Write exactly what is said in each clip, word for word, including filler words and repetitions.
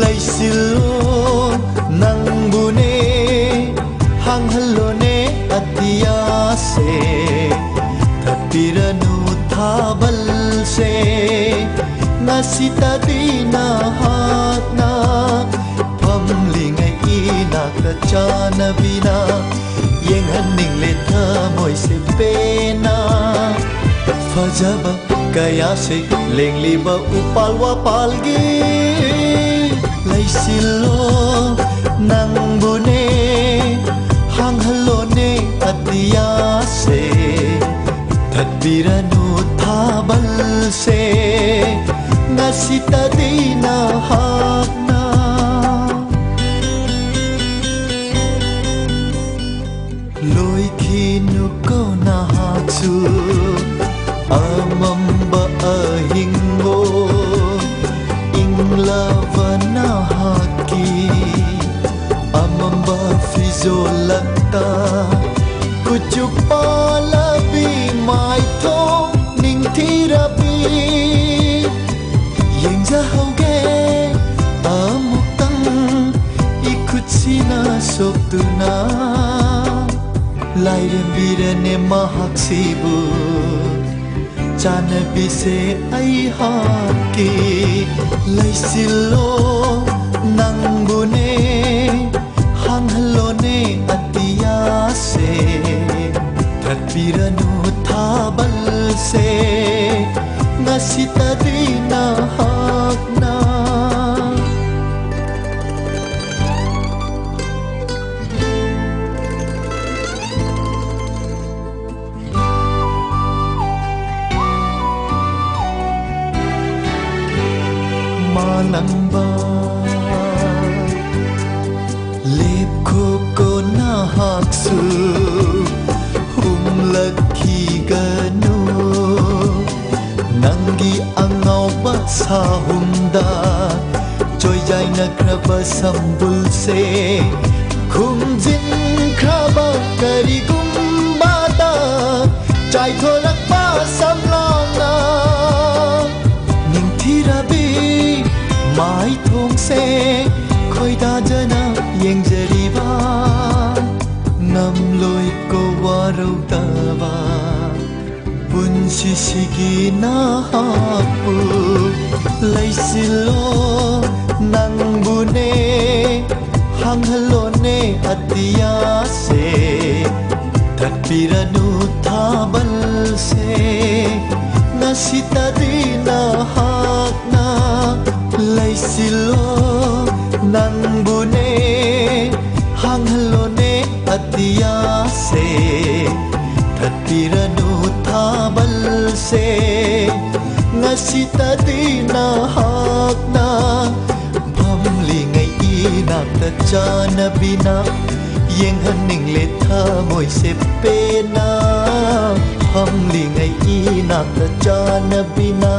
ꯂꯩꯁꯤꯜꯂꯣ, ꯅꯪꯕꯨꯅꯦ ꯍꯥꯡꯍꯜꯂꯣꯅꯦ ꯑꯇꯤꯌꯥꯁꯦ꯫ ꯊꯠꯄꯤꯔꯅꯨ ꯊꯥꯕꯜꯁꯦ, ꯉꯁꯤꯇꯗꯤ ꯅꯍꯥꯛꯅ ꯐꯝꯂꯤꯉꯩ ꯏꯅꯥꯛꯇ ꯆꯥꯟꯅꯕꯤꯅ ꯌꯦꯡꯍꯟꯅꯤꯡꯂꯦ ꯊꯃꯣꯏꯁꯦ ꯄꯦꯟꯅ꯫ ꯐꯖꯕ ꯀꯌꯥꯁꯦ ꯂꯦꯡꯂꯤꯕ ꯎꯄꯥꯜ ꯋꯥꯄꯥꯜꯒꯤ ꯂꯩꯁꯤꯜꯂꯣ, ꯅꯪꯕꯨꯅꯦ ꯍꯥꯡꯍꯜꯂꯣꯅꯦ ꯑꯇꯤꯌꯥꯁꯦ꯫ ꯊꯠꯄꯤꯔꯅꯨ ꯊꯥꯕꯜꯁꯦ, ꯉꯁꯤꯇꯗꯤ ꯅꯍꯥꯛꯅ꯫ ꯂꯣꯏꯈꯤꯅꯨꯀꯣ ꯅꯍꯥꯛꯁꯨ ꯑꯃꯝꯕ ꯑꯍꯤꯡꯕꯨ, ꯏꯪꯂꯕ ꯅꯍꯥꯛꯀꯤ ꯑꯃꯝꯕ ꯐꯤꯖꯣꯜꯂꯛꯇ꯫ ꯀꯨꯆꯨ ꯄꯥꯜꯂꯕꯤ ꯃꯥꯏꯊꯣꯡ ꯅꯤꯡꯊꯤꯔꯕꯤ, ꯌꯦꯡꯖꯍꯧꯒꯦ ꯑꯃꯨꯛꯇꯪ ꯏꯈꯨꯠꯁꯤꯅ ꯁꯣꯛꯇꯨꯅ꯫ ꯂꯥꯏꯔꯦꯝꯕꯤꯔꯅꯦ ꯃꯍꯥꯛꯁꯤꯕꯨ, ꯆꯥꯟꯅꯕꯤꯁꯦ ꯑꯩꯍꯥꯛꯀꯤ꯫ ꯂꯩꯁꯤꯜꯂꯣ, ꯅꯪꯕꯨꯅꯦ ꯍꯥꯡꯍꯜꯂꯣꯅꯦ ꯑꯇꯤꯌꯥꯁꯦ꯫ ꯊꯠꯄꯤꯔꯅꯨ ꯊꯥꯕꯜꯁꯦ, ꯉꯁꯤꯇꯗꯤ ꯅꯍꯥꯛꯅ꯫ ꯃꯥꯂꯪꯕ ꯂꯦꯞꯈꯣꯀꯣ ꯅꯍꯥꯛꯁꯨ, ꯍꯨꯝꯂꯛꯈꯤꯒꯅꯨ꯫ ꯅꯪꯒꯤ ꯑꯉꯥꯎꯕ ꯁꯥꯍꯨꯝꯗ ꯆꯣꯏꯖꯥꯏꯅꯈ꯭ꯔꯕ ꯁꯝꯕꯨꯜꯁꯦ, ꯈꯨꯝꯖꯤꯟꯈ꯭ꯔꯕ ꯀꯔꯤꯒꯨꯝꯕꯗ ꯆꯥꯏꯊꯣꯔꯛꯄ ꯁꯝꯂꯥꯡꯅ꯫ ꯅꯤꯡꯊꯤꯔꯕꯤ ꯃꯥꯏꯊꯣꯡ ꯁꯦ ꯈꯣꯏꯗꯥꯖꯅ ꯌꯦꯡꯖꯔꯤꯕ, ꯉꯝꯂꯣꯏꯀꯣ ꯋꯥꯔꯧꯗꯕ, ꯄꯨꯟꯁꯤꯁꯤꯒꯤ ꯅꯍꯥꯛꯄꯨ꯫ ꯂꯩꯁꯤꯜꯂꯣ, ꯅꯪꯕꯨꯅꯦ ꯍꯥꯡꯍꯜꯂꯣꯅꯦ ꯑꯇꯤꯌꯥꯁꯦ꯫ ꯊꯠꯄꯤꯔꯅꯨ ꯊꯥꯕꯜꯁꯦ, ꯉꯁꯤꯇꯗꯤ ꯅꯍꯥꯛꯅ꯫ ꯂꯩꯁꯤꯜꯂꯣ, ꯅꯪꯕꯨꯅꯦ ꯍꯥꯡꯍꯜꯂꯣꯅꯦ ꯑꯇꯤꯌꯥꯁꯦ꯫ ꯊꯠꯄꯤꯔꯅꯨ ꯊꯥꯕꯜꯁꯦ, ꯉꯁꯤꯇꯗꯤ ꯅꯍꯥꯛꯅ꯫ ꯐꯝꯂꯤꯉꯩ ꯏꯅꯥꯛꯇ ꯆꯥꯟꯅꯕꯤꯅ ꯌꯦꯡꯍꯟꯅꯤꯡꯂꯦ ꯊꯃꯣꯏꯁꯦ ꯄꯦꯟꯅ꯫ ꯐꯝꯂꯤꯉꯩ ꯏꯅꯥꯛꯇ ꯆꯥꯟꯅꯕꯤꯅ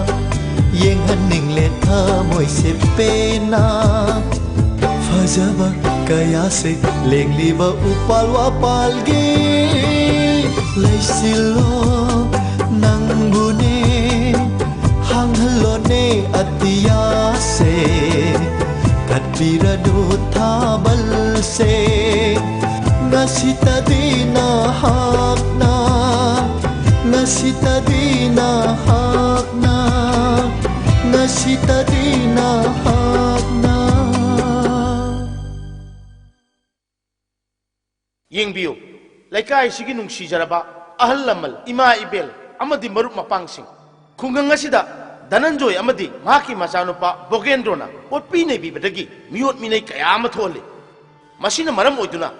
ꯌꯦꯡꯍꯟꯅꯤꯡꯂꯦ ꯊꯃꯣꯏꯁꯦ ꯄꯦꯟꯅ꯫ ꯐꯖꯕ ꯀꯌꯥꯁꯦ ꯂꯦꯡꯂꯤꯕ ꯎꯄꯥꯜ ꯋꯥꯄꯥꯜꯒꯤ꯫ ꯂꯩꯁꯤꯜꯂꯣ, ꯅꯪꯕꯨꯅꯦ ꯍꯥꯡꯍꯜꯂꯣꯅꯦ ꯑꯇꯤꯌꯥꯁꯦ꯫ ꯊꯠꯄꯤꯔꯅꯨ ꯊꯥꯕꯜꯁꯦ, ꯉꯁꯤꯇꯗꯤ ꯅꯍꯥꯛꯅ꯫ ꯉꯁꯤꯇꯗꯤ ꯅꯍꯥꯛꯅ꯫ ꯉꯁꯤꯇꯗꯤ ꯅꯍꯥꯛꯅ꯫ ꯌꯦꯡꯕꯤꯌꯨ, ꯂꯩꯀꯥꯏꯁꯤꯒꯤ ꯅꯨꯡꯁꯤꯖꯔꯕ ꯑꯍꯜ ꯂꯃꯟ, ꯏꯃꯥ ꯏꯕꯦꯜ ꯑꯃꯗꯤ ꯃꯔꯨꯞ ꯃꯄꯥꯡꯁꯤꯡ, ꯈꯨꯡꯒꯪ ꯑꯁꯤꯗ ꯙꯅꯟꯖꯣꯏ ꯑꯃꯗꯤ ꯃꯍꯥꯛꯀꯤ ꯃꯆꯥꯅꯨꯄꯥ ꯕꯣꯒꯦꯟꯗ꯭ꯔꯣꯅ ꯑꯣꯠꯄꯤ ꯅꯩꯕꯤꯕꯗꯒꯤ ꯃꯤꯑꯣꯠ ꯃꯤꯅꯩ ꯀꯌꯥ ꯑꯃ ꯊꯣꯛꯍꯜꯂꯤ꯫ ꯃꯁꯤꯅ ꯃꯔꯝ ꯑꯣꯏꯗꯨꯅ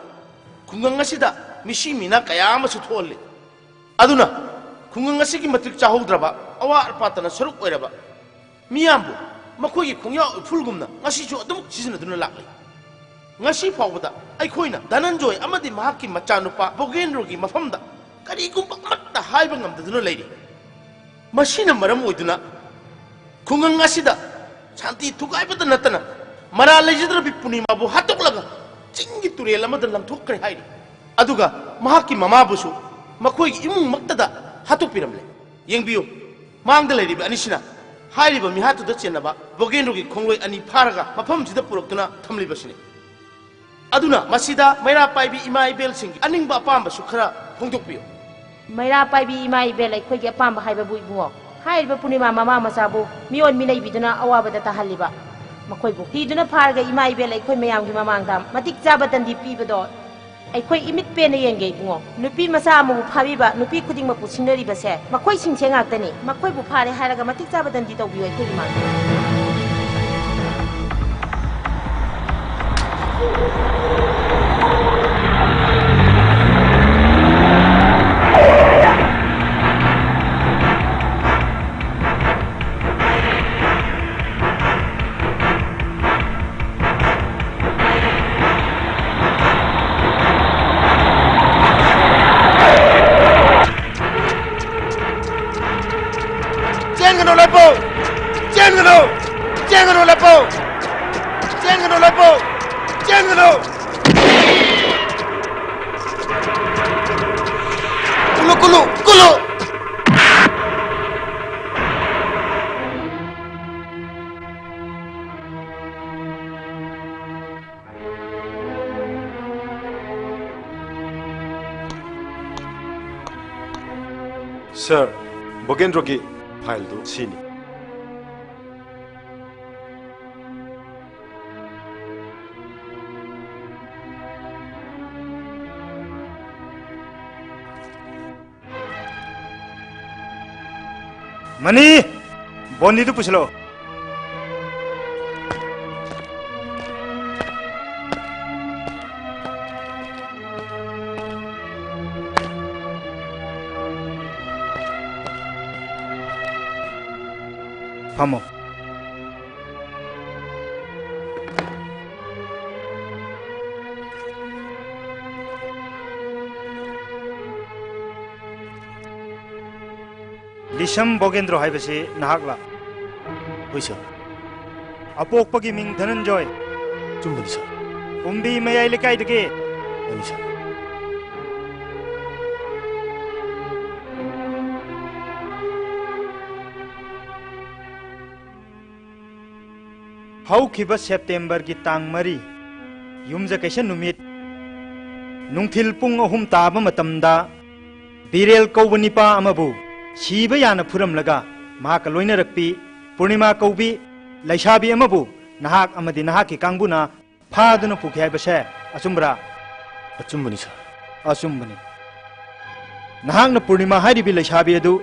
ꯈꯨꯡꯒꯪ ꯑꯁꯤꯗ ꯃꯤꯁꯤ ꯃꯤꯅꯥ ꯀꯌꯥ ꯑꯃꯁꯨ ꯊꯣꯛꯍꯜꯂꯤ꯫ ꯑꯗꯨꯅ ꯈꯨꯡꯒꯪ ꯑꯁꯤꯒꯤ ꯃꯇꯤꯛ ꯆꯥꯍꯧꯗ꯭ꯔꯕ, ꯑꯋꯥꯠ ꯑꯄꯥꯇꯅ ꯁꯔꯨꯛ ꯑꯣꯏꯔꯕ ꯃꯤꯌꯥꯝꯕꯨ ꯃꯈꯣꯏꯒꯤ ꯈꯣꯡꯌꯥ ꯎꯐꯨꯜꯒꯨꯝꯅ ꯉꯁꯤꯁꯨ ꯑꯗꯨꯃꯛ ꯁꯤꯖꯤꯟꯅꯗꯨꯅ ꯂꯥꯛꯂꯤ꯫ ꯉꯁꯤ ꯐꯥꯎꯕꯗ ꯑꯩꯈꯣꯏꯅ ꯙꯅꯟꯖꯣꯏ ꯑꯃꯗꯤ ꯃꯍꯥꯛꯀꯤ ꯃꯆꯥꯅꯨꯄꯥ ꯕꯣꯒꯦꯟꯗ꯭ꯔꯣꯒꯤ ꯃꯐꯝꯗ ꯀꯔꯤꯒꯨꯝꯕ ꯑꯃꯠꯇ ꯍꯥꯏꯕ ꯉꯝꯗꯗꯨꯅ ꯂꯩꯔꯤ꯫ ꯃꯁꯤꯅ ꯃꯔꯝ ꯑꯣꯏꯗꯨꯅ ꯈꯨꯡꯒꯪ ꯑꯁꯤꯗ ꯁꯥꯟꯇꯤ ꯊꯨꯒꯥꯏꯕꯇ ꯅꯠꯇꯅ ꯃꯔꯥꯜ ꯂꯩꯖꯗ꯭ꯔꯕꯤ ꯄꯨꯔꯅꯤꯃꯥꯕꯨ ꯍꯥꯠꯇꯣꯛꯂꯒ ꯆꯤꯡꯒꯤ ꯇꯨꯔꯦꯜ ꯑꯃꯗ ꯂꯪꯊꯣꯛꯈ꯭ꯔꯦ ꯍꯥꯏꯔꯤ꯫ ꯑꯗꯨꯒ ꯃꯍꯥꯛꯀꯤ ꯃꯃꯥꯕꯨꯁꯨ ꯃꯈꯣꯏꯒꯤ ꯏꯃꯨꯡꯃꯛꯇꯗ ꯍꯥꯠꯇꯣꯛꯄꯤꯔꯝꯂꯦ꯫ ꯌꯦꯡꯕꯤꯌꯨ, ꯃꯥꯡꯗ ꯂꯩꯔꯤꯕ ꯑꯅꯤꯁꯤꯅ ꯍꯥꯏꯔꯤꯕ ꯃꯤꯍꯥꯠꯇꯨꯗ ꯆꯦꯟꯅꯕ ꯕꯣꯒꯦꯟꯗ꯭ꯔꯣꯒꯤ ꯈꯣꯡꯂꯣꯏ ꯑꯅꯤ ꯐꯥꯔꯒ ꯃꯐꯝꯁꯤꯗ ꯄꯨꯔꯛꯇꯨꯅ ꯊꯝꯂꯤꯕꯁꯤꯅꯤ꯫ ꯑꯗꯨꯅ ꯃꯁꯤꯗ ꯃꯩꯔꯥ ꯄꯥꯏꯕꯤ ꯏꯃꯥ ꯏꯕꯦꯜꯁꯤꯡꯒꯤ ꯑꯅꯤꯡꯕ ꯑꯄꯥꯝꯕꯁꯨ ꯈꯔ ꯐꯣꯡꯗꯣꯛꯄꯤꯌꯨ꯫ ꯃꯩꯔꯥ ꯄꯥꯏꯕꯤ ꯏꯃꯥ ꯏꯕꯦꯜ ꯑꯩꯈꯣꯏꯒꯤ ꯑꯄꯥꯝꯕ ꯍꯥꯏꯕꯕꯨ ꯏꯕꯨꯡꯉꯣ, ꯍꯥꯏꯔꯤꯕ ꯄꯨꯔꯅꯤꯃꯥ ꯃꯃꯥ ꯃꯆꯥꯕꯨ ꯃꯤꯑꯣꯟ ꯃꯤꯅꯩꯕꯤꯗꯨꯅ ꯑꯋꯥꯕꯗ ꯇꯥꯍꯜꯂꯤꯕ ꯃꯈꯣꯏꯕꯨ ꯊꯤꯗꯨꯅ ꯐꯥꯔꯒ ꯏꯃꯥ ꯏꯕꯦꯜ ꯑꯩꯈꯣꯏ ꯃꯌꯥꯝꯒꯤ ꯃꯃꯥꯡꯗ ꯃꯇꯤꯛ ꯆꯥꯕ ꯗꯟꯗꯤ ꯄꯤꯕꯗꯣ ꯑꯩꯈꯣꯏ ꯏꯃꯤꯠ ꯄꯦꯟꯅ ꯌꯦꯡꯒꯦ ꯏꯕꯨꯡꯉꯣ꯫ ꯅꯨꯄꯤ ꯃꯆꯥ ꯑꯃꯕꯨ ꯐꯥꯕꯤꯕ ꯅꯨꯄꯤ ꯈꯨꯗꯤꯡꯃꯛꯄꯨ ꯁꯤꯡꯅꯔꯤꯕꯁꯦ ꯃꯈꯣꯏꯁꯤꯡꯁꯦ ꯉꯥꯛꯇꯅꯤ꯫ ꯃꯈꯣꯏꯕꯨ ꯐꯥꯔꯦ ꯍꯥꯏꯔꯒ ꯃꯇꯤꯛ ꯆꯥꯕ ꯗꯟꯗꯤ ꯇꯧꯕꯤꯌꯨ ꯑꯩꯈꯣꯏꯒꯤ ꯃꯥꯡꯗ꯫ ꯆꯦꯟꯒꯅꯨ ꯂꯩꯄꯥꯎ! ꯆꯦꯟꯒꯅꯨ! ꯆꯦꯟꯒꯅꯨ ꯂꯩꯄꯥꯎ! ꯆꯦꯟꯒꯅꯨ ꯂꯩꯄꯥꯎ! ꯆꯦꯟꯒꯅꯨ! ꯀꯨꯜꯂꯨ, ꯀꯨꯜꯂꯨ, ꯀꯨꯜꯂꯨ! ꯁꯥꯔ, ꯕꯣꯒꯦꯟꯗ꯭ꯔꯣꯒꯤ ꯐꯥꯏꯜꯗꯨ ꯁꯤꯅꯤ꯫ ꯃꯅꯤ, ꯕꯣꯅꯤꯗꯨ ꯄꯨꯁꯤꯜꯂꯛꯑꯣ꯫ ꯐꯝꯃꯣ꯫ ꯂꯤꯁꯝ ꯕꯣꯒꯦꯟꯗ꯭ꯔꯣ ꯍꯥꯏꯕꯁꯤ ꯅꯍꯥꯛꯂꯥ? ꯍꯣꯏ, ꯁꯥꯔ꯫ ꯑꯄꯣꯛꯄꯒꯤ ꯃꯤꯡ ꯙꯅꯟꯖꯣꯏ꯫ ꯆꯨꯝꯕꯅꯤ, ꯁꯥꯔ꯫ ꯀꯨꯝꯕꯤ ꯃꯌꯥꯏ ꯂꯩꯀꯥꯏꯗꯒꯤ꯫ ꯃꯥꯅꯤ, ꯁꯥꯔ꯫ ꯍꯧꯈꯤꯕ ꯁꯦꯞꯇꯦꯝꯕꯔꯒꯤ ꯇꯥꯡ ꯃꯔꯤ, ꯌꯨꯝꯖꯀꯩꯁ ꯅꯨꯃꯤꯠ, ꯅꯨꯡꯊꯤꯜ ꯄꯨꯡ ꯑꯍꯨꯝ ꯇꯥꯕ ꯃꯇꯝꯗ, ꯕꯤꯔꯦꯜ ꯀꯧꯕ ꯅꯤꯄꯥ ꯑꯃꯕꯨ ꯁꯤꯕ ꯌꯥꯅ ꯐꯨꯔꯝꯂꯒ, ꯃꯍꯥꯛꯀ ꯂꯣꯏꯅꯔꯛꯄꯤ ꯄꯨꯔꯅꯤꯃꯥ ꯀꯧꯕꯤ ꯂꯩꯁꯥꯕꯤ ꯑꯃꯕꯨ ꯅꯍꯥꯛ ꯑꯃꯗꯤ ꯅꯍꯥꯛꯀꯤ ꯀꯥꯡꯕꯨꯅ ꯐꯥꯗꯨꯅ ꯄꯨꯈꯤ ꯍꯥꯏꯕꯁꯦ ꯑꯆꯨꯝꯕ꯭ꯔꯥ? ꯑꯆꯨꯝꯕꯅꯤ, ꯁꯥꯔ꯫ ꯑꯆꯨꯝꯕꯅꯤ꯫ ꯅꯍꯥꯛꯅ ꯄꯨꯔꯅꯤꯃꯥ ꯍꯥꯏꯔꯤꯕꯤ ꯂꯩꯁꯥꯕꯤ ꯑꯗꯨ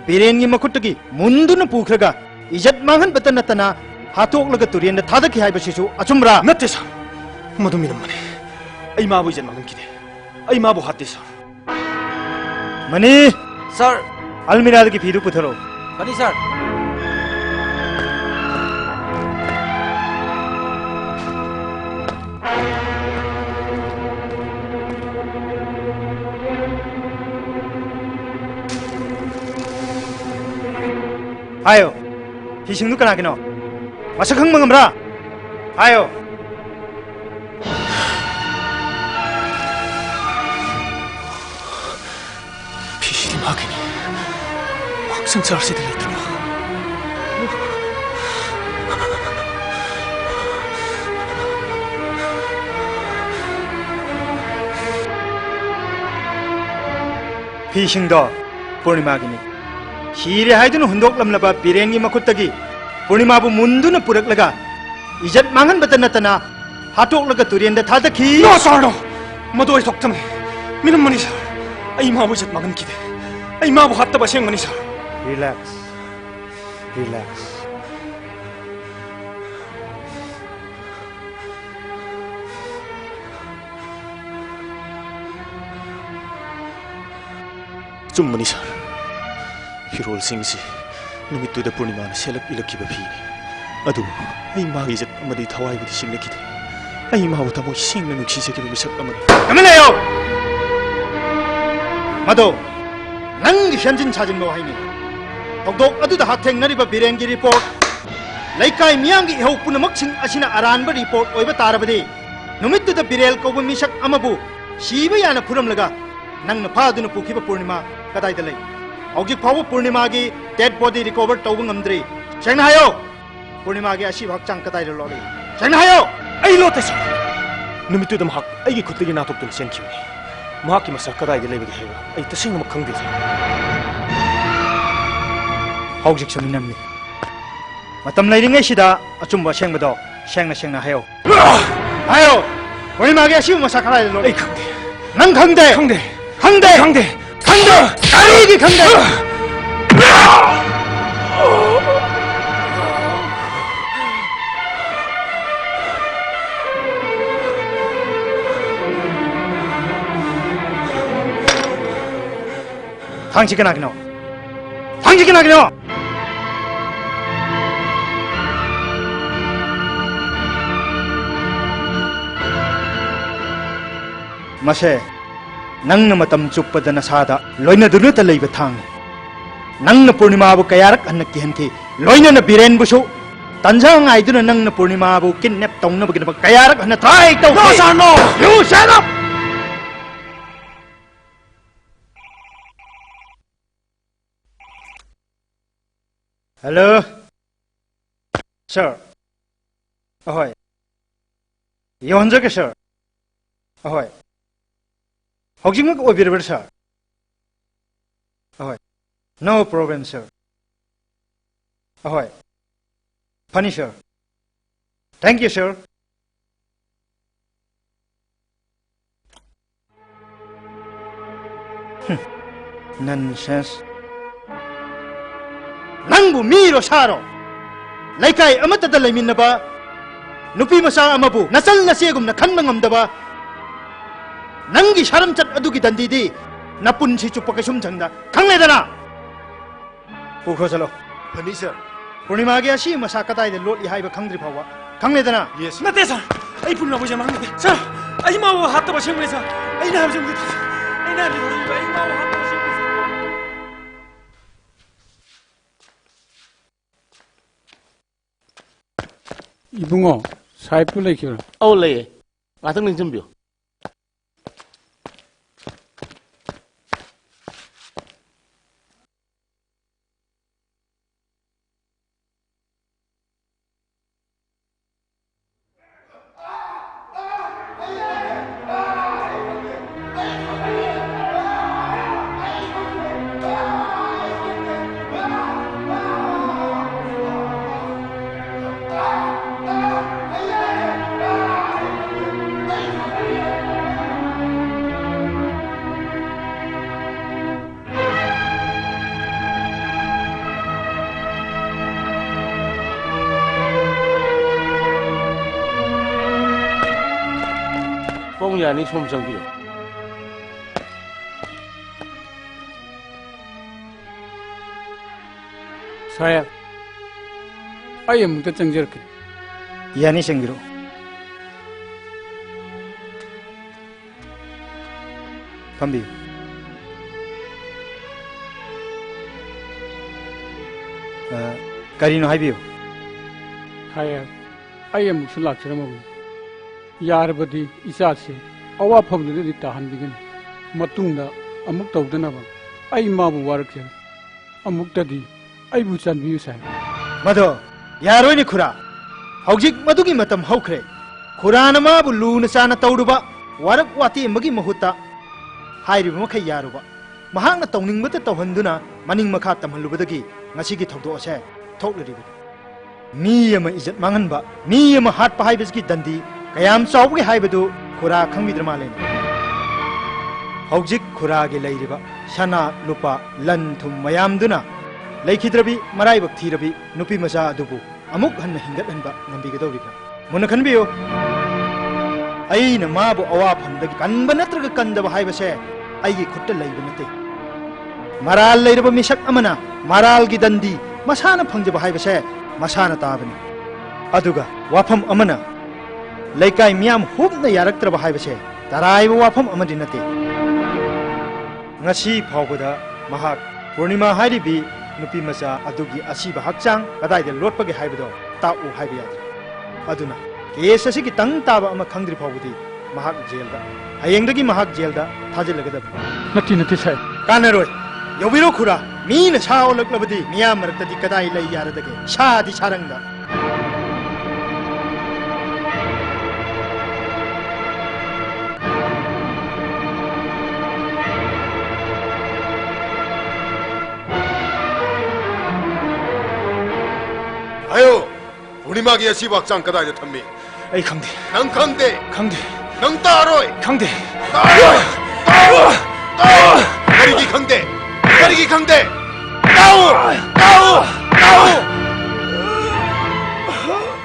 ꯕꯤꯔꯦꯟꯒꯤ ꯃꯈꯨꯠꯇꯒꯤ ꯃꯨꯟꯗꯨꯅ ꯄꯨꯈ꯭ꯔꯒ, ꯏꯖꯠ ꯃꯥꯡꯍꯟꯕꯇ ꯅꯠꯇꯅ, ꯍꯥꯠꯇꯣꯛꯂꯒ ꯇꯨꯔꯦꯟꯗ ꯊꯥꯗꯈꯤ ꯍꯥꯏꯕꯁꯤꯁꯨ ꯑꯆꯨꯝꯕ꯭ꯔꯥ? ꯅꯠꯇꯦ, ꯁꯥꯔ꯫ ꯃꯗꯨ ꯃꯤꯅꯝꯕꯅꯤ꯫ ꯑꯩ ꯃꯥꯕꯨ ꯏꯖꯠ ꯃꯥꯡꯍꯟꯈꯤꯗꯦ꯫ ꯑꯩ ꯃꯥꯕꯨ ꯍꯥꯠꯇꯦ, ꯁꯥꯔ꯫ ꯃꯅꯤ! ꯁꯥꯔ! ꯑꯜꯃꯤꯔꯥꯗꯒꯤ ꯐꯤꯗꯨ ꯄꯨꯊꯣꯔꯛꯎ꯫ ꯃꯅꯤ, ꯁꯥꯔ꯫ ꯍꯥꯏꯌꯣ, ꯐꯤꯁꯤꯡꯗꯨ ꯀꯅꯥꯒꯤꯅꯣ? ꯃꯁꯛ ꯈꯪꯕ ꯉꯝꯕ꯭ꯔꯥ? ꯍꯥꯏꯌꯣ꯫ ꯐꯤꯁꯤꯗꯤ ꯃꯥꯒꯤꯅꯤ꯫ ꯃꯍꯥꯛ ꯁꯪꯁꯥꯔꯁꯤꯗ ꯂꯩꯇ꯭ꯔꯕ꯫ ꯐꯤꯁꯤꯡꯗꯣ ꯄꯨꯔꯅꯤꯃꯥꯒꯤꯅꯤ꯫ ꯁꯤꯔꯦ ꯍꯥꯏꯗꯨꯅ ꯍꯨꯟꯗꯣꯛꯂꯝꯂꯕ ꯕꯤꯔꯦꯟꯒꯤ ꯃꯈꯨꯠꯇꯒꯤ ꯄꯨꯔꯅꯤꯃꯥꯕꯨ ꯃꯨꯟꯗꯨꯅ ꯄꯨꯔꯛꯂꯒ, ꯏꯖꯠ ꯃꯥꯡꯍꯟꯕꯇ ꯅꯠꯇꯅ, ꯍꯥꯠꯇꯣꯛꯂꯒ ꯇꯨꯔꯦꯟꯗ ꯊꯥꯗꯈꯤ꯫ No, sir, no! ꯃꯗꯨ ꯑꯣꯏꯊꯣꯛꯇꯕꯅꯤ꯫ ꯃꯤꯅꯝꯕꯅꯤ, ꯁꯥꯔ꯫ ꯑꯩ ꯃꯥꯕꯨ ꯏꯖꯠ ꯃꯥꯡꯍꯟꯈꯤꯗꯦ꯫ ꯑꯩ ꯃꯥꯕꯨ ꯍꯥꯠꯇꯕ ꯑꯁꯦꯡꯕꯅꯤ, ꯁꯥꯔ꯫ Relax. Relax. ꯑꯆꯨꯝꯕꯅꯤ, ꯁꯥꯔ꯫ ꯐꯤꯔꯣꯜꯁꯤꯡꯁꯤ ꯅꯨꯃꯤꯠꯇꯨꯗ ꯄꯨꯔꯅꯤꯃꯥꯅ ꯁꯦꯠꯂꯛ ꯏꯜꯂꯛꯈꯤꯕ ꯐꯤꯅꯤ꯫ ꯑꯗꯨꯕꯨ ꯑꯩ ꯃꯥꯒꯤ ꯏꯖꯠ ꯑꯃꯗꯤ ꯊꯋꯥꯏꯕꯨꯗꯤ ꯁꯤꯡꯅꯈꯤꯗꯦ꯫ ꯑꯩ ꯃꯥꯕꯨ ꯊꯃꯣꯏ ꯁꯦꯡꯅ ꯅꯨꯡꯁꯤꯖꯈꯤꯕ ꯃꯤꯁꯛ ꯑꯃꯅꯤ꯫ ꯇꯨꯃꯤꯟ ꯂꯩꯌꯨ! ꯃꯗꯨ ꯅꯪꯒꯤ ꯁꯦꯝꯖꯤꯟ ꯁꯥꯖꯤꯟꯕ ꯋꯥꯍꯩꯅꯤ꯫ ꯊꯧꯗꯣꯛ ꯑꯗꯨꯗ ꯍꯛꯊꯦꯡꯅꯔꯤꯕ ꯕꯤꯔꯦꯟꯒꯤ ꯔꯤꯄꯣꯔꯠ, ꯂꯩꯀꯥꯏ ꯃꯤꯌꯥꯝꯒꯤ ꯏꯍꯧ ꯄꯨꯝꯅꯃꯛꯁꯤꯡ ꯑꯁꯤꯅ ꯑꯔꯥꯟꯕ ꯔꯤꯄꯣꯔꯠ ꯑꯣꯏꯕ ꯇꯥꯔꯕꯗꯤ, ꯅꯨꯃꯤꯠꯇꯨꯗ ꯕꯤꯔꯦꯜ ꯀꯧꯕ ꯃꯤꯁꯛ ꯑꯃꯕꯨ ꯁꯤꯕ ꯌꯥꯅ ꯐꯨꯔꯝꯂꯒ ꯅꯪꯅ ꯐꯥꯗꯨꯅ ꯄꯨꯈꯤꯕ ꯄꯨꯔꯅꯤꯃꯥ ꯀꯗꯥꯏꯗ ꯂꯩ? ꯍꯧꯖꯤꯛ ꯐꯥꯎꯕ ꯄꯨꯔꯅꯤꯃꯥꯒꯤ dead body recover ꯇꯧꯕ ꯉꯝꯗ꯭ꯔꯤ꯫ ꯁꯦꯡꯅ ꯍꯥꯏꯌꯣ꯫ ꯄꯨꯔꯅꯤꯃꯥꯒꯤ ꯑꯁꯤꯕ ꯍꯛꯆꯥꯡ ꯀꯗꯥꯏꯗ ꯂꯣꯠꯂꯤ? ꯁꯦꯡꯅ ꯍꯥꯏꯌꯣ! ꯑꯩ ꯂꯣꯠꯇꯦ, ꯁꯥꯔ꯫ ꯅꯨꯃꯤꯠꯇꯨꯗ ꯃꯍꯥꯛ ꯑꯩꯒꯤ ꯈꯨꯠꯇꯒꯤ ꯅꯥꯟꯊꯣꯛꯇꯨꯅ ꯆꯦꯟꯈꯤꯕꯅꯤ꯫ ꯃꯍꯥꯛꯀꯤ ꯃꯁꯛ ꯀꯗꯥꯏꯗ ꯂꯩꯕꯒꯦ ꯍꯥꯏꯕ ꯑꯩ ꯇꯁꯦꯡꯅꯃꯛ ꯈꯪꯗꯦ, ꯁꯥꯔ꯫ ꯍꯧꯖꯤꯛꯁꯨ ꯃꯤꯅꯝꯅꯤ꯫ ꯃꯇꯝ ꯂꯩꯔꯤꯉꯩꯁꯤꯗ ꯑꯆꯨꯝꯕ ꯑꯁꯦꯡꯕꯗꯣ ꯁꯦꯡꯅ ꯁꯦꯡꯅ ꯍꯥꯏꯌꯣ꯫ ꯍꯥꯏꯌꯣ! ꯄꯨꯔꯅꯤꯃꯥꯒꯤ ꯑꯁꯤꯕ ꯃꯁꯛ ꯀꯗꯥꯏꯗ ꯂꯣꯠꯂꯤ? ꯑꯩ ꯈꯪꯗꯦ꯫ ꯅꯪ ꯈꯪꯗꯦ? ꯈꯪꯗꯦ꯫ ꯈꯪꯗꯦ? ꯈꯪꯗꯦ꯫ ꯈꯪꯗꯦ? ꯀꯔꯤꯒꯤ ꯈꯪꯗꯦ? ꯊꯥꯡꯁꯤ ꯀꯅꯥꯒꯤꯅꯣ? ꯊꯥꯡꯁꯤ ꯀꯅꯥꯒꯤꯅꯣ? ꯃꯁꯦ ꯅꯪꯅ ꯃꯇꯝ ꯆꯨꯞꯄꯗ ꯅꯁꯥꯗ ꯂꯣꯏꯅꯗꯨꯅꯇ ꯂꯩꯕ ꯊꯥꯡꯅꯤ꯫ ꯅꯪꯅ ꯄꯨꯔꯅꯤꯃꯥꯕꯨ ꯀꯌꯥꯔꯛ ꯍꯟꯅ ꯀꯤꯍꯟꯈꯤ, ꯂꯣꯏꯅꯅ ꯕꯤꯔꯦꯟꯕꯨꯁꯨ꯫ ꯇꯟꯖꯥ ꯉꯥꯏꯗꯨꯅ ꯅꯪꯅ ꯄꯨꯔꯅꯤꯃꯥꯕꯨ ꯀꯤꯗꯅꯦꯞ ꯇꯧꯅꯕꯒꯤꯗꯃꯛ ꯀꯌꯥꯔꯛ ꯍꯟꯅ ꯇ꯭ꯔꯥꯏ ꯇꯧꯈꯤ꯫ No, sir, no! You shut up! Hello, sir. ꯑꯍꯣꯏ꯫ ꯌꯧꯍꯟꯖꯔꯛꯀꯦ, ꯁꯥꯔ꯫ ꯑꯍꯣꯏ꯫ ꯍꯧꯖꯤꯛꯃꯛ ꯑꯣꯏꯕꯤꯔꯕ꯭ꯔꯥ, ꯁꯥꯔ? ꯑꯍꯣꯏ꯫ No problem, sir. ꯑꯍꯣꯏ꯫ ꯐꯅꯤ, ꯁꯥꯔ꯫ Thank you, sir. ꯍꯨꯝ, nonsense. ꯅꯪꯕꯨ ꯃꯤꯔꯣ ꯁꯥꯔꯣ? ꯂꯩꯀꯥꯏ ꯑꯃꯠꯇꯗ ꯂꯩꯃꯤꯟꯅꯕ ꯅꯨꯄꯤ ꯃꯆꯥ ꯑꯃꯕꯨ ꯅꯆꯜ ꯅꯆꯦꯒꯨꯝꯅ ꯈꯟꯕ ꯉꯝꯗꯕ ꯅꯪꯒꯤ ꯁꯥꯔꯝꯆꯠ ꯑꯗꯨꯒꯤ ꯗꯟꯗꯤꯗꯤ ꯅꯄꯨꯟꯁꯤ ꯆꯨꯞꯄ ꯀꯩꯁꯨꯝꯁꯪꯗ ꯈꯪꯂꯦꯗꯅ? ꯄꯨꯈ꯭ꯔꯣ ꯆꯠꯂꯣ꯫ ꯐꯅꯤ, ꯁꯥꯔ꯫ ꯄꯨꯔꯅꯤꯃꯥꯒꯤ ꯑꯁꯤ ꯃꯁꯥ ꯀꯗꯥꯏꯗ ꯂꯣꯠꯂꯤ ꯍꯥꯏꯕ ꯈꯪꯗ꯭ꯔꯤ ꯐꯥꯎꯕ ꯈꯪꯂꯦꯗꯅ? Yes, sir. ꯅꯠꯇꯦ, ꯁꯥꯔ꯫ ꯑꯩ ꯄꯨꯔꯅꯤꯃꯥꯕꯨ ꯌꯥꯝ ꯉꯥꯡꯅꯗꯦ꯫ ꯁꯥꯔ, ꯑꯩ ꯃꯥꯕꯨ ꯍꯥꯠꯇꯕ ꯑꯁꯦꯡꯕꯅꯤ, ꯁꯥꯔ꯫ ꯑꯩꯅ ꯍꯥꯏꯕꯁꯤ ꯍꯧꯖꯤꯛ, ꯑꯩ ꯃꯥꯕꯨ ꯍꯥꯠꯇꯕ ꯑꯁꯦꯡꯕꯅꯤ, ꯁꯥꯔ꯫ ꯏꯕꯨꯡꯉꯣ, ꯁꯥꯍꯦꯕꯇꯨ ꯂꯩꯈꯤꯕ꯭ꯔꯥ? ꯑꯧ, ꯂꯩꯌꯦ꯫ ꯉꯥꯛꯇꯪ ꯅꯤꯡꯁꯤꯡꯕꯤꯌꯨ꯫ ꯁꯣꯝ ꯌꯥꯅꯤ, ꯁꯣꯝ ꯆꯪꯕꯤꯌꯨ꯫ ꯁꯥꯍꯦꯕ, ꯑꯩ ꯑꯃꯨꯛꯇ ꯆꯪꯖꯔꯛꯀꯦ꯫ ꯌꯥꯅꯤ, ꯆꯪꯕꯤꯔꯛꯎ꯫ ꯐꯝꯕꯤꯌꯨ꯫ ꯑ, ꯀꯔꯤꯅꯣ ꯍꯥꯏꯕꯤꯌꯨ꯫ ꯁꯥꯍꯦꯕ, ꯑꯩ ꯑꯃꯨꯛꯁꯨ ꯂꯥꯛꯆꯔꯝꯃꯕꯅꯤ꯫ ꯌꯥꯔꯕꯗꯤ ꯏꯆꯥꯁꯦ ꯑꯋꯥꯐꯝꯗꯨꯗꯗꯤ ꯇꯥꯍꯟꯕꯤꯒꯅꯨ꯫ ꯃꯇꯨꯡꯗ ꯑꯃꯨꯛ ꯇꯧꯗꯅꯕ ꯑꯩ ꯃꯥꯕꯨ ꯋꯥꯔꯛꯆꯔꯤ꯫ ꯑꯃꯨꯛꯇꯗꯤ ꯑꯩꯕꯨ ꯆꯥꯟꯕꯤꯌꯨ, ꯁꯥꯍꯦꯕ꯫ ꯃꯗꯣ ꯌꯥꯔꯣꯏꯅꯦ, ꯈꯨꯔꯥ꯫ ꯍꯧꯖꯤꯛ ꯃꯗꯨꯒꯤ ꯃꯇꯝ ꯍꯧꯈ꯭ꯔꯦ꯫ ꯈꯨꯔꯥꯅ ꯃꯥꯕꯨ ꯂꯨꯅ ꯆꯥꯅ ꯇꯧꯔꯨꯕ, ꯋꯥꯔꯛ ꯋꯥꯇꯦꯝꯕꯒꯤ ꯃꯍꯨꯠꯇ ꯍꯥꯏꯔꯤꯕ ꯃꯈꯩ ꯌꯥꯔꯨꯕ, ꯃꯍꯥꯛꯅ ꯇꯧꯅꯤꯡꯕꯇ ꯇꯧꯍꯟꯗꯨꯅ ꯃꯅꯤꯡ ꯃꯈꯥ ꯇꯝꯍꯜꯂꯨꯕꯗꯒꯤ ꯉꯁꯤꯒꯤ ꯊꯧꯗꯣꯛ ꯑꯁꯦ ꯊꯣꯛꯂꯤꯕꯅꯤ꯫ ꯃꯤ ꯑꯃ ꯏꯖꯠ ꯃꯥꯡꯍꯟꯕ, ꯃꯤ ꯑꯃ ꯍꯥꯠꯄ ꯍꯥꯏꯕꯁꯤꯒꯤ ꯗꯟꯗꯤ ꯀꯌꯥꯝ ꯆꯥꯎꯕꯒꯦ ꯍꯥꯏꯕꯗꯨ ꯈꯨꯔꯥ ꯈꯪꯕꯤꯗ꯭ꯔ ꯃꯥꯜꯂꯦꯅꯦ꯫ ꯍꯧꯖꯤꯛ ꯈꯨꯔꯥꯒꯤ ꯂꯩꯔꯤꯕ ꯁꯅꯥ, ꯂꯨꯄꯥ, ꯂꯟ ꯊꯨꯝ ꯃꯌꯥꯝꯗꯨꯅ ꯂꯩꯈꯤꯗ꯭ꯔꯕꯤ, ꯃꯔꯥꯏꯕꯛ ꯊꯤꯔꯕꯤ ꯅꯨꯄꯤ ꯃꯆꯥ ꯑꯗꯨꯕꯨ ꯑꯃꯨꯛ ꯍꯟꯅ ꯍꯤꯡꯒꯠꯍꯟꯕ ꯉꯝꯕꯤꯒꯗꯧꯔꯤꯕ꯭ꯔꯥ? ꯃꯨꯟꯅ ꯈꯟꯕꯤꯌꯨ꯫ ꯑꯩꯅ ꯃꯥꯕꯨ ꯑꯋꯥꯐꯝꯗꯒꯤ ꯀꯟꯕ ꯅꯠꯇ꯭ꯔꯒ ꯀꯟꯗꯕ ꯍꯥꯏꯕꯁꯦ ꯑꯩꯒꯤ ꯈꯨꯠꯇ ꯂꯩꯕ ꯅꯠꯇꯦ꯫ ꯃꯔꯥꯜ ꯂꯩꯔꯕ ꯃꯤꯁꯛ ꯑꯃꯅ ꯃꯔꯥꯜꯒꯤ ꯗꯟꯗꯤ ꯃꯁꯥꯅ ꯐꯪꯖꯕ ꯍꯥꯏꯕꯁꯦ ꯃꯁꯥꯅ ꯇꯥꯕꯅꯤ꯫ ꯑꯗꯨꯒ ꯋꯥꯐꯝ ꯑꯃꯅ, ꯂꯩꯀꯥꯏ ꯃꯤꯌꯥꯝ ꯍꯨꯞꯅ ꯌꯥꯔꯛꯇ꯭ꯔꯕ ꯍꯥꯏꯕꯁꯦ ꯇꯔꯥꯏꯕ ꯋꯥꯐꯝ ꯑꯃꯗꯤ ꯅꯠꯇꯦ꯫ ꯉꯁꯤ ꯐꯥꯎꯕꯗ ꯃꯍꯥꯛ ꯄꯨꯔꯅꯤꯃꯥ ꯍꯥꯏꯔꯤꯕꯤ ꯅꯨꯄꯤ ꯃꯆꯥ ꯑꯗꯨꯒꯤ ꯑꯁꯤꯕ ꯍꯛꯆꯥꯡ ꯀꯗꯥꯏꯗ ꯂꯣꯠꯄꯒꯦ ꯍꯥꯏꯕꯗꯣ ꯇꯥꯛꯎ ꯍꯥꯏꯕ ꯌꯥꯗ꯭ꯔꯦ꯫ ꯑꯗꯨꯅ ꯀꯦꯁ ꯑꯁꯤ ꯈꯤꯇꯪ ꯇꯥꯕ ꯑꯃ ꯈꯪꯗ꯭ꯔꯤ ꯐꯥꯎꯕꯗꯤ ꯃꯍꯥꯛ ꯖꯦꯜꯗ, ꯍꯌꯦꯡꯗꯒꯤ ꯃꯍꯥꯛ ꯖꯦꯜꯗ ꯊꯥꯖꯤꯜꯂꯒꯗꯕꯅꯤ꯫ ꯅꯠꯇꯦ, ꯅꯠꯇꯦ, ꯁꯥꯍꯦꯕ꯫ ꯀꯥꯟꯅꯔꯣꯏ꯫ ꯌꯧꯕꯤꯔꯣ, ꯈꯨꯔꯥ꯫ ꯃꯤꯅ ꯁꯥ ꯑꯣꯜꯂꯛꯂꯕꯗꯤ ꯃꯤꯌꯥꯝ ꯃꯔꯛꯇꯗꯤ ꯀꯗꯥꯏ ꯂꯩ ꯌꯥꯔꯗꯒꯦ? ꯁꯥꯗꯤ ꯁꯥꯔꯪꯗ꯫ ꯍꯥꯏꯌꯣ, ꯄꯨꯔꯅꯤꯃꯥꯒꯤ ꯑꯁꯤꯕ ꯍꯛꯆꯥꯡ ꯀꯗꯥꯏꯗ ꯊꯝꯃꯤ? ꯑꯩ ꯈꯪꯗꯦ꯫ ꯅꯪ ꯈꯪꯗꯦ? ꯈꯪꯗꯦ꯫ ꯅꯪ ꯇꯥꯔꯣꯏ? ꯈꯪꯗꯦ꯫ ꯇꯥꯔꯣꯏ! ꯇꯥꯔꯣꯏ! ꯇꯥꯔꯣꯏ! ꯀꯔꯤꯒꯤ ꯈꯪꯗꯦ? ꯀꯔꯤꯒꯤ ꯈꯪꯗꯦ? ꯇꯥꯎ! ꯇꯥꯎ! ꯇꯥꯎ!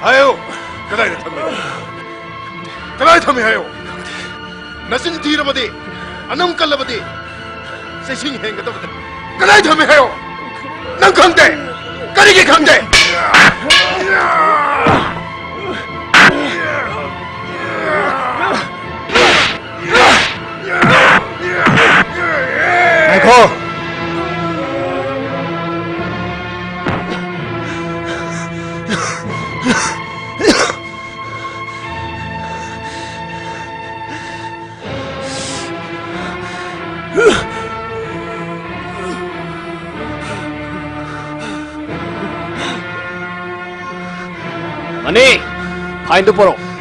ꯍꯥꯏꯌꯣ! ꯀꯗꯥꯏꯗ ꯊꯝꯃꯤ? ꯀꯗꯥꯏꯗ ꯊꯝꯃꯤ ꯍꯥꯏꯌꯣ! ꯅꯆꯤꯟ ꯊꯤꯔꯕꯗꯤ, ꯑꯅꯝ ꯀꯜꯂꯕꯗꯤ ꯆꯩꯁꯤꯡ ꯍꯦꯟꯒꯗꯕꯗ ꯀꯗꯥꯏ ꯊꯝꯃꯤ ꯍꯥꯏꯌꯣ? ꯅꯪ ꯈꯪꯗꯦ? ꯀꯔꯤꯒꯤ ꯈꯪꯗꯦ? ꯉꯥꯏꯈꯣ꯫ ꯃꯅꯤ, ꯐꯥꯏꯟꯗꯨ ꯄꯣꯔꯛꯑꯣ꯫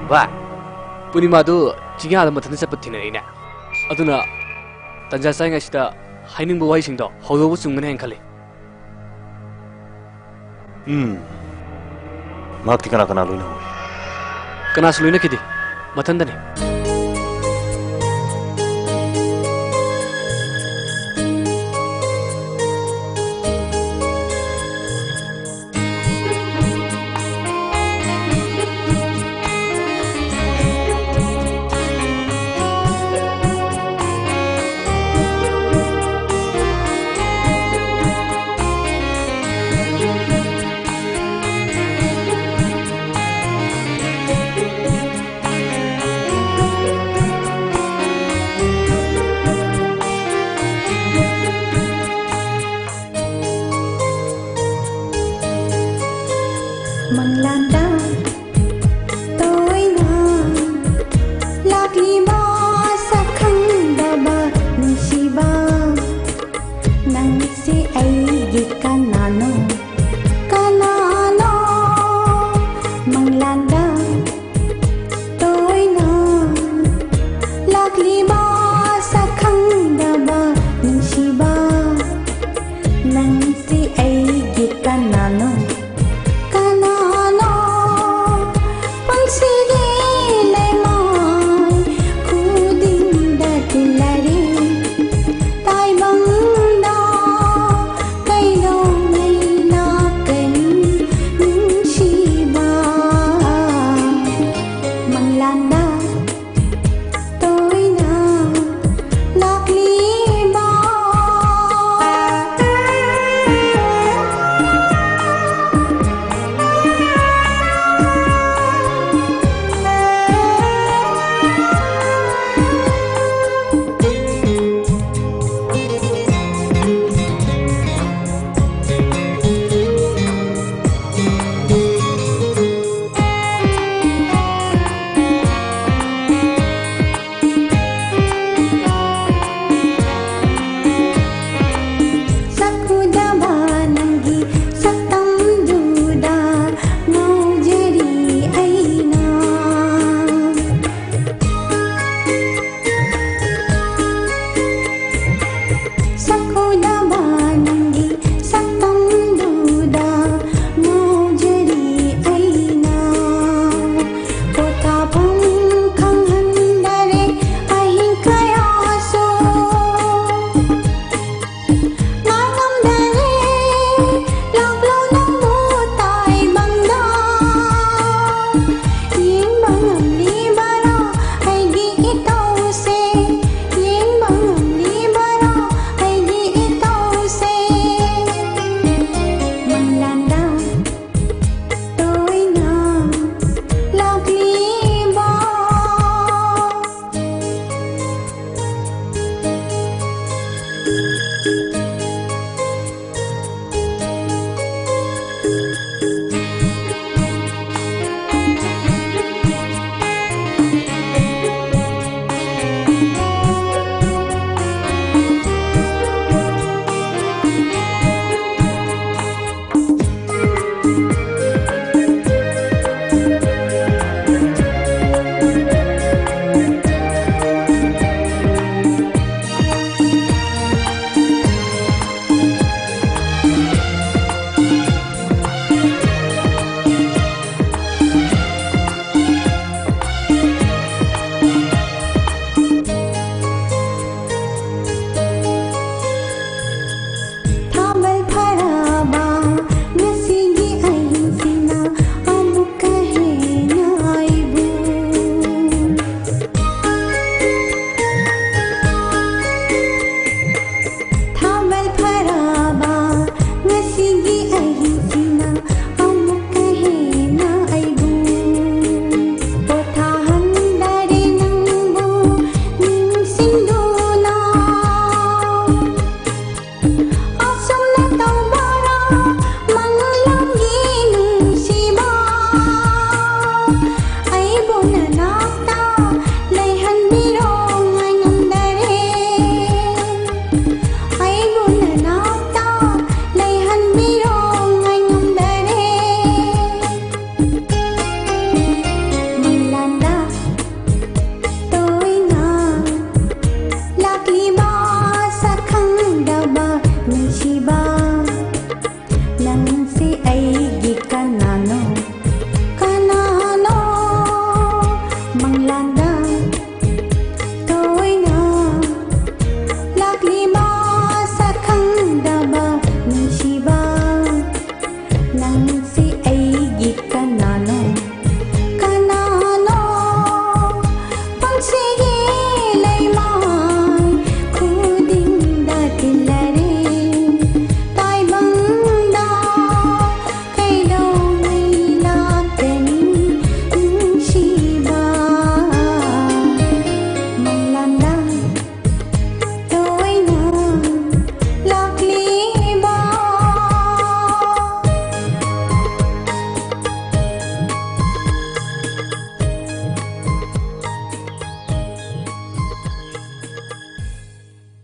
ꯚꯥꯏ, ꯄꯨꯔꯅꯤꯃꯥꯗꯨ ꯆꯤꯡꯌꯥꯗ ꯃꯊꯟꯇ ꯆꯠꯄ ꯊꯦꯡꯅꯔꯛꯏꯅꯦ꯫ ꯑꯗꯨꯅ ꯇꯟꯖꯥ ꯆꯥꯔꯤꯉꯩꯁꯤꯗ ꯍꯥꯏꯅꯤꯡꯕ ꯋꯥꯍꯩꯁꯤꯡꯗꯣ ꯍꯧꯗꯣꯛꯑꯒ ꯆꯨꯝꯒꯅꯤ ꯍꯥꯏꯅ ꯈꯜꯂꯤ꯫ ꯎꯝ꯫ ꯃꯍꯥꯛꯇꯤ ꯀꯅꯥ ꯀꯅꯥ ꯂꯣꯏꯅꯍꯧꯏ? ꯀꯅꯥꯁꯨ ꯂꯣꯏꯅꯈꯤꯗꯦ꯫ ꯃꯊꯟꯗꯅꯤ꯫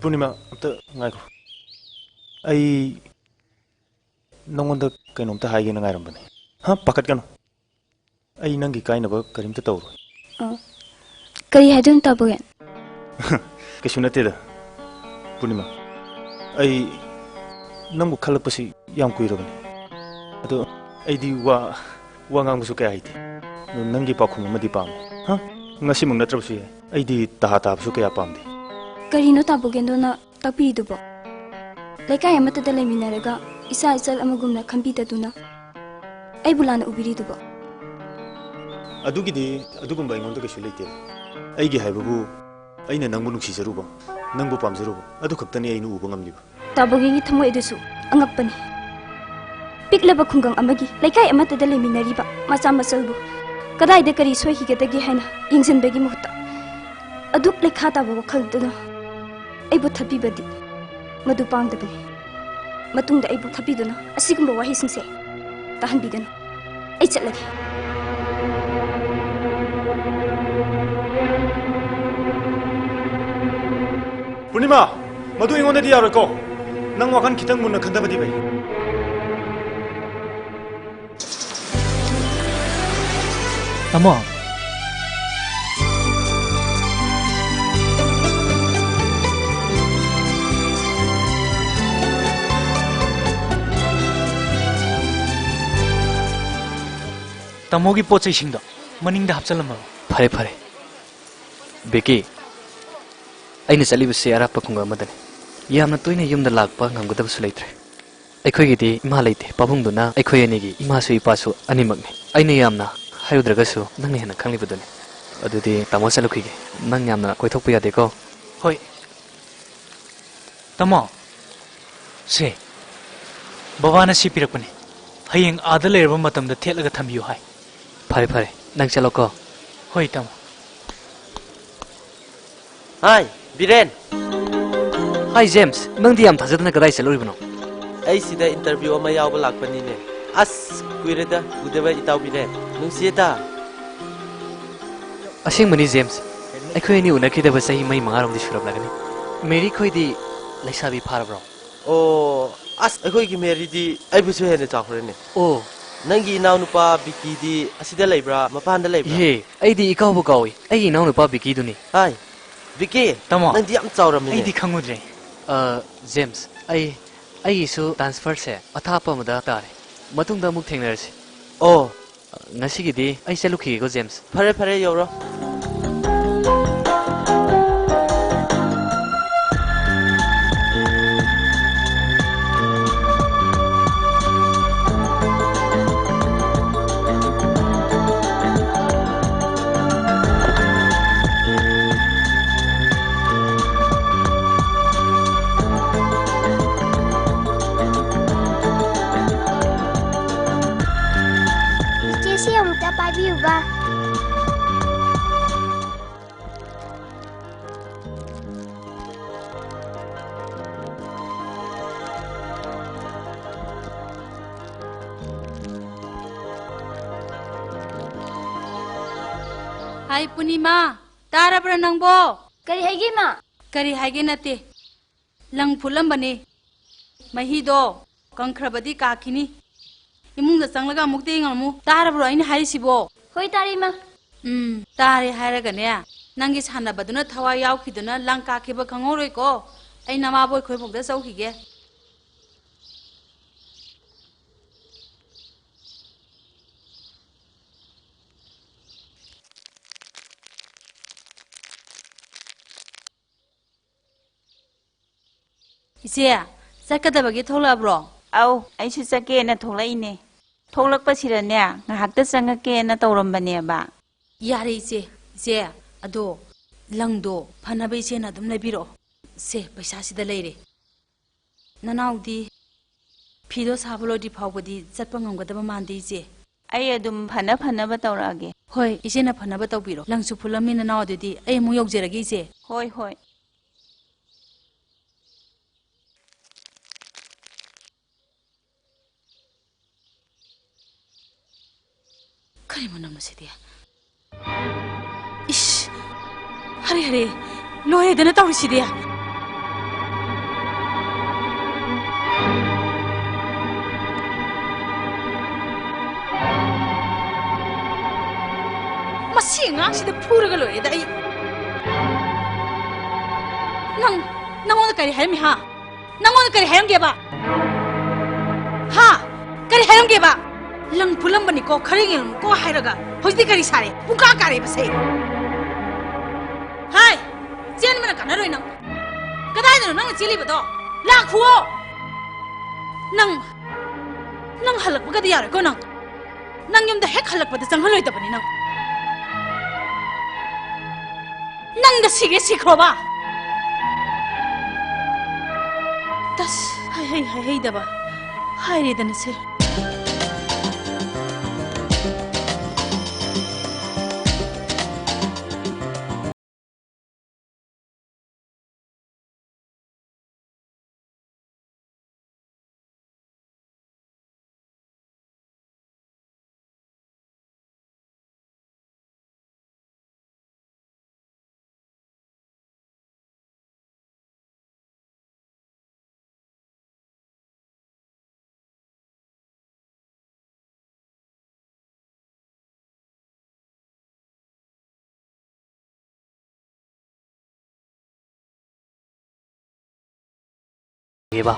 ꯄꯨꯔꯅꯤꯃꯥ, ꯑꯝꯇ ꯉꯥꯏꯈꯣ꯫ ꯑꯩ ꯅꯪꯉꯣꯟꯗ ꯀꯩꯅꯣꯝꯇ ꯍꯥꯏꯒꯦꯅ ꯉꯥꯏꯔꯝꯕꯅꯦ꯫ ꯍꯥ? ꯄꯥꯈꯠꯀꯅꯨ꯫ ꯑꯩ ꯅꯪꯒꯤ ꯀꯥꯏꯅꯕ ꯀꯔꯤꯝꯇ ꯇꯧꯔꯣꯏ꯫ ꯑ, ꯀꯔꯤ ꯍꯥꯏꯗꯣꯏꯅꯣ, ꯇꯥꯕꯣꯒꯦꯟ? ꯀꯩꯁꯨ ꯅꯠꯇꯦꯗ, ꯄꯨꯔꯅꯤꯃꯥ꯫ ꯑꯩ ꯅꯪꯕꯨ ꯈꯜꯂꯛꯄꯁꯤ ꯌꯥꯝ ꯀꯨꯏꯔꯕꯅꯤ꯫ ꯑꯗꯣ ꯑꯩꯗꯤ ꯋꯥ, ꯋꯥ ꯉꯥꯡꯕꯁꯨ ꯀꯌꯥ ꯍꯩꯇꯦ꯫ ꯑꯗꯣ ꯅꯪꯒꯤ ꯄꯥꯎꯈꯨꯝ ꯑꯃꯗꯤ ꯄꯥꯝꯃꯤ꯫ ꯍꯥ? ꯉꯁꯤꯃꯛ ꯅꯠꯇ꯭ꯔꯕꯁꯨ ꯌꯥꯏ꯫ ꯑꯩꯗꯤ ꯇꯍꯥ ꯇꯥꯕꯁꯨ ꯀꯌꯥ ꯄꯥꯝꯗꯦ꯫ ꯀꯔꯤꯅꯣ, ꯇꯥꯕꯣꯒꯦꯟꯗꯣꯅ ꯇꯥꯛꯄꯤꯔꯤꯗꯨꯕꯣ? ꯂꯩꯀꯥꯏ ꯑꯃꯠꯇꯗ ꯂꯩꯃꯤꯟꯅꯔꯒ ꯏꯆꯥ ꯏꯆꯜ ꯑꯃꯒꯨꯝꯅ ꯈꯟꯕꯤꯗꯗꯨꯅ ꯑꯩꯕꯨ ꯂꯥꯟꯅ ꯎꯕꯤꯔꯤꯗꯨꯕꯣ? ꯑꯗꯨꯒꯤꯗꯤ ꯑꯗꯨꯒꯨꯝꯕ ꯑꯩꯉꯣꯟꯗ ꯀꯩꯁꯨ ꯂꯩꯇꯦ꯫ ꯑꯩꯒꯤ ꯍꯥꯏꯕꯕꯨ, ꯑꯩꯅ ꯅꯪꯕꯨ ꯅꯨꯡꯁꯤꯖꯔꯨꯕ, ꯅꯪꯕꯨ ꯄꯥꯝꯖꯔꯨꯕ, ꯑꯗꯨ ꯈꯛꯇꯅꯤ ꯑꯩꯅ ꯎꯕ ꯉꯝꯂꯤꯕ꯫ ꯇꯥꯕꯣꯒꯦꯟꯒꯤ ꯊꯃꯣꯏ ꯑꯗꯨꯁꯨ ꯑꯉꯛꯄꯅꯤ꯫ ꯄꯤꯛꯂꯕ ꯈꯨꯡꯒꯪ ꯑꯃꯒꯤ ꯂꯩꯀꯥꯏ ꯑꯃꯠꯇꯗ ꯂꯩꯃꯤꯟꯅꯔꯤꯕ ꯃꯆꯥ ꯃꯆꯜꯕꯨ ꯀꯗꯥꯏꯗ ꯀꯔꯤ ꯁꯣꯏꯈꯤꯒꯗꯒꯦ ꯍꯥꯏꯅ ꯌꯦꯡꯁꯤꯟꯕꯒꯤ ꯃꯍꯨꯠꯇ, ꯑꯗꯨꯛ ꯂꯩꯈꯥ ꯇꯥꯕ ꯋꯥꯈꯜꯗꯨꯅ ꯑꯩꯕꯨ ꯊꯥꯕꯤꯕꯗꯤ ꯃꯗꯨ ꯄꯥꯡꯗꯕꯅꯤ꯫ ꯃꯇꯨꯡꯗ ꯑꯩꯕꯨ ꯊꯥꯕꯤꯗꯨꯅ ꯑꯁꯤꯒꯨꯝꯕ ꯋꯥꯍꯩꯁꯤꯡꯁꯦ ꯇꯥꯍꯟꯕꯤꯒꯅꯨ꯫ ꯑꯩ ꯆꯠꯂꯒꯦ꯫ ꯄꯨꯔꯅꯤꯃꯥ, ꯃꯗꯨ ꯑꯩꯉꯣꯟꯗꯗꯤ ꯌꯥꯔꯣꯏꯀꯣ꯫ ꯅꯪ ꯋꯥꯈꯜ ꯈꯤꯇꯪ ꯃꯨꯟꯅ ꯈꯟꯊꯕꯗꯤ ꯐꯩ꯫ ꯇꯥꯃꯣ꯫ ꯇꯥꯃꯣꯒꯤ ꯄꯣꯠ ꯆꯩꯁꯤꯡꯗꯣ ꯃꯅꯤꯡꯗ ꯍꯥꯞꯆꯤꯜꯂꯝꯃꯕ? ꯐꯔꯦ, ꯐꯔꯦ꯫ ꯕꯤꯀꯤ, ꯑꯩꯅ ꯆꯠꯂꯤꯕꯁꯤ ꯑꯔꯥꯞꯄ ꯈꯨꯡꯒꯪ ꯑꯃꯗꯅꯤ꯫ ꯌꯥꯝꯅ ꯇꯣꯏꯅ ꯌꯨꯝꯗ ꯂꯥꯛꯄ ꯉꯝꯒꯗꯕꯁꯨ ꯂꯩꯇ꯭ꯔꯦ꯫ ꯑꯩꯈꯣꯏꯒꯤꯗꯤ ꯏꯃꯥ ꯂꯩꯇꯦ꯫ ꯄꯥꯕꯨꯡꯗꯨꯅ ꯑꯩꯈꯣꯏ ꯑꯅꯤꯒꯤ ꯏꯃꯥꯁꯨ ꯏꯄꯥꯁꯨ ꯑꯅꯤꯃꯛꯅꯤ꯫ ꯑꯩꯅ ꯌꯥꯝꯅ ꯍꯥꯏꯔꯨꯗ꯭ꯔꯒꯁꯨ ꯅꯪꯅ ꯍꯦꯟꯅ ꯈꯪꯂꯤꯕꯗꯨꯅꯤ꯫ ꯑꯗꯨꯗꯤ ꯇꯥꯃꯣ ꯆꯠꯂꯨꯈꯤꯒꯦ꯫ ꯅꯪ ꯌꯥꯝꯅ ꯀꯣꯏꯊꯣꯛꯄ ꯌꯥꯗꯦꯀꯣ꯫ ꯍꯣꯏ꯫ ꯇꯥꯃꯣ, ꯁꯦ, ꯕꯕꯥꯅ ꯁꯤ ꯄꯤꯔꯛꯄꯅꯤ꯫ ꯍꯌꯦꯡ ꯑꯥꯗ ꯂꯩꯔꯕ ꯃꯇꯝꯗ ꯊꯦꯠꯂꯒ ꯊꯝꯕꯤꯌꯨ ꯍꯥꯏ꯫ ꯐꯔꯦ, ꯐꯔꯦ꯫ ꯅꯪ ꯆꯠꯂꯣꯀꯣ꯫ ꯍꯣꯏ, ꯇꯥꯃꯣ꯫ ꯍꯥꯏ, ꯕꯤꯔꯦꯟ꯫ ꯍꯥꯏ, ꯖꯦꯝꯁ꯫ ꯅꯪꯗꯤ ꯌꯥꯝ ꯊꯥꯖꯗꯅ ꯀꯗꯥꯏ ꯆꯠꯂꯨꯔꯤꯕꯅꯣ? ꯑꯩ ꯁꯤꯗ interview ꯑꯃ ꯌꯥꯎꯕ ꯂꯥꯛꯄꯅꯤꯅꯦ꯫ ꯑꯁ, ꯀꯨꯏꯔꯦꯗ ꯎꯗꯕ ꯏꯇꯥꯎ ꯕꯤꯔꯦꯟ꯫ ꯅꯨꯡꯁꯤꯌꯦꯗ꯫ ꯑꯁꯦꯡꯕꯅꯤ, ꯖꯦꯝꯁ꯫ ꯑꯩꯈꯣꯏ ꯑꯅꯤ ꯎꯅꯈꯤꯗꯕ ꯆꯍꯤ ꯃꯔꯤ ꯃꯉꯥꯔꯣꯝꯗꯤ ꯁꯨꯔꯝꯂꯒꯅꯤ꯫ ꯃꯦꯔꯤ ꯈꯣꯏꯗꯤ ꯂꯩꯁꯥꯕꯤ ꯐꯥꯔꯕ꯭ꯔꯣ? ꯑꯣ, ꯑꯁ, ꯑꯩꯈꯣꯏꯒꯤ ꯃꯦꯔꯤꯗꯤ ꯑꯩꯕꯨꯁꯨ ꯍꯦꯟꯅ ꯆꯥꯎꯈ꯭ꯔꯦꯅꯦ꯫ ꯑꯣ꯫ ꯅꯪꯒꯤ ꯏꯅꯥꯎꯅꯨꯄꯥ ꯕꯤꯀꯤꯗꯤ ꯑꯁꯤꯗ ꯂꯩꯕ꯭ꯔꯥ, ꯃꯄꯥꯟꯗ ꯂꯩꯕ꯭ꯔꯥ? ꯏꯍꯦ, ꯑꯩꯗꯤ ꯏꯀꯥꯎꯕꯨ ꯀꯥꯎꯏ꯫ ꯑꯩꯒꯤ ꯏꯅꯥꯎꯅꯨꯄꯥ ꯕꯤꯀꯤꯗꯨꯅꯤ꯫ ꯍꯥꯏ, ꯕꯤꯀꯤ, ꯇꯥꯃꯣ, ꯅꯪꯗꯤ ꯌꯥꯝ ꯆꯥꯎꯔꯝꯃꯤꯅꯦ꯫ ꯑꯩꯗꯤ ꯈꯪꯉꯨꯗ꯭ꯔꯦ꯫ ꯑ, ꯖꯦꯝꯁ, ꯑꯩ, ꯑꯩꯒꯤꯁꯨ transferꯁꯦ ꯑꯊꯥꯞꯄ ꯑꯃꯗ ꯇꯥꯔꯦ꯫ ꯃꯇꯨꯡꯗ ꯑꯃꯨꯛ ꯊꯦꯡꯅꯔꯁꯤ꯫ ꯑꯣ, ꯉꯁꯤꯒꯤꯗꯤ ꯑꯩ ꯆꯠꯂꯨꯈꯤꯒꯦꯀꯣ, ꯖꯦꯝꯁ꯫ ꯐꯔꯦ, ꯐꯔꯦ, ꯌꯧꯔꯣ꯫ ꯏꯆꯦ, ꯁꯤ ꯑꯃꯨꯛꯇ ꯄꯥꯏꯕꯤꯌꯨꯕ꯫ ꯍꯥꯏ ꯄꯨꯔꯅꯤꯃꯥ, ꯇꯥꯔꯕ꯭ꯔꯥ ꯅꯪꯕꯣ? ꯀꯔꯤ ꯍꯥꯏꯒꯦ, ꯏꯃꯥ? ꯀꯔꯤ ꯍꯥꯏꯒꯦ ꯅꯠꯇꯦ, ꯂꯪ ꯐꯨꯠꯂꯝꯕꯅꯤ꯫ ꯃꯍꯤꯗꯣ ꯀꯪꯈ꯭ꯔꯕꯗꯤ ꯀꯥꯈꯤꯅꯤ꯫ ꯏꯃꯨꯡꯗ ꯆꯪꯂꯒ ꯑꯃꯨꯛꯇ ꯌꯦꯡꯉꯝꯃꯨ꯫ ꯇꯥꯔꯕ꯭ꯔꯣ ꯑꯩꯅ ꯍꯥꯏꯔꯤꯁꯤꯕꯣ? ꯍꯣꯏ, ꯇꯥꯔꯦ, ꯏꯃꯥ꯫ ꯎꯝ, ꯇꯥꯔꯦ ꯍꯥꯏꯔꯒꯅꯦ, ꯅꯪꯒꯤ ꯁꯥꯟꯅꯕꯗꯨꯅ ꯊꯋꯥꯏ ꯌꯥꯎꯈꯤꯗꯨꯅ ꯂꯪ ꯀꯥꯈꯤꯕ ꯈꯪꯍꯧꯔꯣꯏꯀꯣ꯫ ꯑꯩ ꯅꯃꯥꯕꯣꯏ ꯈꯣꯏꯕꯨꯡꯗ ꯆꯧꯈꯤꯒꯦ꯫ ꯏꯆꯦ, ꯆꯠꯀꯗꯕꯒꯤ ꯊꯣꯛꯂꯛꯑꯕ꯭ꯔꯣ? ꯑꯧ, ꯑꯩꯁꯨ ꯆꯠꯀꯦꯅ ꯊꯣꯛꯂꯛꯏꯅꯦ꯫ ꯊꯣꯛꯂꯛꯄꯁꯤꯗꯅꯦ, ꯉꯥꯏꯍꯥꯛꯇ ꯆꯪꯉꯛꯀꯦꯅ ꯇꯧꯔꯝꯕꯅꯦꯕ꯫ ꯌꯥꯔꯦ ꯏꯆꯦ, ꯏꯆꯦ, ꯑꯗꯣ ꯂꯪꯗꯣ ꯐꯅꯕ ꯏꯆꯦꯅ ꯑꯗꯨꯝ ꯂꯩꯕꯤꯔꯛꯑꯣ꯫ ꯁꯦ, ꯄꯩꯁꯥꯁꯤꯗ ꯂꯩꯔꯦ꯫ ꯅꯅꯥꯎꯗꯤ ꯐꯤꯗꯣ ꯁꯥꯕ ꯂꯣꯏꯗ꯭ꯔꯤ ꯐꯥꯎꯕꯗꯤ ꯆꯠꯄ ꯉꯝꯒꯗꯕ ꯃꯥꯟꯗꯦ, ꯏꯆꯦ꯫ ꯑꯩ ꯑꯗꯨꯝ ꯐꯅ ꯐꯅꯕ ꯇꯧꯔꯛꯑꯒꯦ꯫ ꯍꯣꯏ, ꯏꯆꯦꯅ ꯐꯅꯕ ꯇꯧꯕꯤꯔꯣ꯫ ꯂꯪꯁꯨ ꯐꯨꯜꯂꯝꯃꯤ ꯅꯅꯥꯎ, ꯑꯗꯨꯗꯤ ꯑꯩ ꯑꯃꯨꯛ ꯌꯧꯖꯔꯒꯦ, ꯏꯆꯦ꯫ ꯍꯣꯏ, ꯍꯣꯏ꯫ ꯀꯔꯤ ꯃꯅꯝꯅꯣ ꯁꯤꯗꯤ? ꯏꯁ! ꯍꯔꯦ, ꯍꯔꯦ! ꯂꯣꯏꯔꯦꯗꯅ ꯇꯧꯔꯤꯁꯤꯗꯤ! ꯑꯉꯥꯡꯁꯤꯗ ꯐꯨꯔꯒ ꯂꯣꯏꯔꯦꯗ ꯑꯩ꯫ ꯅꯪ, ꯅꯪꯉꯣꯟꯗ ꯀꯔꯤ ꯍꯥꯏꯔꯝꯃꯤ, ꯍꯥ? ꯅꯪꯉꯣꯟꯗ ꯀꯔꯤ ꯍꯥꯏꯔꯝꯒꯦꯕ? ꯍꯥ? ꯀꯔꯤ ꯍꯥꯏꯔꯝꯒꯦꯕ? ꯂꯪ ꯐꯨꯂꯝꯕꯅꯤꯀꯣ, ꯈꯔ ꯌꯦꯡꯉꯨꯀꯣ ꯍꯥꯏꯔꯒ ꯍꯧꯖꯤꯛꯇꯤ ꯀꯔꯤ ꯁꯥꯔꯦ? ꯄꯨꯡꯀꯥ ꯀꯥꯔꯦꯕꯁꯦ꯫ ꯍꯥꯏ! ꯆꯦꯟꯕꯅ ꯀꯥꯟꯅꯔꯣꯏ ꯅꯪ꯫ ꯀꯗꯥꯏꯗꯅꯣ ꯅꯪꯅ ꯆꯦꯜꯂꯤꯕꯗꯣ? ꯂꯥꯛꯈꯨꯑꯣ! ꯅꯪ, ꯅꯪ ꯍꯜꯂꯛꯄꯒꯗꯤ ꯌꯥꯔꯣꯏꯀꯣ ꯅꯪ꯫ ꯅꯪ ꯌꯨꯝꯗ ꯍꯦꯛ ꯍꯜꯂꯛꯄꯗ ꯆꯪꯍꯜꯂꯣꯏꯗꯕꯅꯤ ꯅꯪ꯫ ꯅꯪꯗ ꯁꯤꯒꯦ ꯁꯤꯈ꯭ꯔꯣꯕ꯫ ꯇꯁ, ꯍꯥꯏꯍꯩ ꯍꯥꯏꯍꯩꯗꯕ ꯍꯥꯏꯔꯦꯗꯅ ꯁꯦ꯫ ꯒꯦꯕ꯫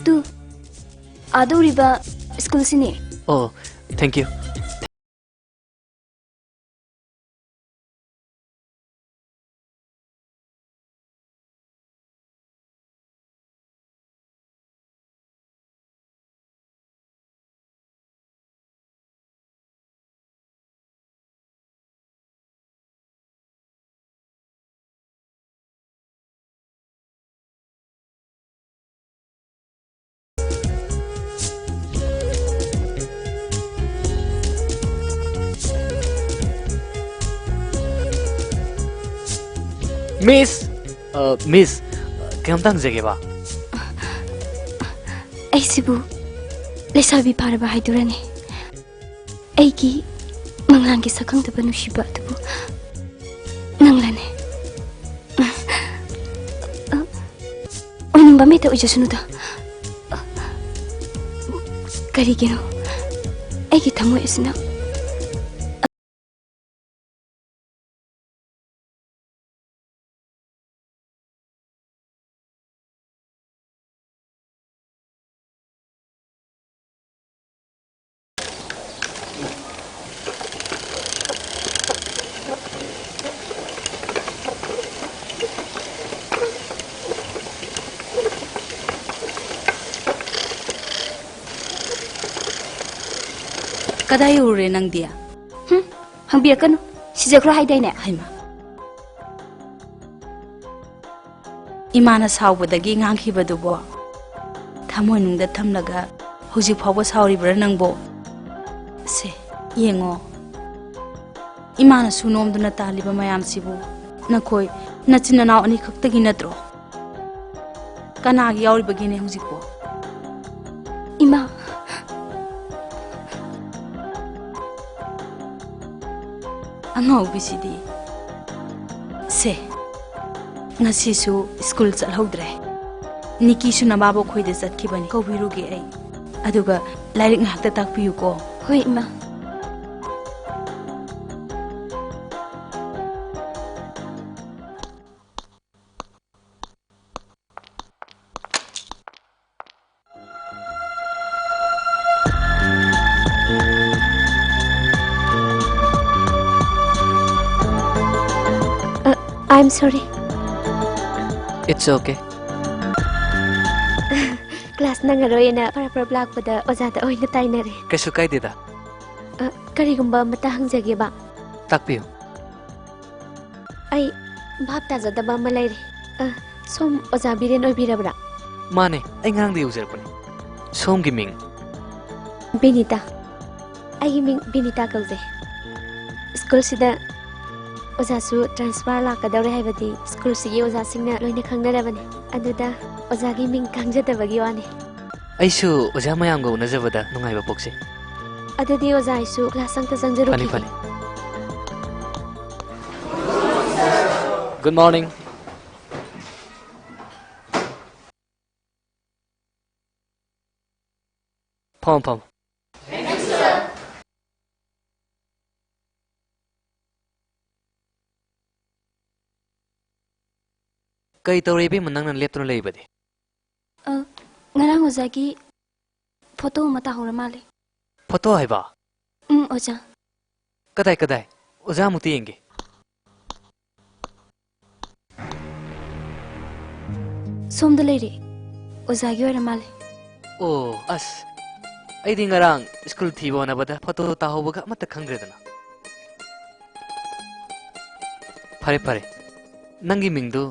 ꯇꯨ, ꯑꯥꯗ ꯎꯔꯤꯕ ꯁ꯭ꯀꯨꯜꯁꯤꯅꯤ꯫ ꯑꯣ, thank you꯫ ꯃꯤꯁ! ꯑ, ꯃꯤꯁ, ꯑ, ꯀꯩꯅꯣꯝꯇ ꯍꯪꯖꯒꯦꯕ꯫ ꯑꯩꯁꯤꯕꯨ ꯂꯩꯁꯥꯕꯤ ꯐꯥꯔꯕ ꯍꯥꯏꯗꯨꯔꯅꯦ? ꯑꯩꯒꯤ ꯃꯪꯂꯥꯟꯒꯤ ꯁꯛꯈꯪꯗꯕ ꯅꯨꯡꯁꯤꯕ ꯑꯗꯨꯕꯨ ꯅꯪꯂꯅꯦ? ꯑꯣꯏꯅꯤꯡꯕ ꯑꯃ ꯍꯦꯛꯇ ꯑꯣꯏꯖꯁꯅꯨꯗ꯫ ꯀꯔꯤꯒꯤꯅꯣ ꯑꯩꯒꯤ ꯊꯃꯣꯏ ꯑꯁꯤꯅ ꯀꯗꯥꯏ ꯌꯧꯔꯨꯔꯦ ꯅꯪꯗꯤ? ꯍꯨꯝ, ꯍꯪꯕꯤꯔꯛꯀꯅꯨ꯫ ꯁꯤꯖꯈ꯭ꯔꯣ ꯍꯥꯏꯗꯥꯏꯅꯦ? ꯍꯩꯃꯥ꯫ ꯏꯃꯥꯅ ꯁꯥꯎꯕꯗꯒꯤ ꯉꯥꯡꯈꯤꯕꯗꯨꯕꯣ ꯊꯃꯣꯏꯅꯨꯡꯗ ꯊꯝꯂꯒ ꯍꯧꯖꯤꯛ ꯐꯥꯎꯕ ꯁꯥꯎꯔꯤꯕ꯭ꯔꯥ ꯅꯪꯕꯣ? ꯁꯦ, ꯌꯦꯡꯉꯣ꯫ ꯏꯃꯥꯅꯁꯨ ꯅꯣꯝꯗꯨꯅ ꯇꯥꯜꯂꯤꯕ ꯃꯌꯥꯝꯁꯤꯕꯨ ꯅꯈꯣꯏ ꯅꯆꯤꯟ ꯅꯅꯥꯎ ꯑꯅꯤꯈꯛꯇꯒꯤ ꯅꯠꯇ꯭ꯔꯣ? ꯀꯅꯥꯒꯤ ꯌꯥꯎꯔꯤꯕꯒꯦꯅꯦ ꯍꯧꯖꯤꯛꯄꯣ? ꯏꯃꯥ꯫ ꯑꯉꯥꯎꯕꯤꯁꯤꯗꯤ꯫ ꯁꯦ, ꯉꯁꯤꯁꯨ ꯁ꯭ꯀꯨꯜ ꯆꯠꯍꯧꯗ꯭ꯔꯦ꯫ ꯅꯤꯀꯤꯁꯨ ꯅꯃꯥꯕꯣꯛ ꯈꯣꯏꯗ ꯆꯠꯈꯤꯕꯅꯤ꯫ ꯀꯧꯕꯤꯔꯨꯒꯦ ꯑꯩ꯫ ꯑꯗꯨꯒ ꯂꯥꯏꯔꯤꯛ ꯉꯥꯏꯍꯥꯛꯇ ꯇꯥꯛꯄꯤꯌꯨꯀꯣ꯫ ꯍꯣꯏ, ꯏꯃꯥ꯫ Uh, I'm sorry. It's okay. Class ꯅꯪꯉꯔꯣꯏꯅ ꯐꯔꯞ ꯐꯔꯞ ꯂꯥꯛꯄꯗ ꯑꯣꯖꯥꯗ ꯑꯣꯏꯅ ꯇꯥꯏꯅꯔꯦ꯫ ꯀꯩꯁꯨ ꯀꯥꯏꯗꯦꯗ꯫ Uh, ꯀꯔꯤꯒꯨꯝꯕ ꯑꯃꯇ ꯍꯪꯖꯒꯦꯕ? ꯇꯥꯛꯄꯤꯌꯨ꯫ ꯑꯩ ꯚꯥꯞ ꯇꯥꯖꯗꯕ ꯑꯃ ꯂꯩꯔꯦ꯫ ꯑ, ꯁꯣꯝ ꯑꯣꯖꯥ ꯕꯤꯔꯦꯟ ꯑꯣꯏꯕꯤꯔꯕ꯭ꯔꯥ? ꯃꯥꯅꯦ, ꯑꯩ ꯉꯔꯥꯡꯗꯒꯤ ꯎꯖꯔꯛꯄꯅꯤ꯫ ꯁꯣꯝꯒꯤ ꯃꯤꯡ? ꯕꯤꯅꯤꯇꯥ꯫ ꯑꯩꯒꯤ ꯃꯤꯡ ꯕꯤꯅꯤꯇꯥ ꯀꯧꯖꯩ꯫ ꯁ꯭ꯀꯨꯜꯁꯤꯗ ꯑꯣꯖꯥꯁꯨ transfer ꯂꯥꯛꯀꯗꯧꯔꯦ ꯍꯥꯏꯕꯗꯤ ꯁ꯭ꯀꯨꯜꯁꯤꯒꯤ ꯑꯣꯖꯥꯁꯤꯡꯅ ꯂꯣꯏꯅ ꯈꯪꯅꯔꯕꯅꯤ꯫ ꯑꯗꯨꯗ ꯑꯣꯖꯥꯒꯤ ꯃꯤꯡ ꯈꯪꯖꯗꯕꯒꯤ ꯋꯥꯅꯤ꯫ ꯑꯩꯁꯨ ꯑꯣꯖꯥ ꯃꯌꯥꯝꯒ ꯎꯅꯖꯕꯗ ꯅꯨꯡꯉꯥꯏꯕ ꯄꯣꯛꯆꯩ꯫ ꯑꯗꯨꯗꯤ ꯑꯣꯖꯥ, ꯑꯩꯁꯨ class ꯑꯝꯇ ꯆꯪꯖꯔꯨꯈꯤꯒꯦ꯫ ꯐꯅꯤ, ꯐꯅꯤ꯫ Good morning. ꯐꯝꯃꯣ, ꯐꯝꯃꯣ꯫ ꯀꯩ ꯇꯧꯔꯦ ꯏꯕꯦꯝꯃ, ꯅꯪꯅ ꯂꯦꯞꯇꯨꯅ ꯂꯩꯕꯗꯤ? ꯑ, ꯉꯔꯥꯡ ꯑꯣꯖꯥꯒꯤ photo ꯑꯃ ꯇꯥꯍꯧꯔ ꯃꯥꯜꯂꯦ꯫ Photo ꯍꯥꯏꯕ? ꯎꯝ, ꯑꯣꯖꯥ꯫ ꯀꯗꯥꯏ, ꯀꯗꯥꯏ? ꯑꯣꯖꯥ ꯑꯃꯨꯛꯇ ꯌꯦꯡꯒꯦ꯫ ꯁꯣꯝꯗ ꯂꯩꯔꯦ꯫ ꯑꯣꯖꯥꯒꯤ ꯑꯣꯏꯔ ꯃꯥꯜꯂꯦ꯫ ꯑꯣ, ꯑꯁ꯫ ꯑꯩꯗꯤ ꯉꯔꯥꯡ ꯁ꯭ꯀꯨꯜ ꯊꯤꯕ ꯍꯣꯠꯅꯕꯗ photo ꯇꯥꯍꯧꯕꯒ ꯑꯃꯠꯇ ꯈꯪꯗ꯭ꯔꯦꯗꯅ꯫ ꯐꯔꯦ, ꯐꯔꯦ꯫ ꯅꯪꯒꯤ ꯃꯤꯡꯗꯨ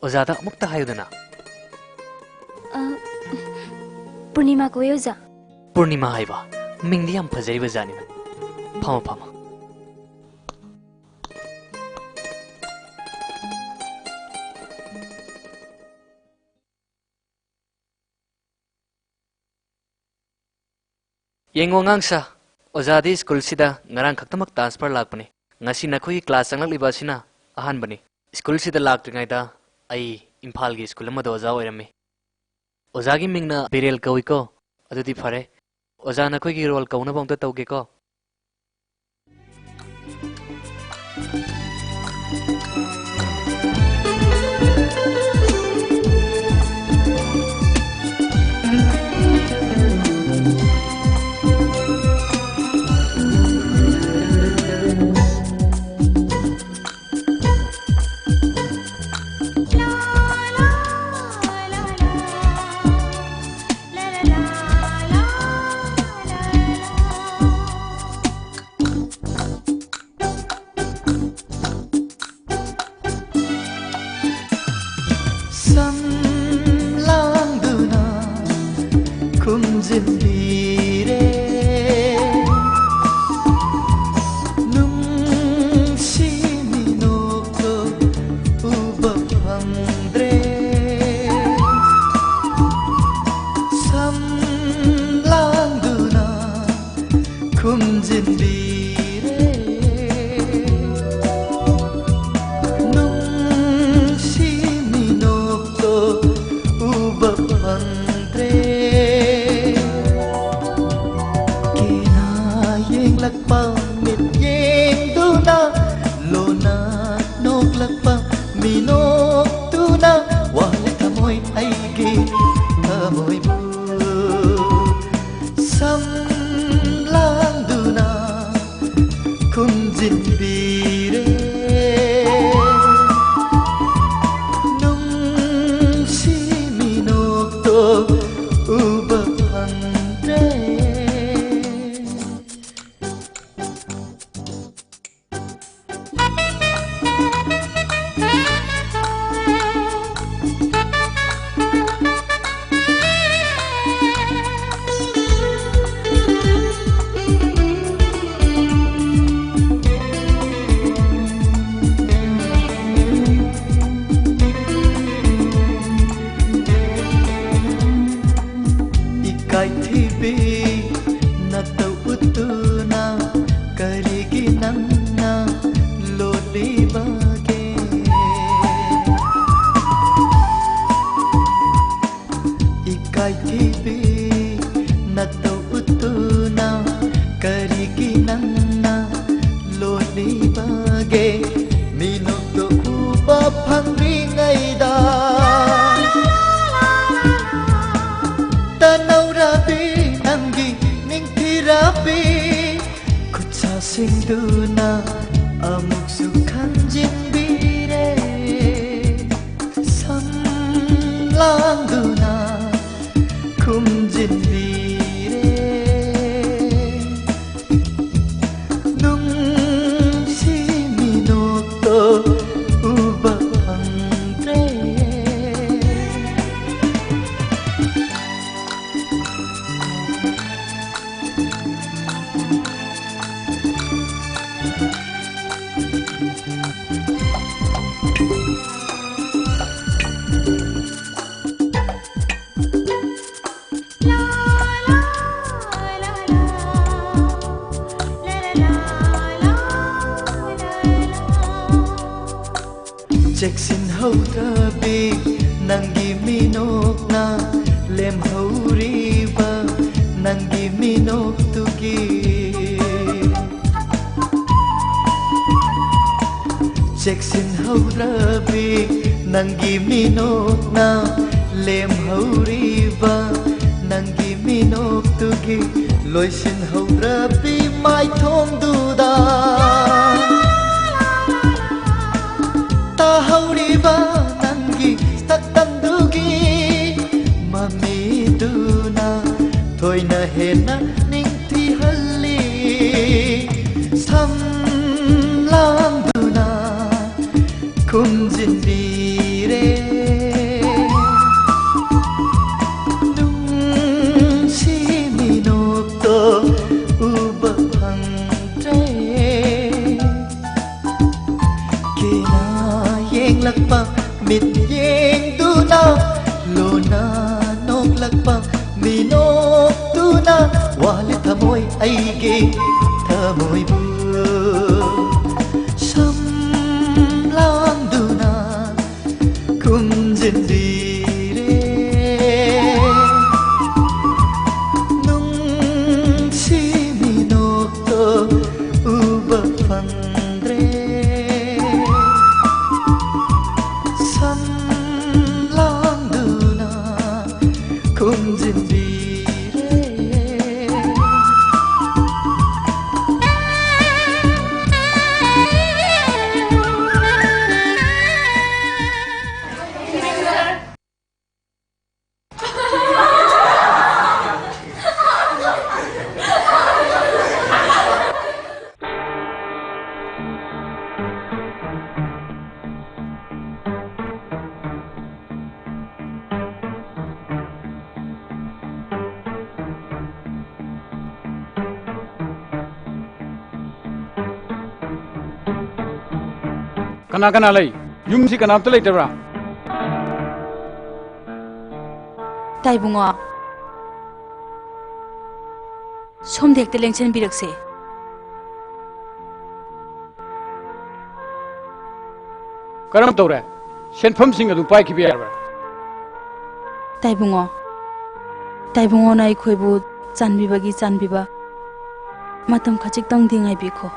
ꯑꯣꯖꯥꯗ ꯑꯃꯨꯛꯇ ꯍꯥꯏꯌꯨꯗꯅ꯫ ꯑ, ꯄꯨꯔꯅꯤꯃꯥ ꯀꯧꯏ, ꯑꯣꯖꯥ꯫ ꯄꯨꯔꯅꯤꯃꯥ ꯍꯥꯏꯕ? ꯃꯤꯡꯗꯤ ꯌꯥꯝ ꯐꯖꯔꯤꯕ ꯖꯥꯠꯅꯤꯅ꯫ ꯐꯝꯃꯣ, ꯐꯝꯃꯣ꯫ ꯌꯦꯡꯉꯣ ꯑꯉꯥꯡꯁꯥ, ꯑꯣꯖꯥꯗꯤ ꯁ꯭ꯀꯨꯜꯁꯤꯗ ꯉꯔꯥꯡ ꯈꯛꯇꯃꯛ transfer ꯂꯥꯛꯄꯅꯤ꯫ ꯉꯁꯤ ꯅꯈꯣꯏꯒꯤ class ꯆꯪꯂꯛꯂꯤꯕ ꯑꯁꯤꯅ ꯑꯍꯥꯟꯕꯅꯤ꯫ ꯁ꯭ꯀꯨꯜꯁꯤꯗ ꯂꯥꯛꯇ꯭ꯔꯤꯉꯩꯗ ꯑꯩ ꯏꯝꯐꯥꯜꯒꯤ ꯁ꯭ꯀꯨꯜ ꯑꯃꯗ ꯑꯣꯖꯥ ꯑꯣꯏꯔꯝꯃꯤ꯫ ꯑꯣꯖꯥꯒꯤ ꯃꯤꯡꯅ ꯕꯤꯔꯦꯜ ꯀꯧꯏꯀꯣ꯫ ꯑꯗꯨꯗꯤ ꯐꯔꯦ, ꯑꯣꯖꯥ ꯅꯈꯣꯏꯒꯤ roll ꯀꯧꯅꯕ ꯑꯝꯇ ꯇꯧꯒꯦꯀꯣ꯫ ꯁꯝ ꯂꯥꯡꯗꯨꯅ ꯈꯨꯝꯖꯤꯟꯕꯤꯔꯦ꯫ ꯅꯨꯡꯁꯤ ꯊꯃꯣꯏꯕꯨ ꯁꯝꯂꯥꯡꯗꯨꯅ ꯈꯨꯝꯖꯤꯟꯕꯤꯔꯦ꯫ ꯅꯨꯡꯁꯤ ꯃꯤꯅꯣꯛꯇꯣ ꯎꯕ ꯐꯪꯗ꯭ꯔꯦ꯫ ꯏꯀꯥꯏꯊꯤꯕꯤ ꯅꯇꯧ ꯎꯠꯇꯨꯅ ꯀꯔꯤꯒꯤ ꯅꯪꯅ ꯂꯣꯠꯂꯤꯕꯒꯦ? ꯏꯀꯥꯏꯊꯤꯕꯤ ꯅꯇꯧ ꯎꯠꯇꯨꯅ ꯀꯔꯤꯒꯤ ꯅꯪꯅ ꯂꯣꯠꯂꯤꯕꯒꯦ? ꯃꯤꯅꯣꯛꯇꯣ ꯎꯕ ꯐꯪꯗ꯭ꯔꯤꯉꯩꯗ ꯇꯅꯧꯔꯕꯤ ꯅꯪꯒꯤ ꯅꯤꯡꯊꯤꯔꯕꯤ ꯈꯨꯠꯁꯥꯁꯤꯡꯗꯨꯅ ꯑꯃꯨꯛꯁꯨ ꯈꯟꯖꯤꯟꯕꯤꯔꯦ꯫ ꯁꯝ ꯂꯥꯡꯗꯨꯅ ꯈꯨꯝꯖꯤꯟꯕꯤꯔꯦ꯫ ꯅꯨꯡꯁꯤ ꯃꯤꯅꯣꯛꯇꯣ ꯎꯕ ꯐꯪꯗ꯭ꯔꯦ꯫ ꯆꯦꯛꯁꯤꯟꯍꯧꯗꯕꯤ ꯅꯪꯒꯤ ꯃꯤꯅꯣꯛꯅ ꯂꯦꯝꯍꯧꯔꯤꯕ ꯅꯪꯒꯤ ꯃꯤꯅꯣꯛꯇꯨꯒꯤ꯫ ꯆꯦꯛꯁꯤꯟꯍꯧꯗ꯭ꯔꯕꯤ ꯅꯪꯒꯤ ꯃꯤꯅꯣꯛꯅ ꯂꯦꯝꯍꯧꯔꯤꯕ ꯅꯪꯒꯤ ꯃꯤꯅꯣꯛꯇꯨꯒꯤ ꯂꯣꯏꯁꯤꯟꯍꯧꯗ꯭ꯔꯕꯤ ꯃꯥꯏꯊꯣꯡꯗꯨꯗ ꯇꯥꯍꯧꯔꯤꯕ ꯅꯪꯒꯤ ꯁꯛꯇꯝꯗꯨꯒꯤ ꯃꯃꯤꯗꯨꯅ ꯊꯣꯏꯅ ꯍꯦꯟꯅ ꯅꯤꯡꯊꯤꯍꯜꯂꯤ꯫ ꯁꯝ ꯂꯥꯡꯗꯨꯅ ꯈꯨꯝꯖꯤꯟꯕꯤꯔꯦ꯫ ꯅꯨꯡꯁꯤ ꯃꯤꯅꯣꯛꯇꯣ ꯎꯕ ꯐꯪꯗ꯭ꯔꯦ꯫ ꯀꯦꯅ ꯌꯦꯡꯂꯛꯄ ꯃꯤꯠꯌꯦꯡꯗꯨꯅ ꯂꯣꯟꯅ ꯅꯣꯛꯂꯛꯄ ꯃꯤꯅꯣꯛꯇꯨꯅ ꯋꯥꯍꯜꯂꯤ ꯊꯃꯣꯏ ꯑꯩꯒꯤ ꯊꯃꯣꯏꯕꯨ ꯁꯝ ꯂꯥꯡꯗꯨꯅ ꯈꯨꯝꯖꯤꯟꯕꯤꯔꯦ꯫ ꯅꯨꯡꯁꯤ ꯃꯤꯅꯣꯛꯇꯣ ꯎꯕ ꯐꯪꯗ꯭ꯔꯦ꯫ ꯁꯝ ꯂꯥꯡꯗꯨꯅ ꯈꯨꯝꯖꯤꯟꯕꯤꯔꯦ꯫ ꯀꯅꯥ ꯀꯅꯥ ꯂꯩ? ꯌꯨꯝꯁꯤ ꯀꯅꯥꯝꯇ ꯂꯩꯇꯕ꯭ꯔꯥ? ꯇꯥꯏꯕꯨꯡꯉꯣ, ꯁꯣꯝꯗ ꯍꯦꯛꯇ ꯂꯦꯡꯁꯤꯟꯕꯤꯔꯛꯁꯦ꯫ ꯀꯔꯝ ꯇꯧꯔꯦ? ꯁꯦꯟꯐꯝꯁꯤꯡ ꯑꯗꯨ ꯄꯥꯏꯈꯤꯕ ꯌꯥꯔꯕ꯭ꯔꯥ? ꯇꯥꯏꯕꯨꯡꯉꯣ, ꯇꯥꯏꯕꯨꯡꯉꯣꯅ ꯑꯩꯈꯣꯏꯕꯨ ꯆꯥꯟꯕꯤꯕꯒꯤ ꯆꯥꯟꯕꯤꯕ꯫ ꯃꯇꯝ ꯈꯖꯤꯛꯇꯪꯗꯤ ꯉꯥꯏꯕꯤꯈꯣ꯫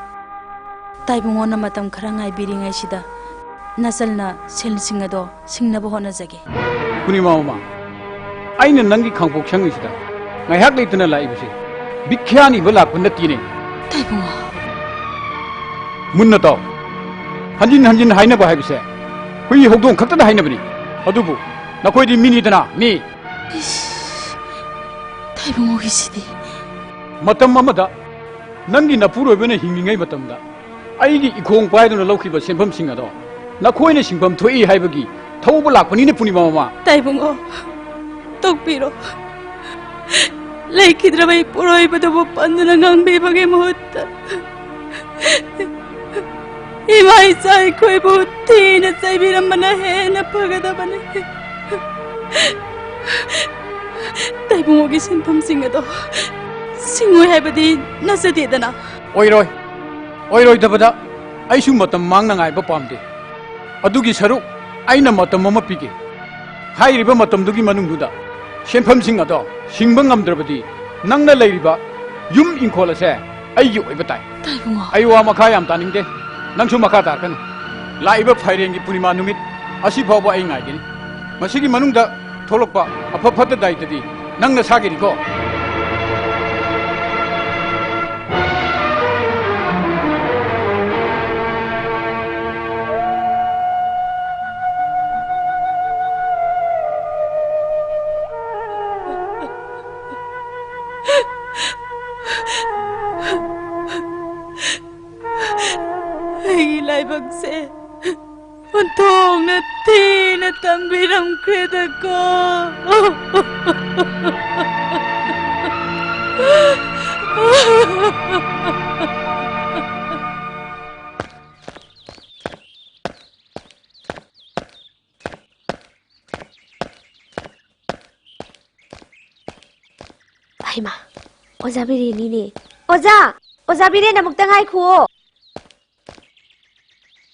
ꯇꯥꯏꯕꯨꯡꯉꯣꯅ ꯃꯇꯝ ꯈꯔ ꯉꯥꯏꯕꯤꯔꯤꯉꯩꯁꯤꯗ ꯅꯆꯜꯅ ꯁꯦꯜꯁꯤꯡ ꯑꯗꯣ ꯁꯤꯡꯅꯕ ꯍꯣꯠꯅꯖꯒꯦ꯫ ꯄꯨꯔꯅꯤꯃꯥ ꯃꯃꯥ, ꯑꯩꯅ ꯅꯪꯒꯤ ꯈꯥꯡꯄꯣꯛ ꯁꯪꯉꯤꯁꯤꯗ ꯉꯥꯏꯍꯥꯛ ꯂꯩꯇꯅ ꯂꯥꯛꯏꯕꯁꯦ ꯚꯤꯈ꯭ꯌꯥ ꯅꯤꯕ ꯂꯥꯛꯄ ꯅꯠꯇꯦꯅꯦ꯫ ꯇꯥꯏꯕꯨꯡꯉꯣ꯫ ꯃꯨꯟꯅ ꯇꯥꯎ꯫ ꯍꯟꯖꯤꯟ ꯍꯟꯖꯤꯟ ꯍꯥꯏꯅꯕ ꯍꯥꯏꯕꯁꯦ ꯍꯨꯏ ꯍꯧꯗꯣꯡ ꯈꯛꯇꯗ ꯍꯥꯏꯅꯕꯅꯤ꯫ ꯑꯗꯨꯕꯨ ꯅꯈꯣꯏꯗꯤ ꯃꯤꯅꯤꯗꯅ, ꯃꯤ꯫ ꯏꯁ, ꯇꯥꯏꯕꯨꯡꯉꯣꯒꯤꯁꯤꯗꯤ꯫ ꯃꯇꯝ ꯑꯃꯗ ꯅꯪꯒꯤ ꯅꯄꯨꯔꯣꯏꯕꯅ ꯍꯤꯡꯂꯤꯉꯩ ꯃꯇꯝꯗ ꯑꯩꯒꯤ ꯏꯈꯣꯡ ꯄꯥꯏꯗꯨꯅ ꯂꯧꯈꯤꯕ ꯁꯦꯟꯐꯝꯁꯤꯡ ꯑꯗꯣ ꯅꯈꯣꯏꯅ ꯁꯤꯡꯐꯝ ꯊꯣꯛꯏ ꯍꯥꯏꯕꯒꯤ ꯊꯧꯕ ꯂꯥꯛꯄꯅꯤꯅꯦ, ꯄꯨꯔꯅꯤꯃꯥ ꯃꯃꯥ꯫ ꯇꯥꯏꯕꯨꯡꯉꯣ, ꯇꯣꯛꯄꯤꯔꯣ꯫ ꯂꯩꯈꯤꯗ꯭ꯔꯕ ꯏꯄꯨꯔꯣꯏꯕꯗꯨꯕꯨ ꯄꯟꯗꯨꯅ ꯉꯥꯡꯕꯤꯕꯒꯤ ꯃꯍꯨꯠꯇ ꯏꯃꯥ ꯏꯆꯥ ꯑꯩꯈꯣꯏꯕꯨ ꯊꯤꯅ ꯆꯩꯕꯤꯔꯝꯕꯅ ꯍꯦꯟꯅ ꯐꯒꯗꯕꯅꯤ꯫ ꯇꯥꯏꯕꯨꯡꯉꯣꯒꯤ ꯁꯤꯟꯐꯝꯁꯤꯡ ꯑꯗꯣ ꯁꯤꯡꯉꯣꯏ ꯍꯥꯏꯕꯗꯤ ꯅꯠꯆꯗꯦꯗꯅ꯫ ꯑꯣꯏꯔꯣꯏ꯫ ꯑꯣꯏꯔꯣꯏꯗꯕꯗ ꯑꯩꯁꯨ ꯃꯇꯝ ꯃꯥꯡꯅ ꯉꯥꯏꯕ ꯄꯥꯝꯗꯦ꯫ ꯑꯗꯨꯒꯤ ꯁꯔꯨꯛ ꯑꯩꯅ ꯃꯇꯝ ꯑꯃ ꯄꯤꯒꯦ꯫ ꯍꯥꯏꯔꯤꯕ ꯃꯇꯝꯗꯨꯒꯤ ꯃꯅꯨꯡꯗꯨꯗ ꯁꯦꯟꯐꯝꯁꯤꯡ ꯑꯗꯣ ꯁꯤꯡꯕ ꯉꯝꯗ꯭ꯔꯕꯗꯤ ꯅꯪꯅ ꯂꯩꯔꯤꯕ ꯌꯨꯝ ꯏꯪꯈꯣꯜ ꯑꯁꯦ ꯑꯩꯒꯤ ꯑꯣꯏꯕ ꯇꯥꯏ꯫ ꯇꯥꯏꯕꯨꯡꯉꯣ꯫ ꯑꯩ ꯋꯥ ꯃꯈꯥ ꯌꯥꯝ ꯇꯥꯅꯤꯡꯗꯦ꯫ ꯅꯪꯁꯨ ꯃꯈꯥ ꯇꯥꯔꯛꯀꯅꯨ꯫ ꯂꯥꯛꯏꯕ ꯐꯥꯏꯔꯦꯟꯒꯤ ꯄꯨꯔꯅꯤꯃꯥ ꯅꯨꯃꯤꯠ ꯑꯁꯤ ꯐꯥꯎꯕ ꯑꯩ ꯉꯥꯏꯒꯅꯤ꯫ ꯃꯁꯤꯒꯤ ꯃꯅꯨꯡꯗ ꯊꯣꯛꯂꯛꯄ ꯑꯐ ꯐꯠꯇ ꯗꯥꯏꯇꯗꯤ ꯅꯪ ꯅꯁꯥꯒꯤꯅꯤꯀꯣ꯫ ꯑꯩꯒꯤ ꯂꯥꯏꯕꯛꯁꯦ ꯑꯣꯟꯊꯣꯛꯅ ꯊꯤꯅ ꯇꯝꯕꯤꯔꯝꯈ꯭ꯔꯦꯗꯀꯣ꯫ ꯍꯩꯃꯥ, ꯑꯣꯖꯥ ꯕꯤꯔꯦꯟꯅꯤꯅꯦ꯫ ꯑꯣꯖꯥ! ꯑꯣꯖꯥ ꯕꯤꯔꯦꯟ, ꯑꯃꯨꯛꯇ ꯉꯥꯏꯈꯨꯑꯣ꯫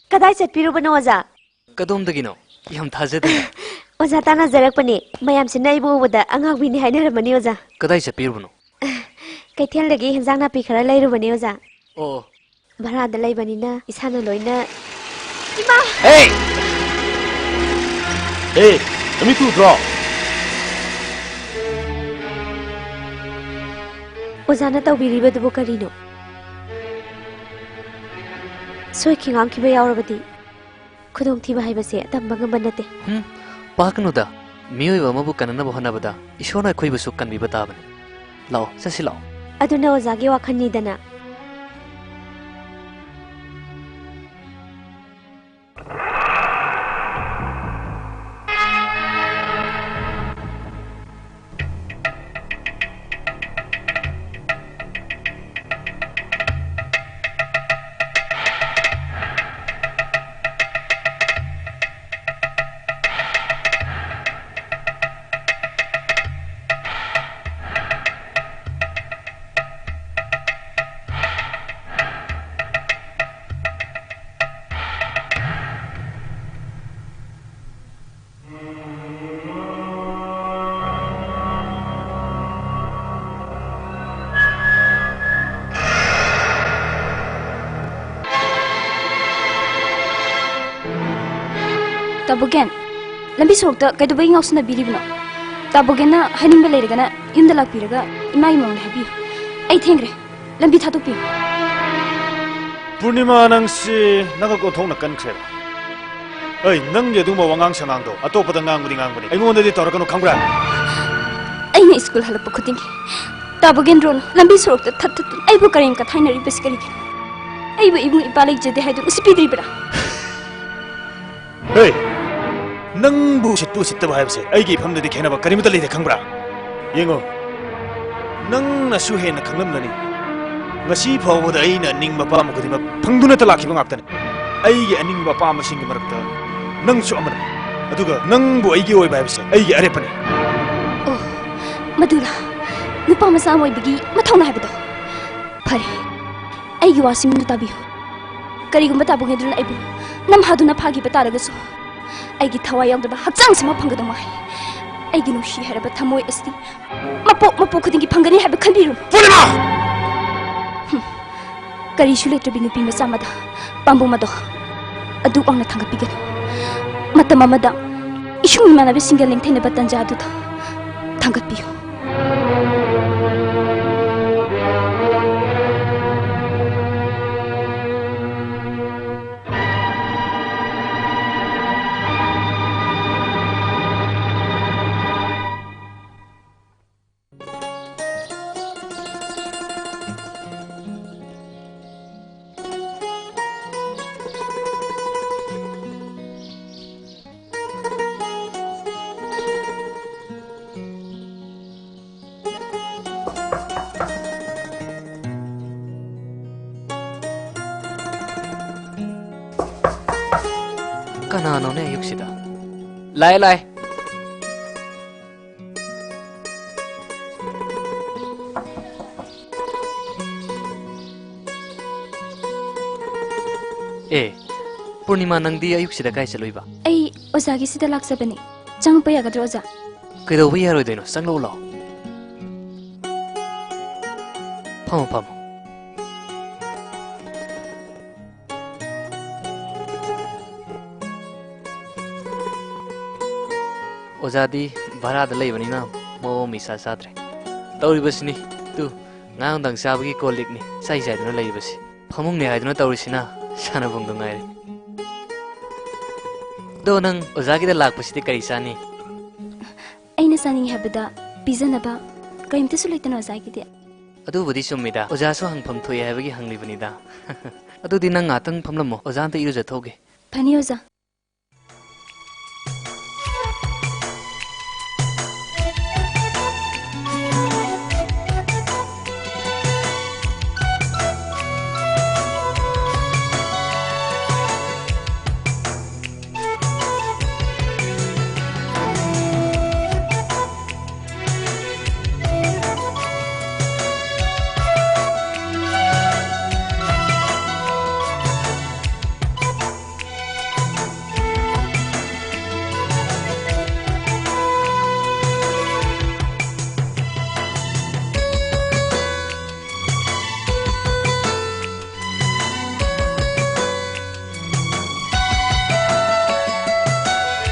ꯀꯗꯥꯏ ꯆꯠꯄꯤꯔꯨꯕꯅꯣ, ꯑꯣꯖꯥ? ꯀꯗꯣꯝꯗꯒꯤꯅꯣ? ꯌꯥꯝ ꯊꯥꯖꯗꯅ꯫ ꯑꯣꯖꯥ ꯇꯥꯟꯅꯖꯔꯛꯄꯅꯦ꯫ ꯃꯌꯥꯝꯁꯤꯅ ꯑꯩꯕꯨ ꯎꯕꯗ ꯑꯉꯥꯎꯕꯤꯅꯤ ꯍꯥꯏꯅꯔꯝꯃꯅꯤ, ꯑꯣꯖꯥ꯫ ꯀꯗꯥꯏ ꯆꯠꯄꯤꯔꯨꯕꯅꯣ? ꯀꯩꯊꯦꯜꯗꯒꯤ ꯍꯦꯟꯖꯥꯡ ꯅꯥꯄꯤ ꯈꯔ ꯂꯩꯔꯨꯕꯅꯦ, ꯑꯣꯖꯥ꯫ ꯑꯣ꯫ ꯚꯔꯥꯗ ꯂꯩꯕꯅꯤꯅ ꯏꯁꯥꯅ ꯂꯣꯏꯅ꯫ ꯏꯃꯥ! ꯍꯦ! ꯍꯦ! ꯅꯨꯃꯤꯠꯇꯨ ꯎꯗ꯭ꯔꯣ? ꯑꯣꯖꯥꯅ ꯇꯧꯕꯤꯔꯤꯕꯗꯨꯕꯨ ꯀꯔꯤꯅꯣ? ꯁꯣꯏꯈꯤ ꯉꯥꯝꯈꯤꯕ ꯌꯥꯎꯔꯕꯗꯤ ꯈꯨꯗꯣꯡꯊꯤꯕ ꯍꯥꯏꯕꯁꯦ ꯇꯝꯕ ꯉꯝꯕ ꯅꯠꯇꯦ꯫ ꯍꯨꯝ, ꯄꯥꯈꯠꯀꯅꯨꯗ꯫ ꯃꯤꯑꯣꯏꯕ ꯑꯃꯕꯨ ꯀꯟꯅꯅꯕ ꯍꯣꯠꯅꯕꯗ ꯏꯁꯣꯔꯅ ꯑꯩꯈꯣꯏꯕꯨꯁꯨ ꯀꯟꯕꯤꯕ ꯇꯥꯕꯅꯤ꯫ ꯂꯥꯛꯑꯣ, ꯆꯠꯁꯤ ꯂꯥꯛꯑꯣ꯫ ꯑꯗꯨꯅ ꯑꯣꯖꯥꯒꯤ ꯋꯥꯈꯜꯅꯤꯗꯅ꯫ ꯇꯥꯕꯣꯒꯦꯟ, ꯂꯝꯕꯤ ꯁꯣꯔꯣꯛꯇ ꯀꯩꯗꯧꯕꯒꯤ ꯉꯥꯎꯁꯤꯟꯅꯕꯤꯔꯤꯕꯅꯣ? ꯇꯥꯕꯣꯒꯦꯟꯅ ꯍꯥꯏꯅꯤꯡꯕ ꯂꯩꯔꯒꯅ ꯌꯨꯝꯗ ꯂꯥꯛꯄꯤꯔꯒ ꯏꯃꯥꯒꯤ ꯃꯃꯥꯡꯗ ꯍꯥꯏꯕꯤꯌꯨ꯫ ꯑꯩ ꯊꯦꯡꯈ꯭ꯔꯦ, ꯂꯝꯕꯤ ꯊꯥꯗꯣꯛꯄꯤꯌꯨ꯫ ꯄꯨꯔꯅꯤꯃꯥ, ꯅꯪꯁꯤ ꯅꯉꯛ ꯑꯣꯟꯊꯣꯛꯅ ꯀꯟꯈ꯭ꯔꯦꯗ꯫ ꯑꯩ ꯅꯪꯒꯤ ꯑꯗꯨꯒꯨꯝꯕ ꯋꯥꯉꯥꯡ ꯁꯉꯥꯡꯗꯣ ꯑꯇꯣꯞꯄꯗ ꯉꯥꯡꯕꯗꯤ ꯉꯥꯡꯕꯅꯤ, ꯑꯩꯉꯣꯟꯗꯗꯤ ꯇꯧꯔꯛꯀꯅꯨ, ꯈꯪꯕ꯭ꯔꯥ? ꯑꯩꯅ ꯁ꯭ꯀꯨꯜ ꯍꯜꯂꯛꯄ ꯈꯨꯗꯤꯡꯒꯤ ꯇꯥꯕꯣꯒꯦꯟꯗ꯭ꯔꯣꯅ ꯂꯝꯕꯤ ꯁꯣꯔꯣꯛꯇ ꯊꯠ ꯊꯠ ꯊꯠ ꯑꯩꯕꯨ ꯀꯔꯦꯝ ꯀꯊꯥꯏꯅꯔꯤꯕꯁꯤ ꯀꯔꯤꯒꯤꯅꯣ? ꯑꯩꯕꯨ ꯏꯕꯨꯡ ꯏꯄꯥ ꯂꯩꯖꯗꯦ ꯍꯥꯏꯗꯨ ꯎꯁꯤꯠꯄꯤꯗ꯭ꯔꯤꯕ꯭ꯔꯥ? ꯍꯦ! ꯅꯪꯕꯨ ꯎꯁꯤꯠꯄ ꯎꯁꯤꯠꯇꯕ ꯍꯥꯏꯕꯁꯦ ꯑꯩꯒꯤ ꯏꯐꯝꯗꯗꯤ ꯈꯦꯠꯅꯕ ꯀꯔꯤꯃꯠꯇ ꯂꯩꯇꯦ, ꯈꯪꯕ꯭ꯔꯥ? ꯌꯦꯡꯉꯣ, ꯅꯪꯅꯁꯨ ꯍꯦꯟꯅ ꯈꯪꯂꯝꯂꯅꯤ꯫ ꯉꯁꯤ ꯐꯥꯎꯕꯗ ꯑꯩꯅ ꯑꯅꯤꯡꯕ ꯑꯄꯥꯝꯕ ꯈꯨꯗꯤꯡꯃꯛ ꯐꯪꯗꯨꯅꯇ ꯂꯥꯛꯈꯤꯕ ꯉꯥꯛꯇꯅꯤ꯫ ꯑꯩꯒꯤ ꯑꯅꯤꯡꯕ ꯑꯄꯥꯝꯕꯁꯤꯡꯒꯤ ꯃꯔꯛꯇ ꯅꯪꯁꯨ ꯑꯃꯅꯤ꯫ ꯑꯗꯨꯒ ꯅꯪꯕꯨ ꯑꯩꯒꯤ ꯑꯣꯏꯕ ꯍꯥꯏꯕꯁꯦ ꯑꯩꯒꯤ ꯑꯔꯦꯞꯄꯅꯤ꯫ ꯑꯣ, ꯃꯗꯨꯔ ꯅꯨꯄꯥ ꯃꯆꯥ ꯑꯃ ꯑꯣꯏꯕꯒꯤ ꯃꯊꯧꯅꯥ ꯍꯥꯏꯕꯗꯣ? ꯐꯔꯦ, ꯑꯩꯒꯤ ꯋꯥꯁꯤ ꯃꯨꯟꯅ ꯇꯥꯕꯤꯌꯨ꯫ ꯀꯔꯤꯒꯨꯝꯕ ꯇꯥꯕꯣꯒꯦꯟꯗ꯭ꯔꯣꯅ ꯑꯩꯕꯨ ꯅꯝꯍꯥꯗꯨꯅ ꯐꯥꯈꯤꯕ ꯇꯥꯔꯒꯁꯨ, ꯑꯩꯒꯤ ꯊꯋꯥꯏ ꯌꯥꯎꯗꯕ ꯍꯛꯆꯥꯡꯁꯤꯃꯛ ꯐꯪꯒꯗꯧ ꯃꯥꯜꯂꯤ꯫ ꯑꯩꯒꯤ ꯅꯨꯡꯁꯤ ꯍꯥꯏꯔꯕ ꯊꯃꯣꯏ ꯑꯁꯤ ꯃꯄꯣꯛ ꯃꯄꯣꯛ ꯈꯨꯗꯤꯡꯒꯤ ꯐꯪꯒꯅꯤ ꯍꯥꯏꯕ ꯈꯟꯕꯤꯔꯨꯅꯨ꯫ ꯄꯨꯔꯅꯤꯃꯥ! ꯍꯨꯝ꯫ ꯀꯔꯤꯁꯨ ꯂꯩꯇ꯭ꯔꯕꯤ ꯅꯨꯄꯤ ꯃꯆꯥ ꯑꯃꯗ ꯄꯥꯝꯕꯣꯝ ꯑꯗꯣ ꯑꯗꯨꯛ ꯋꯥꯡꯅ ꯊꯥꯡꯒꯠꯄꯤꯒꯅꯨ꯫ ꯃꯇꯝ ꯑꯃꯗ ꯏꯁꯨꯡ ꯏꯃꯥꯟꯅꯕꯁꯤꯡꯒ ꯂꯦꯡꯊꯩꯅꯕ ꯇꯟꯖꯥ ꯑꯗꯨꯗ ꯊꯥꯡꯒꯠꯄꯤꯌꯨ꯫ ꯀꯅꯥꯅꯣꯅꯦ ꯑꯌꯨꯛꯁꯤꯗ? ꯂꯥꯛꯑꯦ, ꯂꯥꯛꯑꯦ꯫ ꯑꯦ, ꯄꯨꯔꯅꯤꯃꯥ, ꯅꯪꯗꯤ ꯑꯌꯨꯛꯁꯤꯗ ꯀꯥꯏ ꯆꯠꯂꯨꯏꯕ? ꯑꯩ ꯑꯣꯖꯥꯒꯤꯁꯤꯗ ꯂꯥꯛꯆꯕꯅꯤ꯫ ꯆꯪꯉꯛꯄ ꯌꯥꯒꯗ꯭ꯔꯣ, ꯑꯣꯖꯥ? ꯀꯩꯗꯧꯕ ꯌꯥꯔꯣꯏꯗꯣꯏꯅꯣ? ꯆꯪꯂꯛꯎ ꯂꯥꯎ꯫ ꯐꯝꯃꯣ, ꯐꯝꯃꯣ꯫ ꯑꯣꯖꯥꯗꯤ ꯚꯔꯥꯗ ꯂꯩꯕꯅꯤꯅ ꯃꯑꯣꯡ ꯑꯃ ꯏꯆꯥ ꯆꯥꯗ꯭ꯔꯦ꯫ ꯇꯧꯔꯤꯕꯁꯤꯅꯤ ꯇꯨ, ꯉꯔꯥꯡ ꯅꯨꯡꯗꯥꯡ ꯆꯥꯕꯒꯤ ꯀꯣꯜ ꯂꯤꯛꯅꯤ ꯆꯥꯏ ꯆꯥꯏꯗꯨꯅ ꯂꯩꯔꯤꯕꯁꯤ꯫ ꯐꯃꯨꯡꯅꯦ ꯍꯥꯏꯗꯨꯅ ꯇꯧꯔꯤꯁꯤꯅ ꯁꯥꯟꯅꯐꯝꯗꯣ ꯉꯥꯏꯔꯦ꯫ ꯑꯗꯣ ꯅꯪ ꯑꯣꯖꯥꯒꯤꯗ ꯂꯥꯛꯄꯁꯤꯗꯤ ꯀꯔꯤ ꯆꯥꯅꯤ? ꯑꯩꯅ ꯆꯥꯅꯤꯡꯉꯤ ꯍꯥꯏꯕꯗ ꯄꯤꯖꯅꯕ ꯀꯔꯤꯝꯇꯁꯨ ꯂꯩꯇꯅ ꯑꯣꯖꯥꯒꯤꯗꯤ꯫ ꯑꯗꯨꯕꯨꯗꯤ ꯆꯨꯝꯃꯤꯗ, ꯑꯣꯖꯥꯁꯨ ꯍꯪꯐꯝ ꯊꯣꯛꯏ ꯍꯥꯏꯕꯒꯤ ꯍꯪꯂꯤꯕꯅꯤꯗ꯫ ꯑꯗꯨꯗꯤ ꯅꯪ ꯉꯥꯛꯇꯪ ꯐꯝꯂꯝꯃꯣ, ꯑꯣꯖꯥ ꯑꯝꯇ ꯏꯔꯨꯖꯊꯣꯛꯎꯒꯦ꯫ ꯐꯅꯤ ꯑꯣꯖꯥ꯫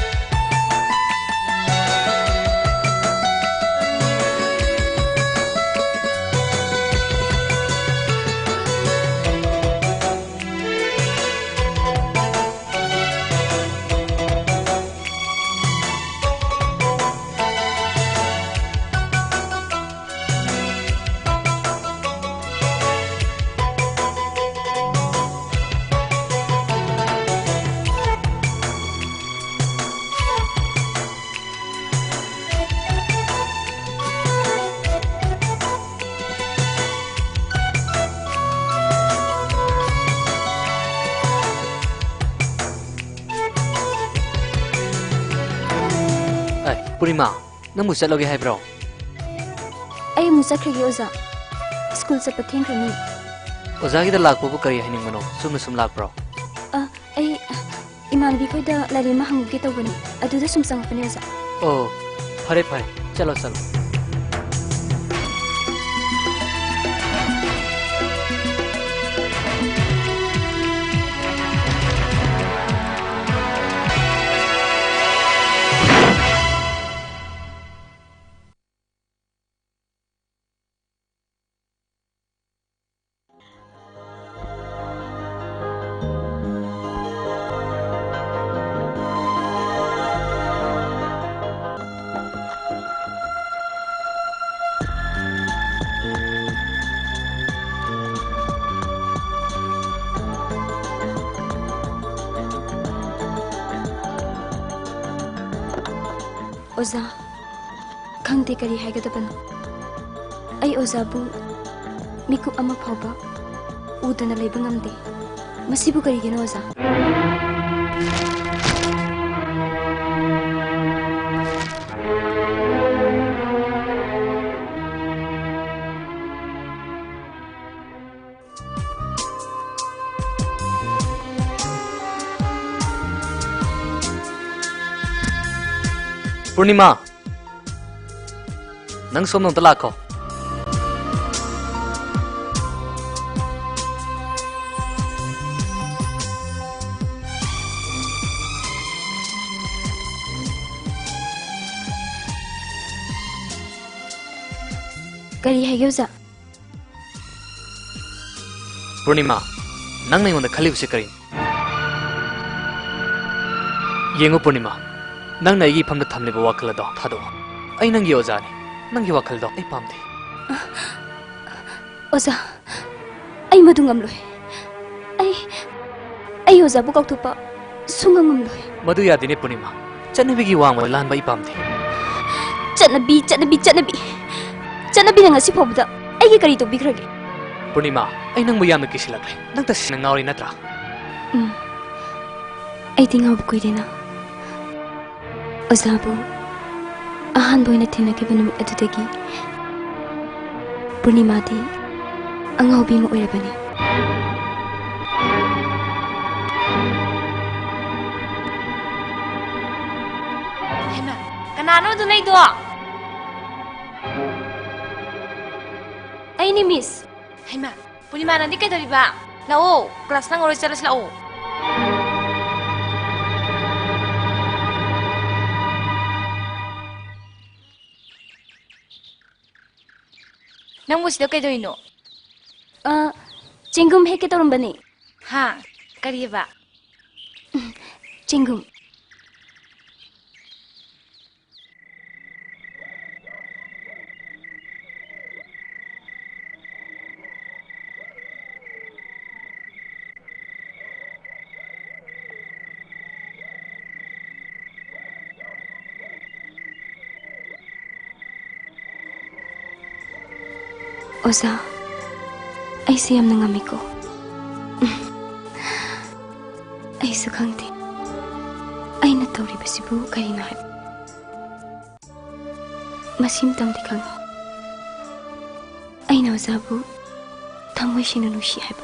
ꯑꯦ, ꯄꯨꯔꯅꯤꯃꯥ, ꯅꯪꯕꯨ ꯆꯠꯂꯒꯦ ꯍꯥꯏꯕ꯭ꯔꯣ? ꯑꯩ ꯑꯃꯨꯛ ꯆꯠꯈ꯭ꯔꯒꯦ, ꯑꯣꯖꯥ꯫ ꯁ꯭ꯀꯨꯜ ꯆꯠꯄ ꯊꯦꯡꯈ꯭ꯔꯅꯤ꯫ ꯑꯣꯖꯥꯒꯤꯗ ꯂꯥꯛꯄꯕꯨ ꯀꯔꯤ ꯍꯥꯏꯅꯤꯡꯕꯅꯣ? ꯆꯨꯝꯅ ꯁꯨꯝ ꯂꯥꯛꯄ꯭ꯔꯣ? ꯑ, ꯑꯩ ꯏꯃꯥꯟꯅꯕꯤ ꯈꯣꯏꯗ ꯂꯥꯏꯔꯤꯛ ꯑꯃ ꯍꯪꯉꯨꯒꯦ ꯇꯧꯕꯅꯤ꯫ ꯑꯗꯨꯗ ꯁꯨꯝ ꯆꯪꯉꯛꯄꯅꯦ, ꯑꯣꯖꯥ꯫ ꯑꯣ, ꯐꯔꯦ, ꯐꯔꯦ꯫ ꯆꯠꯂꯣ, ꯆꯠꯂꯣ꯫ ꯑꯣꯖꯥ, ꯈꯪꯗꯦ ꯀꯔꯤ ꯍꯥꯏꯒꯗꯕꯅꯣ꯫ ꯑꯩ ꯑꯣꯖꯥꯕꯨ ꯃꯤꯀꯨꯞ ꯑꯃ ꯐꯥꯎꯕ ꯎꯗꯅ ꯂꯩꯕ ꯉꯝꯗꯦ꯫ ꯃꯁꯤꯕꯨ ꯀꯔꯤꯒꯤꯅꯣ, ꯑꯣꯖꯥ? ꯄꯨꯔꯅꯤꯃꯥ, ꯅꯪ ꯁꯣꯝꯗ ꯑꯝꯇ ꯂꯥꯛꯈꯣ꯫ ꯀꯔꯤ ꯍꯥꯏꯒꯦ, ꯑꯣꯖꯥ? ꯄꯨꯔꯅꯤꯃꯥ, ꯅꯪꯅ ꯑꯩꯉꯣꯟꯗ ꯈꯜꯂꯤꯕꯁꯤ ꯀꯔꯤꯅꯣ? ꯌꯦꯡꯉꯨ ꯄꯨꯔꯅꯤꯃꯥ, ꯅꯪꯅ ꯑꯩꯒꯤ ꯏꯐꯝꯗ ꯊꯝꯂꯤꯕ ꯋꯥꯈꯜ ꯑꯗꯣ ꯊꯥꯗꯣꯛꯑꯣ꯫ ꯑꯩ ꯅꯪꯒꯤ ꯑꯣꯖꯥꯅꯤ꯫ ꯅꯪꯒꯤ ꯋꯥꯈꯜꯗꯣ ꯑꯩ ꯄꯥꯝꯗꯦ꯫ ꯑꯣꯖꯥ, ꯑꯩ ꯃꯗꯨ ꯉꯝꯂꯣꯏ꯫ ꯑꯩ, ꯑꯩ ꯑꯣꯖꯥꯕꯨ ꯀꯥꯎꯊꯣꯛꯄ ꯁꯨꯡꯉꯝ ꯉꯝꯂꯣꯏ꯫ ꯃꯗꯨ ꯌꯥꯗꯦꯅꯦ ꯄꯨꯔꯅꯤꯃꯥ꯫ ꯆꯠꯅꯕꯤꯒꯤ ꯋꯥꯡꯃꯗ ꯂꯥꯟꯕ ꯑꯩ ꯄꯥꯝꯗꯦ꯫ ꯆꯠꯅꯕꯤ, ꯆꯠꯅꯕꯤ, ꯆꯠꯅꯕꯤ꯫ ꯆꯠꯅꯕꯤꯅ ꯉꯁꯤ ꯐꯥꯎꯕꯗ ꯑꯩꯒꯤ ꯀꯔꯤ ꯇꯧꯕꯤꯈ꯭ꯔꯒꯦ? ꯄꯨꯔꯅꯤꯃꯥ, ꯑꯩ ꯅꯪꯕꯨ ꯌꯥꯝꯅ ꯀꯤꯁꯤꯜꯂꯛꯂꯦ꯫ ꯅꯪ ꯇꯁꯦꯡꯅ ꯉꯥꯎꯔꯦ ꯅꯠꯇ꯭ꯔꯥ? ꯎꯝ꯫ ꯑꯩꯗꯤ ꯉꯥꯎꯕ ꯀꯨꯏꯔꯦꯅ꯫ ꯑꯣꯖꯥꯕꯨ ꯑꯍꯥꯟꯕ ꯑꯣꯏꯅ ꯊꯦꯡꯅꯈꯤꯕ ꯅꯨꯃꯤꯠ ꯑꯗꯨꯗꯒꯤ ꯄꯨꯔꯅꯤꯃꯥꯗꯤ ꯑꯉꯥꯎꯕꯤ ꯑꯃ ꯑꯣꯏꯔꯕꯅꯤ꯫ ꯍꯩꯃꯥ, ꯀꯅꯥꯅꯣ ꯑꯗꯨ ꯂꯩꯗꯣ? ꯑꯩꯅꯤ, ꯃꯤꯁ꯫ ꯍꯩꯃꯥ, ꯄꯨꯔꯅꯤꯃꯥ, ꯅꯪꯗꯤ ꯀꯩꯗꯧꯔꯤꯕ? ꯂꯥꯛꯑꯣ, ꯀ꯭ꯂꯥꯁ ꯅꯪꯉꯔꯣꯏ, ꯆꯠꯂꯁꯤ ꯂꯥꯛꯑꯣ꯫ ꯅꯪꯕꯨ ꯁꯤꯗ ꯀꯩꯗꯧꯔꯤꯅꯣ? ꯑ, ꯆꯦꯡꯒꯨꯝ ꯍꯦꯛꯀꯦ ꯇꯧꯔꯝꯕꯅꯤ꯫ ꯍꯥ? ꯀꯔꯤꯑꯕ? ꯆꯦꯡꯒꯨꯝ꯫ ꯑꯣꯖꯥ, ꯑꯩꯁꯦ ꯌꯥꯝꯅ ꯉꯝꯃꯤꯀꯣ꯫ ꯑꯩꯁꯨ ꯈꯪꯗꯦ ꯑꯩꯅ ꯇꯧꯔꯤꯕꯁꯤꯕꯨ ꯀꯔꯤꯅꯣ ꯍꯥꯏꯕ꯫ ꯃꯁꯤꯝꯇꯪꯗꯤ ꯈꯪꯏ, ꯑꯩꯅ ꯑꯣꯖꯥꯕꯨ ꯊꯃꯣꯏ ꯁꯦꯡꯅ ꯅꯨꯡꯁꯤ ꯍꯥꯏꯕ꯫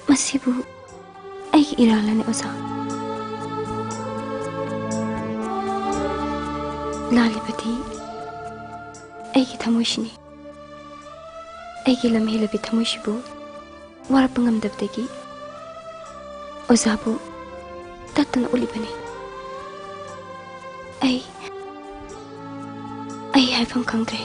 ꯃꯁꯤꯕꯨ ꯑꯩꯒꯤ ꯏꯔꯥꯜꯂꯅꯤ, ꯑꯣꯖꯥ꯫ ꯂꯥꯜꯂꯤꯕꯗꯤ ꯑꯩꯒꯤ ꯊꯃꯣꯏꯁꯤꯅꯤ꯫ ꯑꯩꯒꯤ ꯂꯝꯍꯦꯜꯂꯕꯤ ꯊꯃꯣꯏꯁꯤꯕꯨ ꯋꯥꯔꯛꯄ ꯉꯝꯗꯕꯗꯒꯤ ꯑꯣꯖꯥꯕꯨ ꯇꯠꯇꯅ ꯎꯠꯂꯤꯕꯅꯤ꯫ ꯑꯩ, ꯑꯩ ꯍꯥꯏꯐꯝ ꯈꯪꯗ꯭ꯔꯦ꯫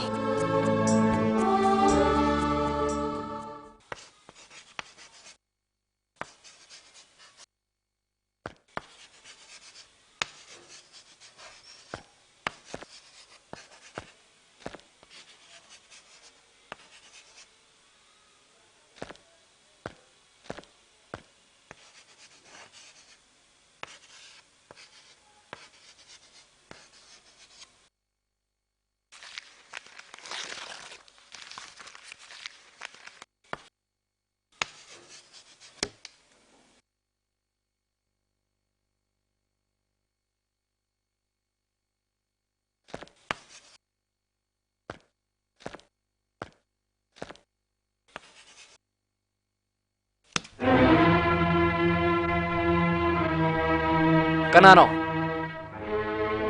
ꯀꯅꯥꯅꯣ?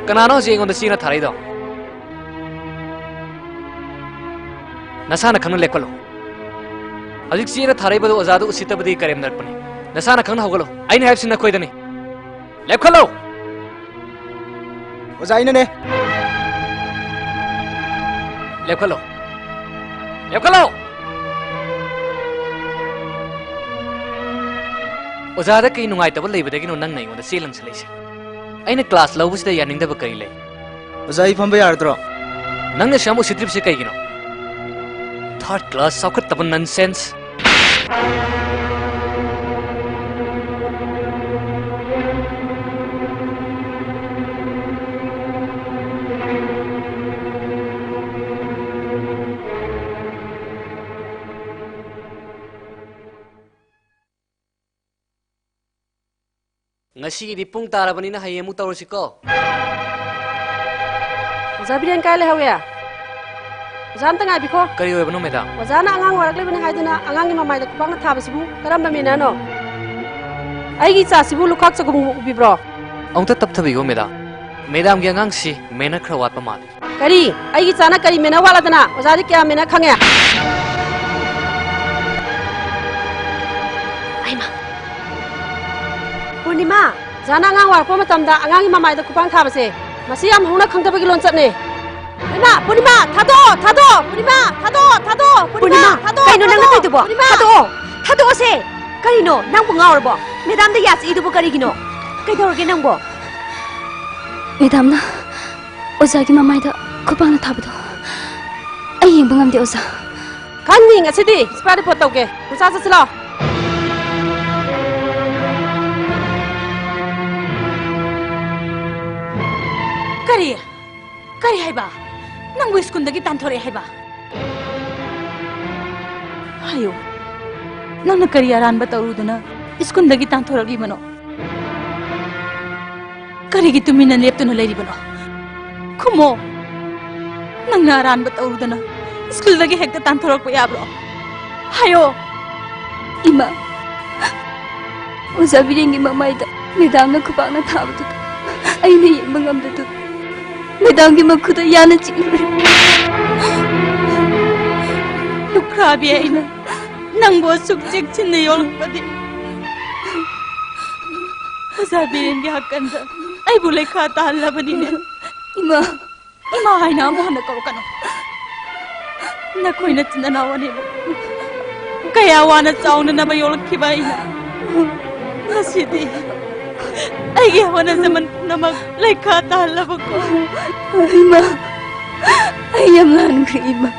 ꯀꯅꯥꯅꯣ ꯍꯧꯖꯤꯛ ꯑꯩꯉꯣꯟꯗ ꯆꯦꯅ ꯊꯥꯔꯛꯏꯗꯣ? ꯅꯁꯥꯅ ꯈꯪꯅ ꯂꯦꯞꯈꯠꯂꯣ꯫ ꯍꯧꯖꯤꯛ ꯆꯦꯅ ꯊꯥꯔꯛꯏꯕꯗꯨ ꯑꯣꯖꯥꯗ ꯎꯁꯤꯠꯇꯕꯗꯤ ꯀꯔꯦꯝꯅꯔꯛꯄꯅꯤ꯫ ꯅꯁꯥꯅ ꯈꯪꯅ ꯍꯧꯒꯠꯂꯣ꯫ ꯑꯩꯅ ꯍꯥꯏꯕꯁꯤ ꯅꯈꯣꯏꯗꯅꯤ꯫ ꯂꯦꯞꯈꯠꯂꯣ! ꯑꯣꯖꯥ, ꯑꯩꯅꯅꯦ꯫ ꯂꯦꯞꯈꯠꯂꯣ! ꯂꯦꯞꯈꯠꯂꯣ! ꯑꯣꯖꯥꯗ ꯀꯩ ꯅꯨꯡꯉꯥꯏꯇꯕ ꯂꯩꯕꯗꯒꯤꯅꯣ ꯅꯪꯅ ꯑꯩꯉꯣꯟꯗ ꯆꯦ ꯂꯪꯁꯤꯜꯂꯛꯏꯁꯦ? ꯑꯩꯅ ꯀ꯭ꯂꯥꯁ ꯂꯧꯕꯁꯤꯗ ꯌꯥꯅꯤꯡꯗꯕ ꯀꯔꯤ ꯂꯩ? ꯑꯣꯖꯥ, ꯑꯩ ꯐꯝꯕ ꯌꯥꯔꯗ꯭ꯔꯣ? ꯅꯪꯅ ꯑꯁꯨꯛ ꯌꯥꯝ ꯎꯁꯤꯠꯇ꯭ꯔꯤꯕꯁꯦ ꯀꯩꯒꯤꯅꯣ? ꯊꯥꯔꯠ ꯀ꯭ꯂꯥꯁ ꯆꯥꯎꯈꯠꯇꯕ ꯅꯟꯁꯦꯟꯁ! ꯉꯁꯤꯒꯤꯗꯤ ꯄꯨꯡ ꯇꯥꯔꯕꯅꯤꯅ ꯍꯌꯦꯡ ꯑꯃꯨꯛ ꯇꯧꯔꯁꯤꯀꯣ꯫ ꯑꯣꯖꯥ ꯕꯤꯔꯦꯟ ꯀꯥꯏ ꯂꯩꯍꯧꯋꯦ? ꯑꯣꯖꯥ, ꯑꯝꯇ ꯉꯥꯏꯕꯤꯈꯣ꯫ ꯀꯔꯤ ꯑꯣꯏꯕꯅꯣ, ꯃꯦꯗꯥꯝ? ꯑꯣꯖꯥꯅ ꯑꯉꯥꯡ ꯋꯥꯔꯛꯂꯤꯕꯅꯤ ꯍꯥꯏꯗꯨꯅ ꯑꯉꯥꯡꯒꯤ ꯃꯃꯥꯏꯗ ꯈꯨꯄꯥꯛꯅ ꯊꯥꯕꯁꯤꯕꯨ ꯀꯔꯝꯕ ꯃꯦꯅꯔꯅꯣ? ꯑꯩꯒꯤ ꯏꯆꯥꯁꯤꯕꯨ ꯂꯨꯈꯥꯛ ꯆꯒꯨꯝ ꯎꯕꯤꯕ꯭ꯔꯣ? ꯑꯃꯨꯛꯇ ꯇꯞꯊꯕꯤꯌꯨ, ꯃꯦꯗꯥꯝ꯫ ꯃꯦꯗꯥꯝꯒꯤ ꯑꯉꯥꯡꯁꯤ ꯃꯦꯅꯔ ꯈꯔ ꯋꯥꯠꯄ ꯃꯥꯜꯂꯤ꯫ ꯀꯔꯤ? ꯑꯩꯒꯤ ꯏꯆꯥꯅ ꯀꯔꯤ ꯃꯦꯅꯔ ꯋꯥꯠꯂꯗꯅ? ꯑꯣꯖꯥꯗꯤ ꯀꯌꯥ ꯃꯦꯅꯔ ꯈꯪꯉꯦ? ꯑꯩꯃ! ꯄꯨꯔꯅꯤꯃꯥ! ꯑꯣꯖꯥꯅ ꯑꯉꯥꯡ ꯋꯥꯔꯛꯄ ꯃꯇꯝꯗ ꯑꯉꯥꯡꯒꯤ ꯃꯃꯥꯏꯗ ꯈꯨꯄꯥꯛ ꯊꯥꯕꯁꯦ, ꯃꯁꯤ ꯌꯥꯝ ꯍꯧꯅ ꯈꯪꯗꯕꯒꯤ ꯂꯣꯟꯆꯠꯅꯦ꯫ ꯍꯩꯃꯥ! ꯄꯨꯔꯅꯤꯃꯥ! ꯊꯥꯗꯣꯛꯑꯣ! ꯊꯥꯗꯣꯛꯑꯣ! ꯄꯨꯔꯅꯤꯃꯥ! ꯊꯥꯗꯣꯛꯑꯣ! ꯊꯥꯗꯣꯛꯑꯣ! ꯄꯨꯔꯅꯤꯃꯥ! ꯄꯨꯔꯅꯤꯃꯥ! ꯊꯥꯗꯣꯛꯑꯣ! ꯀꯩꯅꯣ ꯅꯪꯅ ꯊꯥꯗꯣꯛꯑꯣ! ꯇꯧꯔꯤꯗꯨꯕꯣ? ꯄꯨꯔꯅꯤꯃꯥ! ꯊꯥꯗꯣꯛꯑꯣ! ꯊꯥꯗꯣꯛꯑꯣꯁꯦ! ꯀꯔꯤꯅꯣ? ꯅꯪꯕꯨ ꯉꯥꯎꯔꯕꯣ? ꯃꯦꯗꯥꯝꯗ ꯌꯥ ꯆꯤꯛꯏꯗꯨꯕꯨ ꯀꯔꯤꯒꯤꯅꯣ? ꯀꯩꯗꯧꯔꯒꯦ ꯅꯪꯕꯣ? ꯃꯦꯗꯥꯝꯅ ꯑꯣꯖꯥꯒꯤ ꯃꯃꯥꯏꯗ ꯈꯨꯄꯥꯛꯅ ꯊꯥꯕꯗꯣ ꯑꯩ ꯌꯦꯡꯕ ꯉꯝꯗꯦ, ꯑꯣꯖꯥ꯫ ꯈꯪꯅꯤ ꯉꯁꯤꯗꯤ꯫ ꯄ꯭ꯔꯤꯟꯁꯤꯄꯥꯜ ꯔꯤꯄꯣꯔꯠ ꯇꯧꯒꯦ꯫ ꯅꯆꯥ ꯆꯠꯁꯤꯜꯂꯣ꯫ ꯀꯔꯤ? ꯀꯔꯤ ꯍꯥꯏꯕ? ꯅꯪꯕꯨ ꯁ꯭ꯀꯨꯜꯗꯒꯤ ꯇꯥꯟꯊꯣꯔꯛꯑꯦ ꯍꯥꯏꯕ? ꯍꯥꯏꯌꯨ, ꯅꯪꯅ ꯀꯔꯤ ꯑꯔꯥꯟꯕ ꯇꯧꯔꯨꯗꯅ ꯁ꯭ꯀꯨꯜꯗꯒꯤ ꯇꯥꯟꯊꯣꯔꯛꯂꯤꯕꯅꯣ? ꯀꯔꯤꯒꯤ ꯇꯨꯃꯤꯟꯅ ꯂꯦꯞꯇꯨꯅ ꯂꯩꯔꯤꯕꯅꯣ? ꯈꯨꯝꯃꯣ꯫ ꯅꯪꯅ ꯑꯔꯥꯟꯕ ꯇꯧꯔꯨꯗꯅ ꯁ꯭ꯀꯨꯜꯗꯒꯤ ꯍꯦꯛꯇ ꯇꯥꯟꯊꯣꯔꯛꯄ ꯌꯥꯕ꯭ꯔꯣ? ꯍꯥꯏꯌꯣ꯫ ꯏꯃꯥ, ꯑꯣꯖꯥ ꯕꯤꯔꯦꯟꯒꯤ ꯃꯃꯥꯏꯗ ꯃꯦꯗꯥꯝꯅ ꯈꯨꯄꯥꯛꯅ ꯊꯥꯕꯗꯨꯗ ꯑꯩꯅ ꯌꯦꯡꯕ ꯉꯝꯗꯗꯨꯅ ꯃꯦꯗꯥꯝꯒꯤ ꯃꯈꯨꯠꯇ ꯌꯥꯅ ꯆꯤꯛꯂꯨꯔꯦ꯫ ꯂꯨꯈ꯭ꯔꯥꯕꯤ, ꯑꯩꯅ ꯅꯪꯕꯨ ꯑꯁꯨꯛ ꯆꯦꯛꯁꯤꯟꯅ ꯌꯣꯛꯂꯛꯄꯗꯤ ꯑꯣꯖꯥ ꯕꯤꯔꯦꯟꯒꯤ ꯍꯥꯛꯀꯟꯗ ꯑꯩꯕꯨ ꯂꯩꯈꯥ ꯇꯥꯍꯜꯂꯕꯅꯤꯅꯦ꯫ ꯏꯃꯥ, ꯏꯃꯥ ꯍꯥꯏꯅ ꯑꯃꯨꯛ ꯍꯟꯅ ꯀꯧꯔꯛꯀꯅꯨ꯫ ꯅꯈꯣꯏ ꯅꯆꯤꯟ ꯅꯅꯥꯎ ꯑꯅꯤꯕꯨ ꯀꯌꯥ ꯋꯥꯅ ꯆꯥꯎꯅꯅꯕ ꯌꯣꯛꯂꯛꯈꯤꯕ ꯑꯩꯅ ꯉꯁꯤꯗꯤ ꯑꯩꯒꯤ ꯍꯣꯠꯅꯖꯃꯟ ꯄꯨꯝꯅꯃꯛ ꯂꯩꯈꯥ ꯇꯥꯍꯜꯂꯕꯀꯣ꯫ ꯏꯃꯥ, ꯑꯩ ꯌꯥꯝ ꯂꯥꯟꯈ꯭ꯔꯦ ꯏꯃꯥ꯫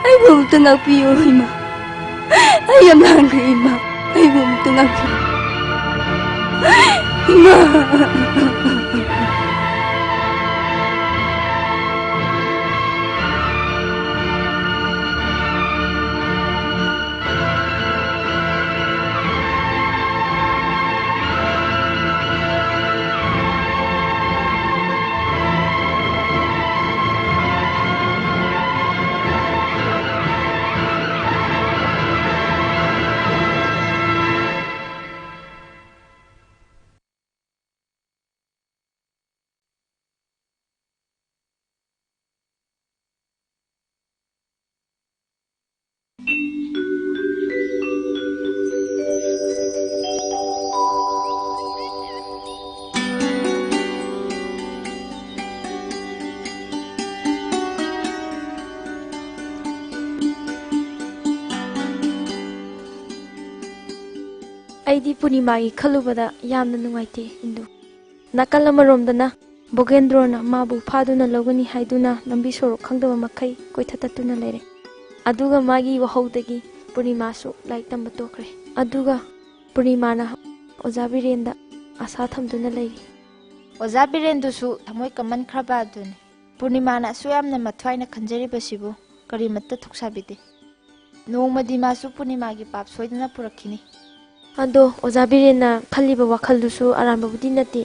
ꯑꯩꯕꯨ ꯑꯃꯨꯛꯇ ꯉꯥꯛꯄꯤꯌꯨ ꯏꯃꯥ꯫ ꯑꯩ ꯌꯥꯝ ꯂꯥꯟꯈ꯭ꯔꯦ ꯏꯃꯥ꯫ ꯑꯩꯕꯨ ꯑꯃꯨꯛꯇ ꯉꯥꯛꯄꯤꯌꯨ ꯏꯃꯥ꯫ ꯑꯩꯗꯤ ꯄꯨꯔꯅꯤꯃꯥꯒꯤ ꯈꯜꯂꯨꯕꯗ ꯌꯥꯝꯅ ꯅꯨꯡꯉꯥꯏꯇꯦ, ꯏꯟꯗꯨ꯫ ꯅꯥꯀꯜ ꯑꯃꯔꯣꯝꯗꯅ ꯕꯣꯒꯦꯟꯗ꯭ꯔꯣꯅ ꯃꯥꯕꯨ ꯐꯥꯗꯨꯅ ꯂꯧꯒꯅꯤ ꯍꯥꯏꯗꯨꯅ ꯂꯝꯕꯤ ꯁꯣꯔꯣꯛ ꯈꯪꯗꯕ ꯃꯈꯩ ꯀꯣꯏꯊꯠ ꯇꯠꯇꯨꯅ ꯂꯩꯔꯦ꯫ ꯑꯗꯨꯒ ꯃꯥꯒꯤ ꯋꯥꯍꯧꯗꯒꯤ ꯄꯨꯔꯅꯤꯃꯥꯁꯨ ꯂꯥꯏꯔꯤꯛ ꯇꯝꯕ ꯇꯣꯛꯈ꯭ꯔꯦ꯫ ꯑꯗꯨꯒ ꯄꯨꯔꯅꯤꯃꯥꯅ ꯑꯣꯖꯥ ꯕꯤꯔꯦꯟꯗ ꯑꯁꯥ ꯊꯝꯗꯨꯅ ꯂꯩꯔꯤ꯫ ꯑꯣꯖꯥ ꯕꯤꯔꯦꯟꯗꯨꯁꯨ ꯊꯃꯣꯏ ꯀꯟꯃꯟꯈ꯭ꯔꯕ ꯑꯗꯨꯅꯤ꯫ ꯄꯨꯔꯅꯤꯃꯥꯅ ꯑꯁꯨꯛ ꯌꯥꯝꯅ ꯃꯊ꯭ꯋꯥꯏꯅ ꯈꯟꯖꯔꯤꯕꯁꯤꯕꯨ ꯀꯔꯤꯃꯠꯇ ꯊꯧꯁꯥꯕꯤꯗꯦ꯫ ꯅꯣꯡꯃꯗꯤ ꯃꯥꯁꯨ ꯄꯨꯔꯅꯤꯃꯥꯒꯤ ꯄꯥꯞ ꯁꯣꯏꯗꯅ ꯄꯨꯔꯛꯈꯤꯅꯤ꯫ ꯑꯗꯣ ꯑꯣꯖꯥ ꯕꯤꯔꯦꯟꯅ ꯈꯜꯂꯤꯕ ꯋꯥꯈꯜꯗꯨꯁꯨ ꯑꯔꯥꯟꯕꯕꯨꯗꯤ ꯅꯠꯇꯦ꯫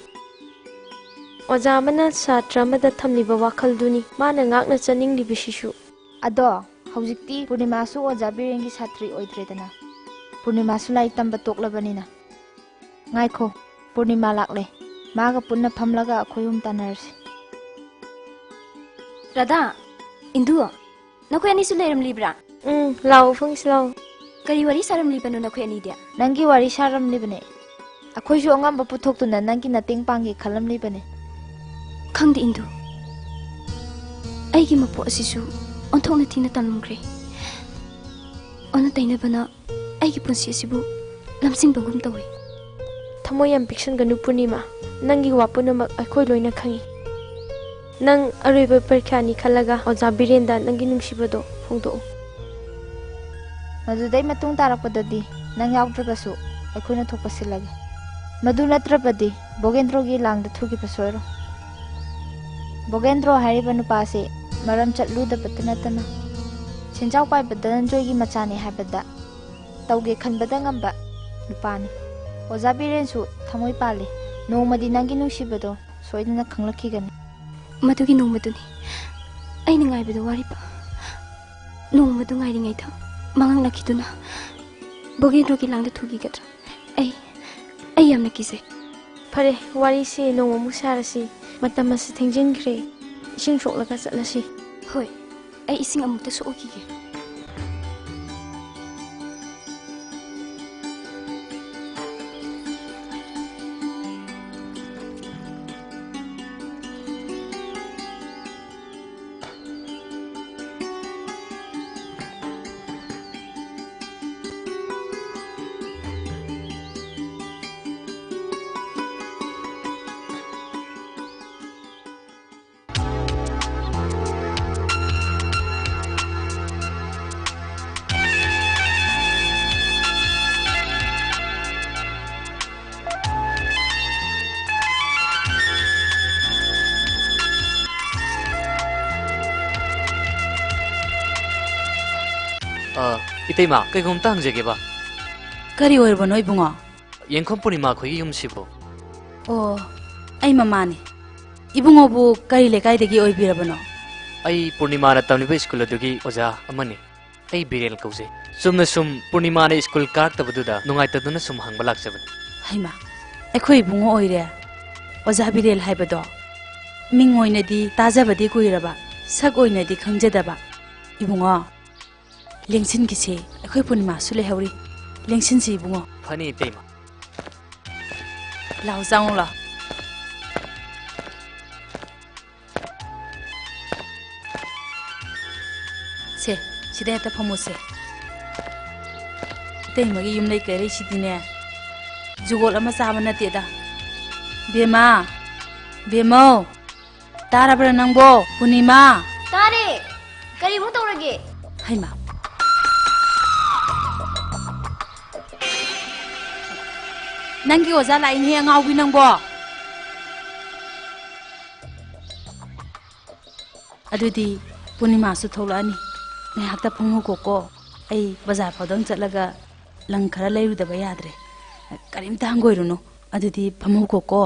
ꯑꯣꯖꯥ ꯑꯃꯅ ꯁꯥꯇ꯭ꯔ ꯑꯃꯗ ꯊꯝꯂꯤꯕ ꯋꯥꯈꯜꯗꯨꯅꯤ ꯃꯥꯅ ꯉꯥꯛꯅ ꯆꯠꯅꯤꯡꯂꯤꯕꯁꯤꯁꯨ꯫ ꯑꯗꯣ ꯍꯧꯖꯤꯛꯇꯤ ꯄꯨꯔꯅꯤꯃꯥꯁꯨ ꯑꯣꯖꯥ ꯕꯤꯔꯦꯟꯒꯤ ꯁꯥꯇ꯭ꯔꯤ ꯑꯣꯏꯗ꯭ꯔꯦꯗꯅ꯫ ꯄꯨꯔꯅꯤꯃꯥꯁꯨ ꯂꯥꯏꯔꯤꯛ ꯇꯝꯕ ꯇꯣꯛꯂꯕꯅꯤꯅ꯫ ꯉꯥꯏꯈꯣ, ꯄꯨꯔꯅꯤꯃꯥ ꯂꯥꯛꯂꯦ꯫ ꯃꯥꯒ ꯄꯨꯟꯅ ꯐꯝꯂꯒ ꯑꯩꯈꯣꯏ ꯑꯍꯨꯝ ꯇꯥꯟꯅꯔꯁꯤ꯫ ꯔꯥꯙꯥ, ꯏꯟꯗꯨ, ꯅꯈꯣꯏ ꯑꯅꯤꯁꯨ ꯂꯩꯔꯝꯂꯤꯕ꯭ꯔꯥ? ꯎꯝ, ꯂꯥꯛꯑꯣ, ꯐꯪꯁꯤ ꯂꯥꯛꯑꯣ꯫ ꯀꯔꯤ ꯋꯥꯔꯤ ꯁꯥꯔꯝꯂꯤꯕꯅꯣ ꯅꯈꯣꯏ ꯑꯅꯤꯗꯤ? ꯅꯪꯒꯤ ꯋꯥꯔꯤ ꯁꯥꯔꯝꯂꯤꯕꯅꯦ꯫ ꯑꯩꯈꯣꯏꯁꯨ ꯑꯉꯝꯕ ꯄꯨꯊꯣꯛꯇꯨꯅ ꯅꯪꯒꯤ ꯃꯇꯦꯡ ꯄꯥꯡꯒꯦ ꯈꯜꯂꯝꯂꯤꯕꯅꯦ꯫ ꯈꯪꯗꯦ, ꯏꯟꯗꯨ꯫ ꯑꯩꯒꯤ ꯃꯄꯣꯛ ꯑꯁꯤꯁꯨ ꯑꯣꯟꯊꯣꯛꯅ ꯊꯤꯅ ꯇꯝꯂꯝꯈ꯭ꯔꯦ꯫ ꯑꯣꯟꯅ ꯇꯩꯅꯕꯅ ꯑꯩꯒꯤ ꯄꯨꯟꯁꯤ ꯑꯁꯤꯕꯨ ꯂꯝꯖꯤꯡꯕꯒꯨꯝ ꯇꯧꯏ꯫ ꯊꯃꯣꯏ ꯌꯥꯝ ꯄꯤꯛꯁꯟꯒꯅꯨ ꯄꯨꯔꯅꯤꯃꯥ, ꯅꯪꯒꯤ ꯋꯥ ꯄꯨꯝꯅꯃꯛ ꯑꯩꯈꯣꯏ ꯂꯣꯏꯅ ꯈꯪꯏ꯫ ꯅꯪ ꯑꯔꯣꯏꯕ ꯄꯔꯤꯈ꯭ꯌꯥꯅꯤ ꯈꯜꯂꯒ ꯑꯣꯖꯥ ꯕꯤꯔꯦꯟꯗ ꯅꯪꯒꯤ ꯅꯨꯡꯁꯤꯕꯗꯣ ꯐꯣꯡꯗꯣꯛꯎ꯫ ꯃꯗꯨꯗꯩ ꯃꯇꯨꯡ ꯇꯥꯔꯛꯄꯗꯗꯤ ꯅꯪ ꯌꯥꯎꯗ꯭ꯔꯕꯁꯨ ꯑꯩꯈꯣꯏꯅ ꯊꯣꯛꯄ ꯁꯤꯜꯂꯒꯦ꯫ ꯃꯗꯨ ꯅꯠꯇ꯭ꯔꯕꯗꯤ ꯕꯣꯒꯦꯟꯗ꯭ꯔꯣꯒꯤ ꯂꯥꯡꯗ ꯊꯨꯈꯤꯕ ꯁꯣꯏꯔꯣꯏ꯫ ꯕꯣꯒꯦꯟꯗ꯭ꯔꯣ ꯍꯥꯏꯔꯤꯕ ꯅꯨꯄꯥ ꯑꯁꯤ ꯃꯔꯝ ꯆꯠꯂꯨꯗꯕꯇ ꯅꯠꯇꯅ ꯁꯦꯟꯖꯥꯎ ꯄꯥꯏꯕ ꯙꯅꯟꯖꯣꯏꯒꯤ ꯃꯆꯥꯅꯤ ꯍꯥꯏꯕꯗ ꯇꯧꯒꯦ ꯈꯟꯕꯗ ꯉꯝꯕ ꯅꯨꯄꯥꯅꯤ꯫ ꯑꯣꯖꯥ ꯕꯤꯔꯦꯟꯁꯨ ꯊꯃꯣꯏ ꯄꯥꯜꯂꯤ꯫ ꯅꯣꯡꯃꯗꯤ ꯅꯪꯒꯤ ꯅꯨꯡꯁꯤꯕꯗꯣ ꯁꯣꯏꯗꯅ ꯈꯪꯂꯛꯈꯤꯒꯅꯤ꯫ ꯃꯗꯨꯒꯤ ꯅꯣꯡꯃꯗꯨꯅꯤ ꯑꯩꯅ ꯉꯥꯏꯕꯗ ꯋꯥꯔꯤꯕ꯫ ꯅꯣꯡꯃꯗꯨ ꯉꯥꯏꯔꯤꯉꯩꯗ ꯃꯉꯛ ꯅꯛꯈꯤꯗꯨꯅ ꯕꯣꯒꯦꯟꯗ꯭ꯔꯣꯒꯤ ꯂꯥꯡꯗ ꯊꯨꯈꯤꯒꯗ꯭ꯔꯥ? ꯑꯩ, ꯑꯩ ꯌꯥꯝꯅ ꯀꯤꯖꯩ꯫ ꯐꯔꯦ, ꯋꯥꯔꯤꯁꯦ ꯅꯣꯡꯃꯃꯨꯛ ꯁꯥꯔꯁꯤ꯫ ꯃꯇꯝ ꯑꯁꯤ ꯊꯦꯡꯖꯤꯟꯈ꯭ꯔꯦ꯫ ꯏꯁꯤꯡ ꯁꯣꯛꯂꯒ ꯆꯠꯂꯁꯤ꯫ ꯍꯣꯏ, ꯑꯩ ꯏꯁꯤꯡ ꯑꯃꯨꯛꯇ ꯁꯣꯛꯎꯈꯤꯒꯦ꯫ ꯑ, ꯏꯇꯩꯃ, ꯀꯩꯒꯨꯝꯇ ꯍꯪꯖꯒꯦꯕ꯫ ꯀꯔꯤ ꯑꯣꯏꯔꯕꯅꯣ, ꯏꯕꯨꯡꯉꯣ? ꯌꯦꯡꯈꯣꯝ ꯄꯨꯔꯅꯤꯃꯥ ꯈꯣꯏꯒꯤ ꯌꯨꯝꯁꯤꯕꯨ? ꯑꯣ, ꯑꯩ ꯃꯃꯥꯅꯤ꯫ ꯏꯕꯨꯡꯉꯣꯕꯨ ꯀꯔꯤ ꯂꯩꯀꯥꯏꯗꯒꯤ ꯑꯣꯏꯕꯤꯔꯕꯅꯣ? ꯑꯩ ꯄꯨꯔꯅꯤꯃꯥꯅ ꯇꯝꯂꯤꯕ ꯁ꯭ꯀꯨꯜ ꯑꯗꯨꯒꯤ ꯑꯣꯖꯥ ꯑꯃꯅꯤ꯫ ꯑꯩ ꯕꯤꯔꯦꯟ ꯀꯧꯖꯩ꯫ ꯆꯨꯝꯅ ꯁꯨꯝ ꯄꯨꯔꯅꯤꯃꯥꯅ ꯁ꯭ꯀꯨꯜ ꯀꯥꯔꯛꯇꯕꯗꯨꯗ ꯅꯨꯡꯉꯥꯏꯇꯗꯨꯅ ꯁꯨꯝ ꯍꯪꯕ ꯂꯥꯛꯆꯕꯅꯤ꯫ ꯍꯩꯃꯥ, ꯑꯩꯈꯣꯏ ꯏꯕꯨꯡꯉꯣ ꯑꯣꯏꯔꯦ ꯑꯣꯖꯥ ꯕꯤꯔꯦꯜ ꯍꯥꯏꯕꯗꯣ꯫ ꯃꯤꯡ ꯑꯣꯏꯅꯗꯤ ꯇꯥꯖꯕꯗꯤ ꯀꯨꯏꯔꯕ, ꯁꯛ ꯑꯣꯏꯅꯗꯤ ꯈꯪꯖꯗꯕ꯫ ꯏꯕꯨꯡꯉꯣ, ꯂꯦꯡꯁꯤꯟꯈꯤꯁꯦ, ꯑꯩꯈꯣꯏ ꯄꯨꯔꯅꯤꯃꯥꯁꯨ ꯂꯩꯍꯧꯔꯤ꯫ ꯂꯦꯡꯁꯤꯟꯁꯤ ꯏꯕꯨꯡꯉꯣ꯫ ꯐꯅꯤ ꯏꯇꯩꯃ꯫ ꯂꯥꯎ ꯆꯪꯉꯨ ꯂꯥꯎ꯫ ꯁꯦ, ꯁꯤꯗ ꯍꯦꯛꯇ ꯐꯝꯃꯨꯁꯦ꯫ ꯏꯇꯩꯃꯒꯤ ꯌꯨꯝ ꯂꯩ ꯀꯩꯔꯩꯁꯤꯗꯤꯅꯦ, ꯖꯨꯒꯣꯠ ꯑꯃ ꯆꯥꯕ ꯅꯠꯇꯦꯗ꯫ ꯕꯦꯝꯃ, ꯕꯦꯝꯃꯧ, ꯇꯥꯔꯕ꯭ꯔꯥ ꯅꯪꯕꯣ? ꯄꯨꯔꯅꯤꯃꯥ꯫ ꯇꯥꯔꯦ꯫ ꯀꯔꯤ ꯑꯃꯨꯛ ꯇꯧꯔꯒꯦ? ꯍꯩꯃꯥ꯫ ꯅꯪꯒꯤ ꯑꯣꯖꯥ ꯂꯥꯛꯏꯅꯦ, ꯑꯉꯥꯎꯕꯤ ꯅꯪꯕꯣ꯫ ꯑꯗꯨꯗꯤ ꯄꯨꯔꯅꯤꯃꯥꯁꯨ ꯊꯣꯛꯂꯛꯑꯅꯤ꯫ ꯉꯥꯏꯍꯥꯛꯇ ꯐꯝꯍꯧꯈꯣꯀꯣ꯫ ꯑꯩ ꯕꯖꯥꯔ ꯐꯥꯎꯗꯪ ꯆꯠꯂꯒ ꯂꯪ ꯈꯔ ꯂꯩꯔꯨꯗꯕ ꯌꯥꯗ꯭ꯔꯦ꯫ ꯀꯔꯤꯝꯇ ꯍꯪꯒꯣꯏꯔꯨꯅꯨ꯫ ꯑꯗꯨꯗꯤ ꯐꯝꯍꯧꯈꯣꯀꯣ꯫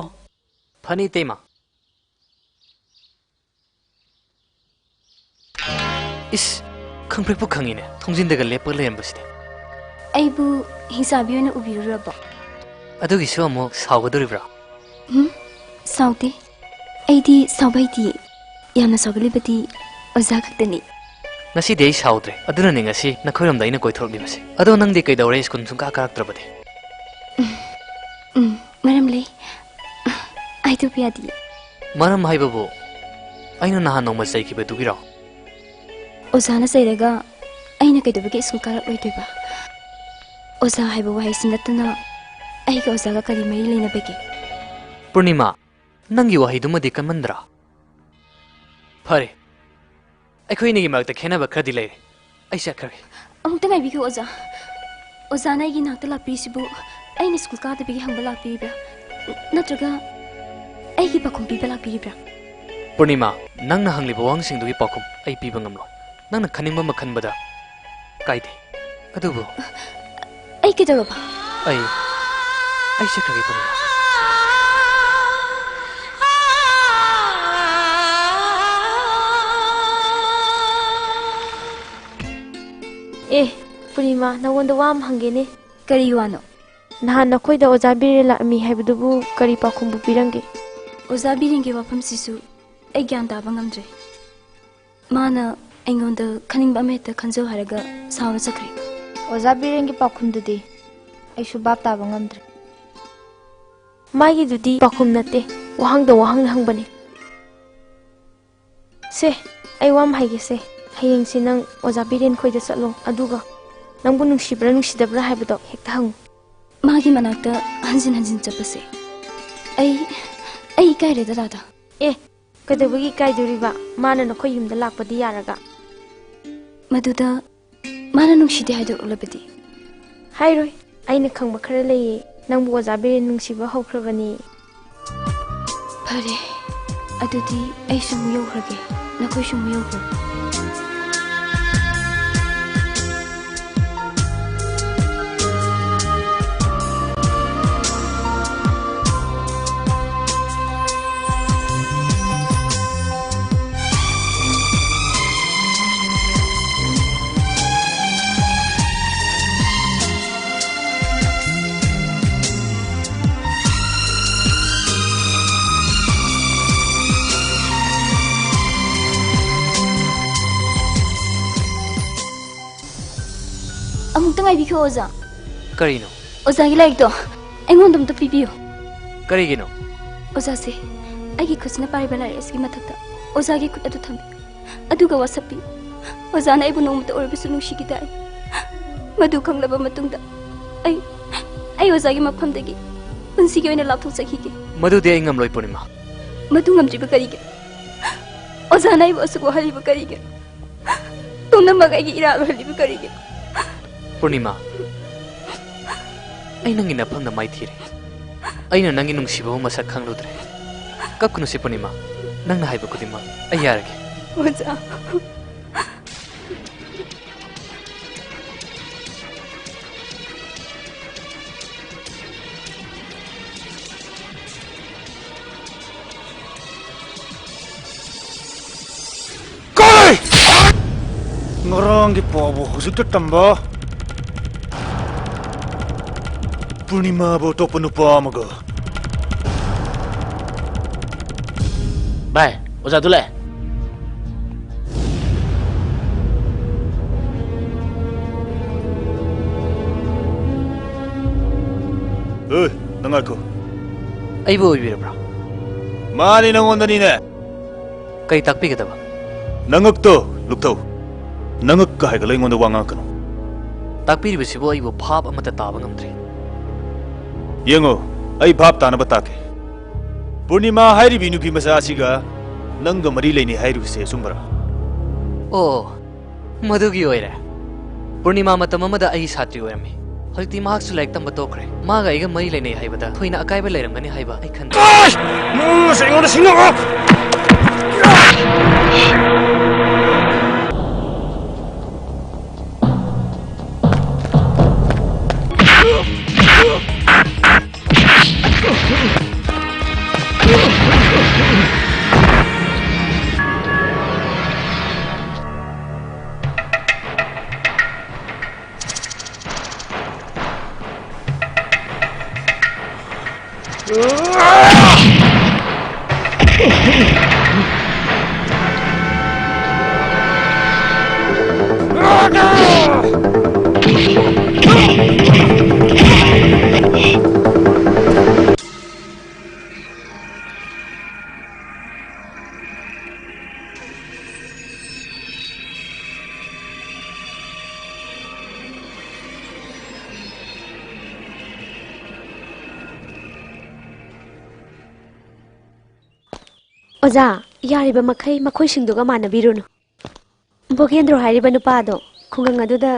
ꯐꯅꯤ ꯏꯇꯩꯃ꯫ ꯏꯁ, ꯈꯪꯄ꯭ꯔꯦꯛꯄꯨ ꯈꯪꯉꯤꯅꯦ, ꯊꯣꯡꯖꯤꯟꯗꯒ ꯂꯦꯞꯄꯒ ꯂꯩꯔꯝꯕꯁꯤꯗꯤ꯫ ꯑꯩꯕꯨ ꯍꯤꯡꯆꯥꯕꯤ ꯑꯣꯏꯅ ꯎꯕꯤꯔꯨꯔꯕꯣ? ꯑꯗꯨꯒꯤꯁꯨ ꯑꯃꯨꯛ ꯁꯥꯎꯒꯗꯧꯔꯤꯕ꯭ꯔꯥ? ꯎꯝ, ꯁꯥꯎꯗꯦ꯫ ꯑꯩꯗꯤ ꯁꯥꯎꯕ ꯍꯩꯇꯤꯌꯦ꯫ ꯌꯥꯝꯅ ꯁꯥꯎꯒꯜꯂꯤꯕꯗꯤ ꯑꯣꯖꯥ ꯈꯛꯇꯅꯤ꯫ ꯉꯁꯤꯗꯤ ꯑꯩ ꯁꯥꯎꯗ꯭ꯔꯦ, ꯑꯗꯨꯅꯅꯦ ꯉꯁꯤ ꯅꯈꯣꯏꯔꯣꯝꯗ ꯑꯩꯅ ꯀꯣꯏꯊꯣꯔꯛꯂꯤꯕꯁꯦ꯫ ꯑꯗꯣ ꯅꯪꯗꯤ ꯀꯩꯗꯧꯔꯦ ꯁ꯭ꯀꯨꯜ ꯁꯨꯡꯀꯥ ꯀꯥꯔꯛꯇ꯭ꯔꯕꯗꯤ? ꯎꯝ, ꯃꯔꯝ ꯂꯩ꯫ ꯍꯥꯏꯗꯣꯛꯄ ꯌꯥꯗꯤꯌꯦ꯫ ꯃꯔꯝ ꯍꯥꯏꯕꯕꯨ ꯑꯩꯅ ꯅꯍꯥꯟ ꯅꯣꯡꯃ ꯆꯩꯈꯤꯕꯗꯨꯒꯤꯔꯣ? ꯑꯣꯖꯥꯅ ꯆꯩꯔꯒ ꯑꯩꯅ ꯀꯩꯗꯧꯕꯒꯤ ꯁ꯭ꯀꯨꯜ ꯀꯥꯔꯛꯂꯣꯏꯗꯣꯏꯕ? ꯑꯣꯖꯥ ꯍꯥꯏꯕ ꯋꯥꯍꯩꯁꯤ ꯅꯠꯇꯅ ꯑꯩꯒ ꯑꯣꯖꯥꯒ ꯀꯔꯤ ꯃꯔꯤ ꯂꯩꯅꯕꯒꯦ? ꯄꯨꯔꯅꯤꯃꯥ, ꯅꯪꯒꯤ ꯋꯥꯍꯩꯗꯨꯃꯗꯤ ꯀꯟꯃꯟꯗ꯭ꯔꯥ? ꯐꯔꯦ, ꯑꯩꯈꯣꯏ ꯑꯅꯤꯒꯤ ꯃꯔꯛꯇ ꯈꯦꯠꯅꯕ ꯈꯔꯗꯤ ꯂꯩꯔꯦ꯫ ꯑꯩ ꯆꯠꯈ꯭ꯔꯒꯦ꯫ ꯑꯃꯨꯛꯇ ꯉꯥꯏꯕꯤꯈꯣ, ꯑꯣꯖꯥ꯫ ꯑꯣꯖꯥꯅ ꯑꯩꯒꯤ ꯅꯥꯛꯇ ꯂꯥꯛꯄꯤꯔꯤꯁꯤꯕꯨ ꯑꯩꯅ ꯁ꯭ꯀꯨꯜ ꯀꯥꯗꯕꯒꯤ ꯍꯪꯕ ꯂꯥꯛꯄꯤꯔꯤꯕ꯭ꯔꯥ? ꯅꯠꯇ꯭ꯔꯒ ꯑꯩꯒꯤ ꯄꯥꯎꯈꯨꯝ ꯄꯤꯕ ꯂꯥꯛꯄꯤꯔꯤꯕ꯭ꯔꯥ? ꯄꯨꯔꯅꯤꯃꯥ, ꯅꯪꯅ ꯍꯪꯂꯤꯕ ꯋꯥꯍꯪꯁꯤꯡꯗꯨꯒꯤ ꯄꯥꯎꯈꯨꯝ ꯑꯩ ꯄꯤꯕ ꯉꯝꯂꯣꯏ꯫ ꯅꯪꯅ ꯈꯟꯅꯤꯡꯕ ꯑꯃ ꯈꯟꯕꯗ ꯀꯥꯏꯗꯦ꯫ ꯑꯗꯨꯕꯨ ꯑꯩ ꯀꯩꯗꯧꯔꯕ? ꯑꯩ, ꯑꯩ ꯆꯠꯈ꯭ꯔꯒꯦ, ꯄꯨꯔꯅꯤꯃꯥ꯫ ꯑꯦ, ꯄꯨꯔꯅꯤꯃꯥ, ꯅꯉꯣꯟꯗ ꯋꯥ ꯑꯃ ꯍꯪꯒꯦꯅꯦ꯫ ꯀꯔꯤ ꯋꯥꯅꯣ? ꯅꯍꯥꯟ ꯅꯈꯣꯏꯗ ꯑꯣꯖꯥ ꯕꯤꯔꯦꯟ ꯂꯥꯛꯑꯝꯃꯤ ꯍꯥꯏꯕꯗꯨꯕꯨ ꯀꯔꯤ ꯄꯥꯎꯈꯨꯝꯕꯨ ꯄꯤꯔꯝꯒꯦ? ꯑꯣꯖꯥ ꯕꯤꯔꯦꯟꯒꯤ ꯋꯥꯐꯝꯁꯤꯁꯨ ꯑꯩ ꯒ꯭ꯌꯥꯟ ꯇꯥꯕ ꯉꯝꯗ꯭ꯔꯦ꯫ ꯃꯥꯅ ꯑꯩꯉꯣꯟꯗ ꯈꯟꯅꯤꯡꯕ ꯑꯃ ꯍꯦꯛꯇ ꯈꯟꯖꯧ ꯍꯥꯏꯔꯒ ꯁꯥꯎꯔ ꯆꯠꯈ꯭ꯔꯦ꯫ ꯑꯣꯖꯥ ꯕꯤꯔꯦꯟꯒꯤ ꯄꯥꯎꯈꯨꯝꯗꯨꯗꯤ ꯑꯩꯁꯨ ꯚꯥꯞ ꯇꯥꯕ ꯉꯝꯗ꯭ꯔꯦ꯫ ꯃꯥꯒꯤꯗꯨꯗꯤ ꯄꯥꯎꯈꯨꯝ ꯅꯠꯇꯦ, ꯋꯥꯍꯪꯗ ꯋꯥꯍꯪ ꯍꯪꯕꯅꯦ꯫ ꯁꯦ, ꯑꯩ ꯋꯥ ꯑꯃ ꯍꯥꯏꯒꯦꯁꯦ꯫ ꯍꯌꯦꯡꯁꯦ ꯅꯪ ꯑꯣꯖꯥ ꯕꯤꯔꯦꯟ ꯈꯣꯏꯗ ꯆꯠꯂꯣ, ꯑꯗꯨꯒ ꯅꯪꯕꯨ ꯅꯨꯡꯁꯤꯕ꯭ꯔꯥ ꯅꯨꯡꯁꯤꯗꯕ꯭ꯔꯥ ꯍꯥꯏꯕꯗꯣ ꯍꯦꯛꯇ ꯍꯪꯉꯨ꯫ ꯃꯥꯒꯤ ꯃꯅꯥꯛꯇ ꯍꯟꯖꯤꯟ ꯍꯟꯖꯤꯟ ꯆꯠꯄꯁꯦ ꯑꯩ, ꯑꯩ ꯏꯀꯥꯏꯔꯦꯗ, ꯗꯥꯗꯥ꯫ ꯑꯦ, ꯀꯩꯗꯧꯕꯒꯤ ꯏꯀꯥꯏꯗꯣꯔꯤꯕ? ꯃꯥꯅ ꯅꯈꯣꯏ ꯌꯨꯝꯗ ꯂꯥꯛꯄꯗꯤ ꯌꯥꯔꯒ꯫ ꯃꯗꯨꯗ ꯃꯥꯅ ꯅꯨꯡꯁꯤꯗꯦ ꯍꯥꯏꯗꯣꯛꯂꯕꯗꯤ? ꯍꯥꯏꯔꯣꯏ꯫ ꯑꯩꯅ ꯈꯪꯕ ꯈꯔ ꯂꯩꯌꯦ꯫ ꯅꯪꯕꯨ ꯑꯣꯖꯥ ꯕꯤꯔꯦꯟ ꯅꯨꯡꯁꯤꯕ ꯍꯧꯈ꯭ꯔꯕꯅꯤ꯫ ꯐꯔꯦ, ꯑꯗꯨꯗꯤ ꯑꯩꯁꯨ ꯑꯃꯨꯛ ꯌꯧꯈ꯭ꯔꯒꯦ, ꯅꯈꯣꯏꯁꯨ ꯑꯃꯨꯛ ꯌꯧꯈ꯭ꯔꯣ꯫ ꯑꯃꯨꯛꯇ ꯉꯥꯏꯕꯤꯈꯣ, ꯑꯣꯖꯥ꯫ ꯀꯔꯤꯅꯣ? ꯑꯣꯖꯥꯒꯤ ꯂꯥꯏꯔꯤꯛꯇꯣ ꯑꯩꯉꯣꯟꯗ ꯑꯝꯇ ꯄꯤꯕꯤꯌꯨ꯫ ꯀꯔꯤꯒꯤꯅꯣ? ꯑꯣꯖꯥꯁꯦ, ꯑꯩꯒꯤ ꯈꯨꯠꯁꯤꯅ ꯄꯥꯏꯔꯤꯕ ꯂꯥꯏꯔꯤꯛ ꯑꯁꯤꯒꯤ ꯃꯊꯛꯇ ꯑꯣꯖꯥꯒꯤ ꯈꯨꯠ ꯑꯗꯨ ꯊꯝꯕꯤꯌꯨ꯫ ꯑꯗꯨꯒ ꯋꯥꯁꯛꯄꯤꯌꯨ꯫ ꯑꯣꯖꯥꯅ ꯑꯩꯕꯨ ꯅꯣꯡꯃꯇ ꯑꯣꯏꯔꯕꯁꯨ ꯅꯨꯡꯁꯤꯈꯤꯗꯦ꯫ ꯃꯗꯨ ꯈꯪꯂꯕ ꯃꯇꯨꯡꯗ ꯑꯩ, ꯑꯩ ꯑꯣꯖꯥꯒꯤ ꯃꯐꯝꯗꯒꯤ ꯄꯨꯟꯁꯤꯒꯤ ꯑꯣꯏꯅ ꯂꯥꯞꯊꯣꯛꯆꯈꯤꯒꯦ꯫ ꯃꯗꯨꯗꯤ ꯑꯩ ꯉꯝꯂꯣꯏ, ꯄꯨꯔꯅꯤꯃꯥ꯫ ꯃꯗꯨ ꯉꯝꯗ꯭ꯔꯤꯕ ꯀꯔꯤꯒꯤꯅꯣ? ꯑꯣꯖꯥꯅ ꯑꯩꯕꯨ ꯑꯁꯨꯛ ꯋꯥꯍꯜꯂꯤꯕ ꯀꯔꯤꯒꯤꯅꯣ? ꯄꯨꯝꯅꯃꯛ ꯑꯩꯒꯤ ꯏꯔꯥꯜ ꯑꯣꯏꯍꯜꯂꯤꯕ ꯀꯔꯤꯒꯤꯅꯣ? ꯄꯨꯔꯅꯤꯃꯥ, ꯑꯩ ꯅꯪꯒꯤ ꯅꯐꯝꯗ ꯃꯥꯏꯊꯤꯔꯦ꯫ ꯑꯩꯅ ꯅꯪꯒꯤ ꯅꯨꯡꯁꯤꯕꯕꯨ ꯃꯁꯛ ꯈꯪꯂꯨꯗ꯭ꯔꯦ꯫ ꯀꯞꯀꯅꯨꯁꯦ ꯄꯨꯔꯅꯤꯃꯥ, ꯅꯪꯅ ꯍꯥꯏꯕ ꯈꯨꯗꯤꯡꯃꯛ ꯑꯩ ꯌꯥꯔꯒꯦ꯫ ꯑꯣꯖꯥ꯫ ꯀꯔꯤ? ꯉꯔꯥꯡꯒꯤ ꯄꯥꯎꯕꯨ ꯍꯧꯖꯤꯛꯇ ꯇꯝꯕ? ꯄꯨꯔꯅꯤꯃꯥꯕꯨ ꯑꯇꯣꯞꯄ ꯅꯨꯄꯥ ꯑꯃꯒ꯫ ꯚꯥꯏ, ꯑꯣꯖꯥꯗꯨ ꯂꯥꯛꯑꯦ꯫ ꯑꯦ, ꯅꯪ ꯉꯥꯏꯈꯣ꯫ ꯑꯩꯕꯨ ꯑꯣꯏꯕꯤꯔꯕ꯭ꯔꯥ? ꯃꯥꯅꯤ, ꯅꯉꯣꯟꯗꯅꯤꯅꯦ꯫ ꯀꯩ ꯇꯥꯛꯄꯤꯒꯗꯕ? ꯅꯉꯛꯇꯣ ꯂꯨꯛꯊꯧ꯫ ꯅꯉꯛꯀ ꯍꯥꯏꯒꯠꯂ ꯑꯩꯉꯣꯟꯗ ꯋꯥ ꯉꯥꯡꯉꯛꯀꯅꯨ꯫ ꯇꯥꯛꯄꯤꯔꯤꯕꯁꯤꯕꯨ ꯑꯩꯕꯨ ꯚꯥꯞ ꯑꯃꯠꯇ ꯇꯥꯕ ꯉꯝꯗ꯭ꯔꯦ꯫ ꯌꯦꯡꯉꯣ, ꯑꯩ ꯚꯥꯞ ꯇꯥꯅꯕ ꯇꯥꯛꯀꯦ꯫ ꯄꯨꯔꯅꯤꯃꯥ ꯍꯥꯏꯔꯤꯕꯤ ꯅꯨꯄꯤ ꯃꯆꯥ ꯑꯁꯤꯒ ꯅꯪꯒ ꯃꯔꯤ ꯂꯩꯅꯩ ꯍꯥꯏꯔꯤꯕꯁꯦ ꯑꯆꯨꯝꯕꯔꯥ? ꯑꯣ, ꯃꯗꯨꯒꯤ ꯑꯣꯏꯔꯦ꯫ ꯄꯨꯔꯅꯤꯃꯥ ꯃꯇꯝ ꯑꯃꯗ ꯑꯩ ꯁꯥꯇ꯭ꯔꯤ ꯑꯣꯏꯔꯝꯃꯤ꯫ ꯍꯧꯖꯤꯛꯇꯤ ꯃꯍꯥꯛꯁꯨ ꯂꯥꯏꯔꯤꯛ ꯇꯝꯕ ꯇꯣꯛꯈ꯭ꯔꯦ꯫ ꯃꯥꯒ ꯑꯩꯒ ꯃꯔꯤ ꯂꯩꯅꯩ ꯍꯥꯏꯕꯗ ꯊꯣꯏꯅ ꯑꯀꯥꯏꯕ ꯂꯩꯔꯝꯒꯅꯤ ꯍꯥꯏꯕ ꯑꯩ ꯈꯟꯗꯦ꯫ ꯑꯁ! ꯅꯪꯁꯦ ꯑꯩꯉꯣꯟꯗ ꯁꯤꯡꯅꯕ! ꯑꯣꯖꯥ, ꯌꯥꯔꯤꯕ ꯃꯈꯩ ꯃꯈꯣꯏꯁꯤꯡꯗꯨꯒ ꯃꯥꯟꯅꯕꯤꯔꯨꯅꯨ꯫ ꯚꯣꯒꯦꯟꯗ꯭ꯔꯣ ꯍꯥꯏꯔꯤꯕ ꯅꯨꯄꯥ ꯑꯗꯣ ꯈꯨꯡꯒꯪ ꯑꯗꯨꯗ,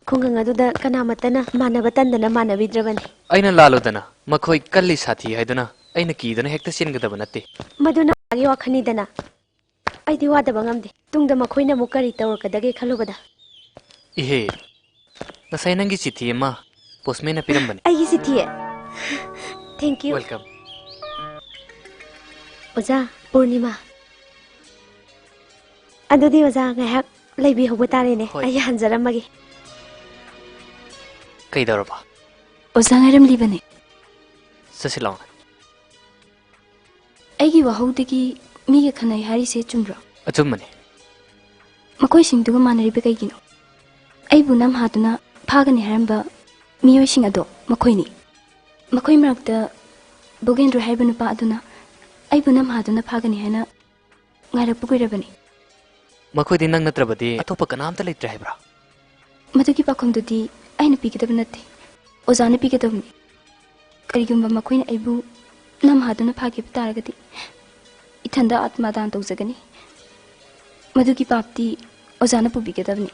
ꯈꯨꯡꯒꯪ ꯑꯗꯨꯗ ꯀꯅꯥꯃꯠꯇꯅ ꯃꯥꯟꯅꯕ ꯇꯟꯗꯅ ꯃꯥꯟꯅꯕꯤꯗ꯭ꯔꯕꯅꯤ꯫ ꯑꯩꯅ ꯂꯥꯜꯂꯨꯗꯅ, ꯃꯈꯣꯏ ꯀꯜꯂꯤ ꯁꯥꯊꯤ ꯍꯥꯏꯗꯨꯅ ꯑꯩꯅ ꯀꯤꯗꯨꯅ ꯍꯦꯛꯇ ꯆꯦꯟꯒꯗꯕ ꯅꯠꯇꯦ꯫ ꯃꯗꯨꯅ ꯃꯥꯒꯤ ꯋꯥꯈꯜꯅꯤꯗꯅ꯫ ꯑꯩꯗꯤ ꯋꯥꯗꯕ ꯉꯝꯗꯦ꯫ ꯇꯨꯡꯗ ꯃꯈꯣꯏꯅ ꯑꯃꯨꯛ ꯀꯔꯤ ꯇꯧꯔꯛꯀꯗꯒꯦ ꯈꯜꯂꯨꯕꯗ꯫ ꯏꯍꯦ, ꯉꯁꯥꯏ ꯅꯪꯒꯤ ꯆꯤꯊꯤ ꯑꯃ ꯄꯣꯁꯃꯦꯟꯅ ꯄꯤꯔꯝꯕꯅꯤ꯫ ꯑꯩꯒꯤ ꯆꯤꯊꯤ? Thank you꯫ Welcome꯫ ꯑꯣꯖꯥ, ꯄꯨꯔꯅꯤꯃꯥ꯫ ꯑꯗꯨꯗꯤ ꯑꯣꯖꯥ, ꯉꯥꯏꯍꯥꯛ ꯂꯩꯕꯤꯍꯧꯕ ꯇꯥꯔꯦꯅꯦ꯫ ꯍꯣꯏ꯫ ꯑꯩ ꯍꯟꯖꯔꯝꯃꯒꯦ꯫ ꯀꯩꯗꯧꯔꯕ? ꯑꯣꯖꯥ ꯉꯥꯏꯔꯝꯂꯤꯕꯅꯦ꯫ ꯆꯠꯁꯤ ꯂꯥꯎꯅꯦ꯫ ꯑꯩꯒꯤ ꯋꯥꯍꯧꯗꯒꯤ ꯃꯤꯒ ꯈꯟꯅꯩ ꯍꯥꯏꯔꯤꯁꯦ ꯆꯨꯝꯕ꯭ꯔꯣ? ꯑꯆꯨꯝꯕꯅꯤ꯫ ꯃꯈꯣꯏꯁꯤꯡꯗꯨꯒ ꯃꯥꯟꯅꯔꯤꯕ ꯀꯩꯒꯤꯅꯣ? ꯑꯩꯕꯨ ꯅꯝꯍꯥꯗꯨꯅ ꯐꯥꯒꯅꯤ ꯍꯥꯏꯔꯝꯕ ꯃꯤꯑꯣꯏꯁꯤꯡ ꯑꯗꯣ ꯃꯈꯣꯏꯅꯤ꯫ ꯃꯈꯣꯏ ꯃꯔꯛꯇ ꯕꯣꯒꯦꯟꯗ꯭ꯔꯣ ꯍꯥꯏꯕ ꯅꯨꯄꯥ ꯑꯗꯨꯅ ꯑꯩꯕꯨ ꯅꯝꯍꯥꯗꯨꯅ ꯐꯥꯒꯅꯤ ꯍꯥꯏꯅ ꯉꯥꯏꯔꯛꯄ ꯀꯨꯏꯔꯕꯅꯤ꯫ ꯃꯈꯣꯏꯗꯤ ꯅꯪ ꯅꯠꯇ꯭ꯔꯕꯗꯤ ꯑꯇꯣꯞꯄ ꯀꯅꯥꯝꯇ ꯂꯩꯇ꯭ꯔꯦ ꯍꯥꯏꯕ꯭ꯔꯥ? ꯃꯗꯨꯒꯤ ꯄꯥꯎꯈꯨꯝꯗꯨꯗꯤ ꯑꯩꯅ ꯄꯤꯒꯗꯕ ꯅꯠꯇꯦ, ꯑꯣꯖꯥꯅ ꯄꯤꯒꯗꯕꯅꯤ꯫ ꯀꯔꯤꯒꯨꯝꯕ ꯃꯈꯣꯏꯅ ꯑꯩꯕꯨ ꯅꯝꯍꯥꯗꯨꯅ ꯐꯥꯈꯤꯕ ꯇꯥꯔꯒꯗꯤ ꯏꯊꯟꯗ ꯑꯥꯠꯃꯗꯥꯟ ꯇꯧꯖꯒꯅꯤ꯫ ꯃꯗꯨꯒꯤ ꯄꯥꯞꯇꯤ ꯑꯣꯖꯥꯅ ꯄꯨꯕꯤꯒꯗꯕꯅꯤ꯫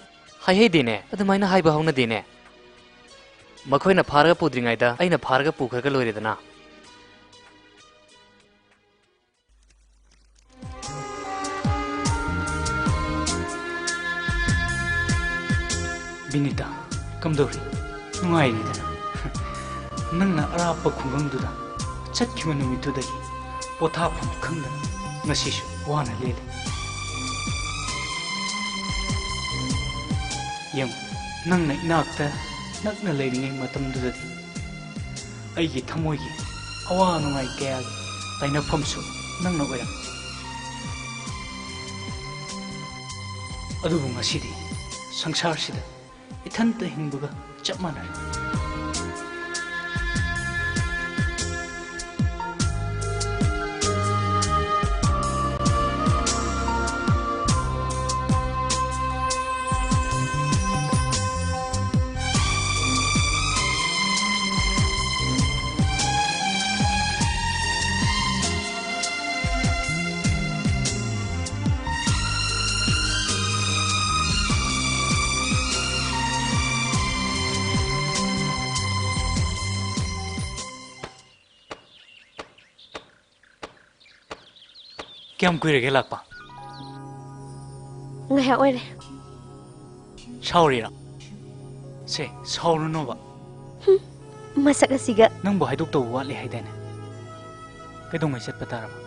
ꯍꯥꯏꯍꯩꯗꯦꯅꯦ, ꯑꯗꯨꯃꯥꯏꯅ ꯍꯥꯏꯕ ꯍꯧꯅꯗꯦꯅꯦ꯫ ꯃꯈꯣꯏꯅ ꯐꯥꯔꯒ ꯄꯨꯗ꯭ꯔꯤꯉꯩꯗ ꯑꯩꯅ ꯐꯥꯔꯒ ꯄꯨꯈ꯭ꯔꯒ ꯂꯣꯏꯔꯦꯗꯅ꯫ ꯕꯤꯅꯤꯇꯥ, ꯀꯝꯗꯧꯔꯤ? ꯅꯨꯡꯉꯥꯏꯔꯤꯗꯅ? ꯅꯪꯅ ꯑꯔꯥꯞꯄ ꯈꯨꯡꯒꯪꯗꯨꯗ ꯆꯠꯈꯤꯕ ꯅꯨꯃꯤꯠꯇꯨꯗꯒꯤ ꯄꯣꯊꯥꯐꯝ ꯈꯪꯗꯅ ꯉꯁꯤꯁꯨ ꯋꯥꯅ ꯂꯦꯜꯂꯤ꯫ ꯌꯦꯡꯉꯨ, ꯅꯪꯅ ꯏꯅꯥꯛꯇ ꯅꯛꯅ ꯂꯩꯔꯤꯉꯩ ꯃꯇꯝꯗꯨꯗꯗꯤ ꯑꯩꯒꯤ ꯊꯃꯣꯏꯒꯤ ꯑꯋꯥ ꯅꯨꯡꯉꯥꯏ ꯀꯌꯥꯒꯤ ꯇꯥꯏꯅꯐꯝꯁꯨ ꯅꯪꯅ ꯑꯣꯏꯔꯝꯃꯤ꯫ ꯑꯗꯨꯕꯨ ꯉꯁꯤꯗꯤ ꯁꯪꯁꯥꯔꯁꯤꯗ ꯏꯊꯟꯇ ꯍꯤꯡꯕꯒ ꯆꯞ ꯃꯥꯟꯅꯔꯦ꯫ ꯀꯌꯥꯝ ꯀꯨꯏꯔꯒꯦ ꯂꯥꯛꯄ? ꯉꯥꯏꯍꯥꯛ ꯑꯣꯏꯔꯦ꯫ ꯁꯥꯎꯔꯤꯔꯣ? ꯁꯦ, ꯁꯥꯎꯔꯨꯅꯣꯕ꯫ ꯍꯨꯝ, ꯃꯁꯛ ꯑꯁꯤꯒ꯫ ꯅꯪꯕꯨ ꯍꯥꯏꯗꯣꯛꯇꯧꯕ ꯋꯥꯠꯂꯤ ꯍꯥꯏꯗꯥꯏꯅꯦ? ꯀꯩꯗꯧꯉꯩ ꯆꯠꯄ ꯇꯥꯔꯕ?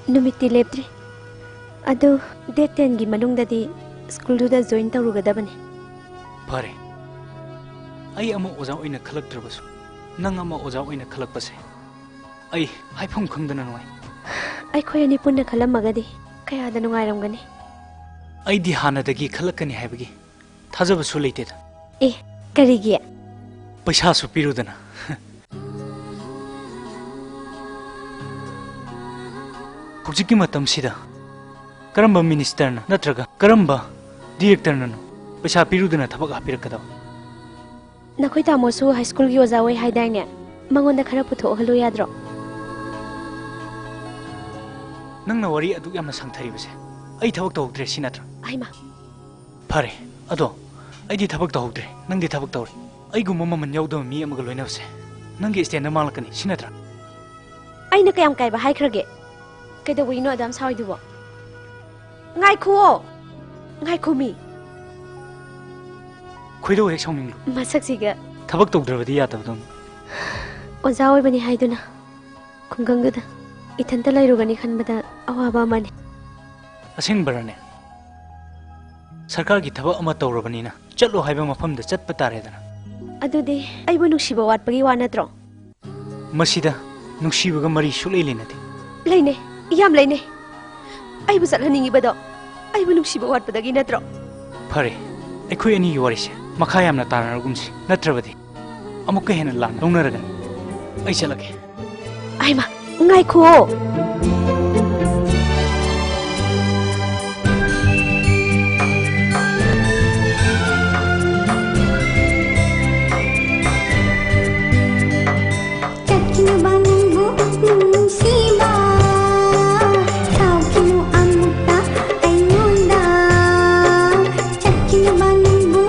ꯅꯨꯃꯤꯠꯇꯤ ꯂꯦꯞꯇ꯭ꯔꯤ꯫ ꯑꯗꯨ date ten ꯒꯤ ꯃꯅꯨꯡꯗꯗꯤ ꯁ꯭ꯀꯨꯜꯗꯨꯗ join ꯇꯧꯔꯨꯒꯗꯕꯅꯤ꯫ ꯐꯔꯦ꯫ ꯑꯩ ꯑꯃ ꯑꯣꯖꯥ ꯑꯣꯏꯅ ꯈꯜꯂꯛꯇ꯭ꯔꯕꯁꯨ, ꯅꯪ ꯑꯃ ꯑꯣꯖꯥ ꯑꯣꯏꯅ ꯈꯜꯂꯛꯄꯁꯦ ꯑꯩ ꯍꯥꯏꯐꯝ ꯈꯪꯗꯅ ꯅꯨꯡꯉꯥꯏ꯫ ꯑꯩꯈꯣꯏ ꯑꯅꯤ ꯄꯨꯟꯅ ꯈꯜꯂꯝꯃꯒꯗꯤ ꯀꯌꯥꯗ ꯅꯨꯡꯉꯥꯏꯔꯝꯒꯅꯤ꯫ ꯑꯩꯗꯤ ꯍꯥꯟꯅꯗꯒꯤ ꯈꯜꯂꯛꯀꯅꯤ ꯍꯥꯏꯕꯒꯤ ꯊꯥꯖꯕꯁꯨ ꯂꯩꯇꯦꯗ꯫ ꯑꯦ, ꯀꯔꯤꯒꯤ? ꯄꯩꯁꯥꯁꯨ ꯄꯤꯔꯨꯗꯅ꯫ ꯍꯧꯖꯤꯛꯀꯤ ꯃꯇꯝꯁꯤꯗ ꯀꯔꯝꯕ ꯃꯤꯅꯤꯁꯇꯔꯅ ꯅꯠꯇ꯭ꯔꯒ ꯀꯔꯝꯕ ꯗꯤꯔꯦꯛꯇꯔꯅꯅꯣ ꯄꯩꯁꯥ ꯄꯤꯔꯨꯗꯅ ꯊꯕꯛ ꯍꯥꯞꯄꯤꯔꯛꯀꯗꯕ? ꯅꯈꯣꯏ ꯇꯥꯃꯣꯁꯨ ꯍꯥꯏ ꯁ꯭ꯀꯨꯜꯒꯤ ꯑꯣꯖꯥ ꯑꯣꯏ ꯍꯥꯏꯗꯥꯏꯅꯦ? ꯃꯉꯣꯟꯗ ꯈꯔ ꯄꯨꯊꯣꯛꯍꯜꯂꯨ ꯌꯥꯗ꯭ꯔꯣ? ꯅꯪꯅ ꯋꯥꯔꯤ ꯑꯗꯨꯛ ꯌꯥꯝꯅ ꯁꯥꯡꯊꯔꯤꯕꯁꯦ ꯑꯩ ꯊꯕꯛ ꯇꯧꯍꯧꯗ꯭ꯔꯦ ꯁꯤ ꯅꯠꯇ꯭ꯔꯥ? ꯑꯩꯃ꯫ ꯐꯔꯦ, ꯑꯗꯣ ꯑꯩꯗꯤ ꯊꯕꯛ ꯇꯧꯍꯧꯗ꯭ꯔꯦ, ꯅꯪꯗꯤ ꯊꯕꯛ ꯇꯧꯔꯦ꯫ ꯑꯩꯒꯨꯝꯕ ꯃꯃꯜ ꯌꯥꯎꯗꯕ ꯃꯤ ꯑꯃꯒ ꯂꯣꯏꯅꯕꯁꯦ ꯅꯪꯒꯤ ꯁ꯭ꯇꯦꯟꯗꯔ ꯃꯥꯡꯂꯛꯀꯅꯤ ꯁꯤ ꯅꯠꯇ꯭ꯔꯥ? ꯑꯩꯅ ꯀꯌꯥꯝ ꯀꯥꯏꯕ ꯍꯥꯏꯈ꯭ꯔꯒꯦ? ꯀꯩꯗꯧꯕꯒꯤꯅꯣ ꯑꯗꯨꯌꯥꯝ ꯁꯥꯎꯔꯤꯗꯨꯕꯣ? ꯉꯥꯏꯈꯨꯑꯣ! ꯉꯥꯏꯈꯣꯃꯤ! ꯈꯣꯏꯗꯧ ꯍꯦꯛ ꯁꯥꯎꯅꯤꯡꯂꯨ꯫ ꯃꯁꯛꯁꯤꯒ꯫ ꯊꯕꯛ ꯇꯧꯗ꯭ꯔꯕꯗꯤ ꯌꯥꯗꯕꯗꯧꯅ꯫ ꯑꯣꯖꯥ ꯑꯣꯏꯕꯅꯤ ꯍꯥꯏꯗꯨꯅ ꯈꯨꯡꯒꯪꯗꯨꯗ ꯏꯊꯟꯇ ꯂꯩꯔꯨꯒꯅꯤ ꯈꯟꯕꯗ ꯑꯋꯥꯕ ꯑꯃꯅꯤ꯫ ꯑꯁꯦꯡꯕꯔꯅꯦ? ꯁꯔꯀꯥꯔꯒꯤ ꯊꯕꯛ ꯑꯃ ꯇꯧꯔꯕꯅꯤꯅ ꯆꯠꯂꯣ ꯍꯥꯏꯕ ꯃꯐꯝꯗ ꯆꯠꯄ ꯇꯥꯔꯦꯗꯅ꯫ ꯑꯗꯨꯗꯤ ꯑꯩꯕꯨ ꯅꯨꯡꯁꯤꯕ ꯋꯥꯠꯄꯒꯤ ꯋꯥ ꯅꯠꯇ꯭ꯔꯣ? ꯃꯁꯤꯗ ꯅꯨꯡꯁꯤꯕꯒ ꯃꯔꯤ ꯁꯨꯛꯂꯩ ꯂꯩꯅꯗꯦ꯫ ꯂꯩꯅꯩ, ꯌꯥꯝ ꯂꯩꯅꯩ꯫ ꯑꯩꯕꯨ ꯆꯠꯍꯟꯅꯤꯡꯉꯤꯕꯗꯣ ꯑꯩꯕꯨ ꯅꯨꯡꯁꯤꯕ ꯋꯥꯠꯄꯗꯒꯤ ꯅꯠꯇ꯭ꯔꯣ? ꯐꯔꯦ, ꯑꯩꯈꯣꯏ ꯑꯅꯤꯒꯤ ꯋꯥꯔꯤꯁꯦ ꯃꯈꯥ ꯌꯥꯝꯅ ꯇꯥꯅꯔꯒꯨꯝꯁꯤ, ꯅꯠꯇ꯭ꯔꯕꯗꯤ ꯑꯃꯨꯛꯀ ꯍꯦꯟꯅ ꯂꯥꯟꯅ ꯂꯧꯅꯔꯒꯅꯤ꯫ ꯑꯩ ꯆꯠꯂꯒꯦ꯫ ꯑꯩꯃ, ꯉꯥꯏꯈꯨꯑꯣ! ꯆꯠꯈꯤꯅꯨꯕ ꯅꯪꯕꯨ ꯅꯨꯡꯁꯤꯕ, ꯁꯥꯎꯈꯤꯅꯨ ꯑꯃꯨꯛꯇ ꯑꯩꯉꯣꯟꯗ꯫ ꯆꯠꯈꯤꯅꯨꯕ ꯅꯪꯕꯨ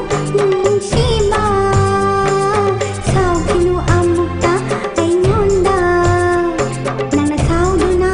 ꯅꯨꯡꯁꯤꯕ, ꯁꯥꯎꯈꯤꯅꯨ ꯑꯃꯨꯛꯇ ꯑꯩꯉꯣꯟꯗ꯫ ꯅꯪꯅ ꯁꯥꯎꯗꯨꯅ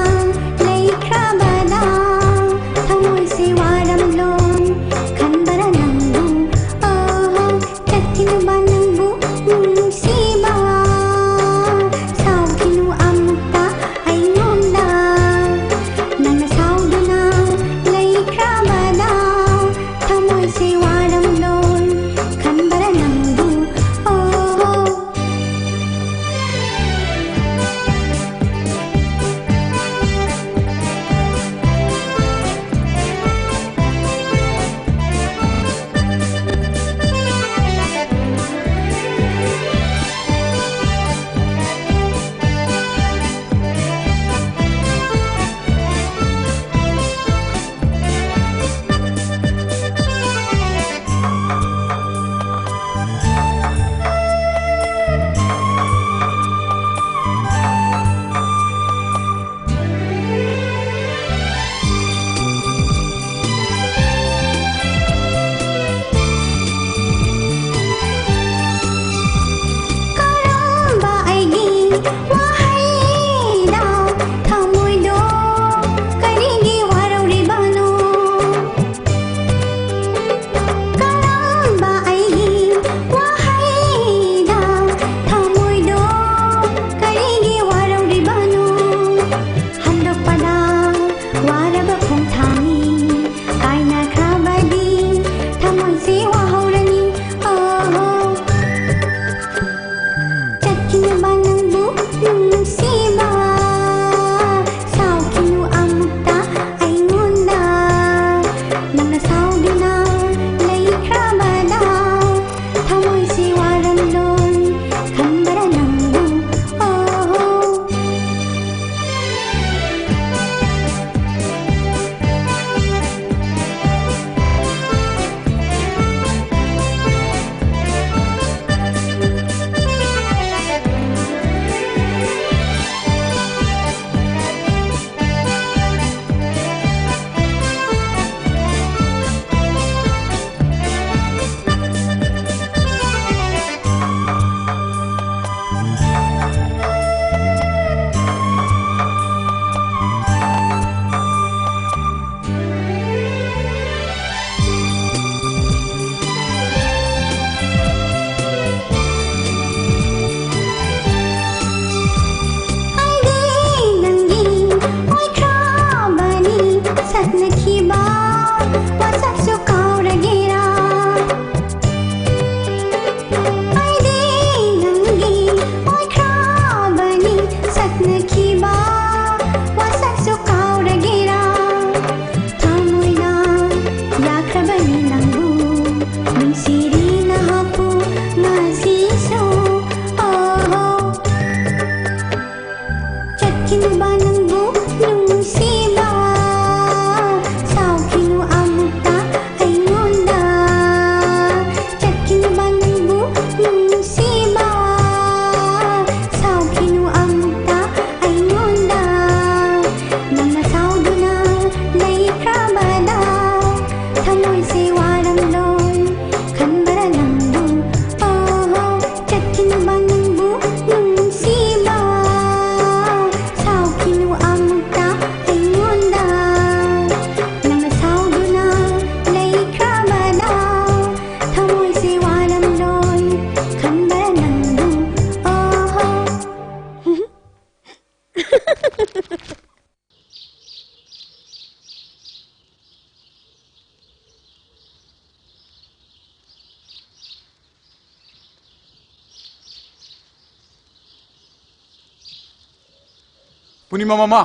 ꯄꯨꯔꯅꯤꯃꯥ ꯃꯃꯥ꯫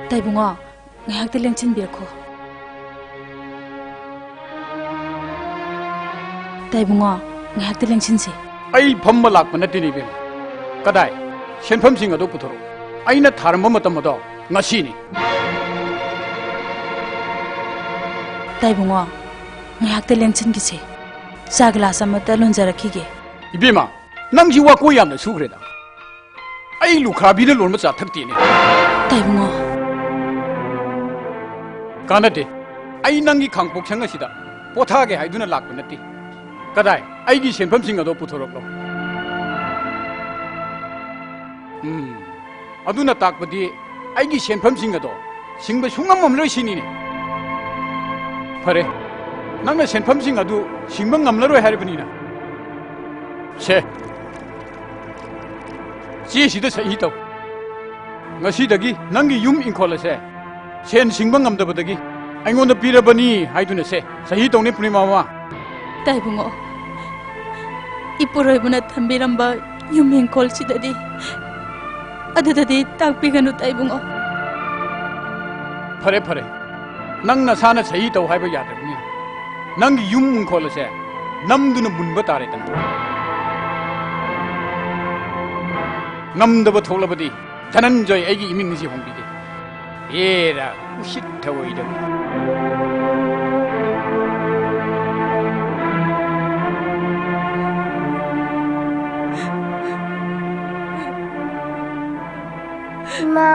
ꯇꯥꯏꯕꯨꯡꯉꯣ, ꯉꯥꯏꯍꯥꯛꯇ ꯂꯦꯡꯁꯤꯟꯕꯤꯔꯛꯈꯣ꯫ ꯇꯥꯏꯕꯨꯡꯉꯣ, ꯉꯥꯏꯍꯥꯛꯇ ꯂꯦꯡꯁꯤꯟꯁꯤ꯫ ꯑꯩ ꯐꯝꯕ ꯂꯥꯛꯄ ꯅꯠꯇꯦꯅꯦ ꯏꯕꯦꯝꯃ꯫ ꯀꯗꯥꯏ? ꯁꯦꯟꯐꯝꯁꯤꯡ ꯑꯗꯣ ꯄꯨꯊꯣꯔꯛꯎ꯫ ꯑꯩꯅ ꯊꯥꯔꯝꯕ ꯃꯇꯝ ꯑꯗꯣ ꯉꯁꯤꯅꯤ꯫ ꯇꯥꯏꯕꯨꯡꯉꯣ, ꯉꯥꯏꯍꯥꯛꯇ ꯂꯦꯡꯁꯤꯟꯈꯤꯁꯦ꯫ ꯆꯥ ꯒꯤꯂꯥꯁ ꯑꯃꯇ ꯂꯣꯟꯖꯔꯛꯈꯤꯒꯦ꯫ ꯏꯕꯦꯝꯃ, ꯅꯪꯁꯤ ꯋꯥꯀꯣꯏ ꯌꯥꯝꯅ ꯁꯨꯈ꯭ꯔꯦꯗ꯫ ꯑꯩ ꯂꯨꯈ꯭ꯔꯥꯕꯤꯅ ꯂꯣꯟꯕ ꯆꯥ ꯊꯛꯇꯦꯅꯦ꯫ ꯇꯥꯏꯕꯨꯡꯉꯣ꯫ ꯀꯥꯟꯅꯗꯦ꯫ ꯑꯩ ꯅꯪꯒꯤ ꯈꯥꯡꯄꯣꯛꯁꯪ ꯑꯁꯤꯗ ꯄꯣꯊꯥꯒꯦ ꯍꯥꯏꯗꯨꯅ ꯂꯥꯛꯄ ꯅꯠꯇꯦ꯫ ꯀꯗꯥꯏ? ꯑꯩꯒꯤ ꯁꯦꯟꯐꯝꯁꯤꯡ ꯑꯗꯣ ꯄꯨꯊꯣꯔꯛꯂꯣ꯫ ꯎꯝ, ꯑꯗꯨꯅ ꯇꯥꯛꯄꯗꯤ ꯑꯩꯒꯤ ꯁꯦꯟꯐꯝꯁꯤꯡ ꯑꯗꯣ ꯁꯤꯡꯕ ꯁꯨꯡꯉꯝ ꯉꯝꯂꯣꯏ ꯁꯤꯅꯤꯅꯦ꯫ ꯐꯔꯦ, ꯅꯪꯅ ꯁꯦꯟꯐꯝꯁꯤꯡ ꯑꯗꯨ ꯁꯤꯡꯕ ꯉꯝꯂꯔꯣꯏ ꯍꯥꯏꯔꯕꯅꯤꯅ, ꯁꯦ, ꯆꯦꯁꯤꯗ ꯁꯍꯤ ꯇꯧ꯫ ꯉꯁꯤꯗꯒꯤ ꯅꯪꯒꯤ ꯌꯨꯝ ꯏꯪꯈꯣꯜ ꯑꯁꯦ ꯁꯦꯟ ꯁꯤꯡꯕ ꯉꯝꯗꯕꯗꯒꯤ ꯑꯩꯉꯣꯟꯗ ꯄꯤꯔꯕꯅꯤ ꯍꯥꯏꯗꯨꯅ ꯁꯦ ꯁꯍꯤ ꯇꯧꯅꯦ, ꯄꯨꯔꯅꯤꯃꯥ ꯃꯃꯥ꯫ ꯇꯥꯏꯕꯨꯡꯉꯣ, ꯏꯄꯨꯔꯣꯏꯕꯅ ꯊꯝꯕꯤꯔꯝꯕ ꯌꯨꯝ ꯏꯪꯈꯣꯜꯁꯤꯗꯗꯤ, ꯑꯗꯨꯗꯗꯤ ꯇꯥꯛꯄꯤꯒꯅꯨ, ꯇꯥꯏꯕꯨꯡꯉꯣ꯫ ꯐꯔꯦ, ꯐꯔꯦ, ꯅꯪ ꯅꯁꯥꯅ ꯁꯍꯤ ꯇꯧ ꯍꯥꯏꯕ ꯌꯥꯗ꯭ꯔꯕꯅꯤꯅ, ꯅꯪꯒꯤ ꯌꯨꯝ ꯏꯪꯈꯣꯜ ꯑꯁꯦ ꯅꯝꯗꯨꯅ ꯃꯨꯟꯕ ꯇꯥꯔꯦꯗꯅ꯫ ꯉꯝꯗꯕ ꯊꯣꯛꯂꯕꯗꯤ ꯙꯅꯟꯖꯣꯏ ꯑꯩꯒꯤ ꯏꯃꯤꯡ ꯑꯁꯤ ꯍꯣꯡꯕꯤꯒꯦ꯫ ꯑꯦꯔꯥ, ꯎꯁꯤꯠ ꯊꯑꯣꯏꯗꯕ꯫ ꯏꯃꯥ,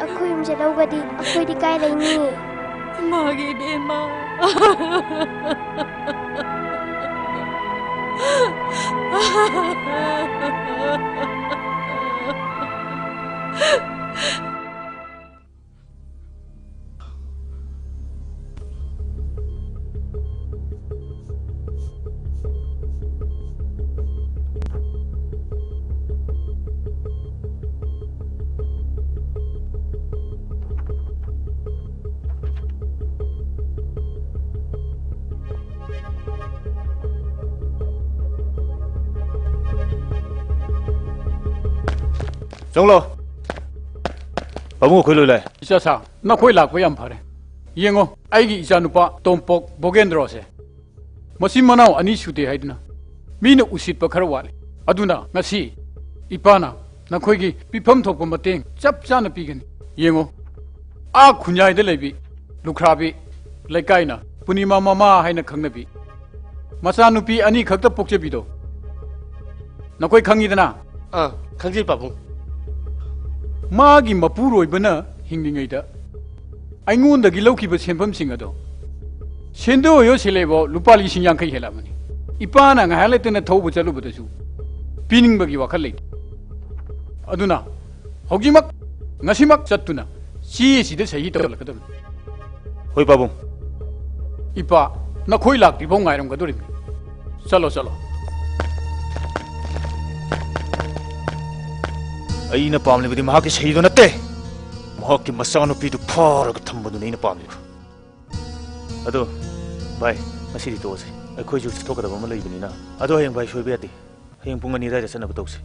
ꯑꯩꯈꯣꯏ ꯌꯨꯝꯁꯦ ꯂꯧꯒꯗꯤ ꯑꯩꯈꯣꯏꯗꯤ ꯀꯥꯏ ꯂꯩꯅꯤ? ꯏꯃꯥꯒꯤ ꯏꯕꯦꯝꯃ꯫ ꯆꯪꯂꯣ꯫ ꯄꯥꯕꯨꯡ, ꯑꯩꯈꯣꯏ ꯂꯣꯏ ꯂꯥꯛꯑꯦ꯫ ꯏꯆꯥ ꯁꯥ, ꯅꯈꯣꯏ ꯂꯥꯛꯄ ꯌꯥꯝ ꯐꯔꯦ꯫ ꯌꯦꯡꯉꯣ, ꯑꯩꯒꯤ ꯏꯆꯥꯅꯨꯄꯥ ꯇꯣꯝꯄꯣꯛ ꯕꯣꯒꯦꯟꯗ꯭ꯔꯣꯁꯦ ꯃꯆꯤꯟ ꯃꯅꯥꯎ ꯑꯅꯤ ꯁꯨꯗꯦ ꯍꯥꯏꯗꯨꯅ ꯃꯤꯅ ꯎꯁꯤꯠꯄ ꯈꯔ ꯋꯥꯠꯂꯤ꯫ ꯑꯗꯨꯅ ꯉꯁꯤ ꯏꯄꯥꯅ ꯅꯈꯣꯏꯒꯤ ꯄꯤꯐꯝ ꯊꯣꯛꯄ ꯃꯇꯦꯡ ꯆꯞ ꯆꯥꯅ ꯄꯤꯒꯅꯤ꯫ ꯌꯦꯡꯉꯣ, ꯑꯥ ꯈꯨꯟꯌꯥꯏꯗ ꯂꯩꯕꯤ ꯂꯨꯈ꯭ꯔꯥꯕꯤ ꯂꯩꯀꯥꯏꯅ ꯄꯨꯔꯅꯤꯃꯥ ꯃꯃꯥ ꯍꯥꯏꯅ ꯈꯪꯅꯕꯤ ꯃꯆꯥꯅꯨꯄꯤ ꯑꯅꯤ ꯈꯛꯇ ꯄꯣꯛꯆꯕꯤꯗꯣ ꯅꯈꯣꯏ ꯈꯪꯉꯤꯗꯅ? ꯑꯥ, ꯈꯪꯖꯩ ꯄꯥꯕꯨꯡ꯫ ꯃꯥꯒꯤ ꯃꯄꯨꯔꯣꯏꯕꯅ ꯍꯤꯡꯂꯤꯉꯩꯗ ꯑꯩꯉꯣꯟꯗꯒꯤ ꯂꯧꯈꯤꯕ ꯁꯦꯟꯐꯝꯁꯤꯡ ꯑꯗꯣ ꯁꯦꯟꯗꯣꯏ ꯑꯣꯏꯌꯣ ꯁꯦꯜꯂꯦꯕꯣ ꯂꯨꯄꯥ ꯂꯤꯁꯤꯡ ꯌꯥꯡꯈꯩ ꯍꯦꯜꯂꯛꯑꯕꯅꯤ꯫ ꯏꯄꯥꯅ ꯉꯥꯏꯍꯥꯛ ꯂꯩꯇꯅ ꯊꯧꯕ ꯆꯠꯂꯨꯕꯗꯁꯨ ꯄꯤꯅꯤꯡꯕꯒꯤ ꯋꯥꯈꯜ ꯂꯩꯇꯦ꯫ ꯑꯗꯨꯅ ꯍꯧꯖꯤꯛꯃꯛ, ꯉꯁꯤꯃꯛ ꯆꯠꯇꯨꯅ ꯆꯦꯁꯤꯗ ꯁꯍꯤ ꯇꯧꯍꯜꯂꯛꯀꯗꯕꯅꯤ꯫ ꯍꯣꯏ ꯄꯥꯕꯨꯡ꯫ ꯏꯄꯥ, ꯅꯈꯣꯏ ꯂꯥꯛꯇ꯭ꯔꯤꯐꯥꯎ ꯉꯥꯏꯔꯝꯒꯗꯧꯔꯤꯕꯅꯤ꯫ ꯆꯠꯂꯣ, ꯆꯠꯂꯣ꯫ ꯑꯩꯅ ꯄꯥꯝꯂꯤꯕꯗꯤ ꯃꯍꯥꯛꯀꯤ ꯁꯍꯤꯗꯣ ꯅꯠꯇꯦ, ꯃꯍꯥꯛꯀꯤ ꯃꯆꯥꯅꯨꯄꯤꯗꯨ ꯐꯥꯔꯒ ꯊꯝꯕꯗꯨꯅꯤ ꯑꯩꯅ ꯄꯥꯝꯂꯤꯕ꯫ ꯑꯗꯣ ꯚꯥꯏ, ꯉꯁꯤꯗꯤ ꯇꯣꯛꯑꯁꯦ, ꯑꯩꯈꯣꯏꯁꯨ ꯆꯠꯊꯣꯛꯀꯗꯕ ꯑꯃ ꯂꯩꯕꯅꯤꯅ꯫ ꯑꯗꯣ ꯍꯌꯦꯡ ꯚꯥꯏ ꯁꯣꯏꯕ ꯌꯥꯗꯦ, ꯍꯌꯦꯡ ꯄꯨꯡ ꯑꯅꯤ ꯑꯗꯨꯋꯥꯏꯗ ꯆꯠꯅꯕ ꯇꯧꯁꯦ꯫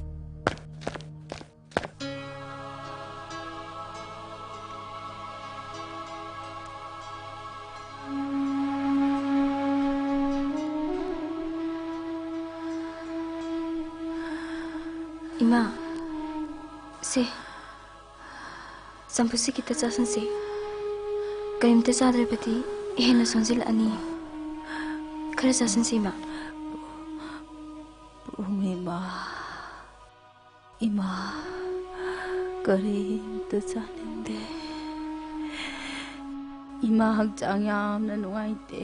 ꯏꯃꯥ, ꯁꯦ, ꯆꯝꯐꯨꯠꯁꯤ ꯈꯤꯇ ꯆꯥꯁꯤꯟꯁꯤ꯫ ꯀꯔꯤꯝꯇ ꯆꯥꯗ꯭ꯔꯕꯗꯤ ꯍꯦꯟꯅ ꯁꯣꯟꯖꯤꯜꯂꯛꯑꯅꯤ꯫ ꯈꯔ ꯆꯥꯁꯤꯟꯁꯤ, ꯏꯃꯥ꯫ ꯄꯨꯔꯅꯤꯃꯥ, ꯏꯃꯥ, ꯀꯔꯤꯝꯇ ꯆꯥꯅꯤꯡꯗꯦ꯫ ꯏꯃꯥ ꯍꯛꯆꯥꯡ ꯌꯥꯝꯅ ꯅꯨꯡꯉꯥꯏꯇꯦ꯫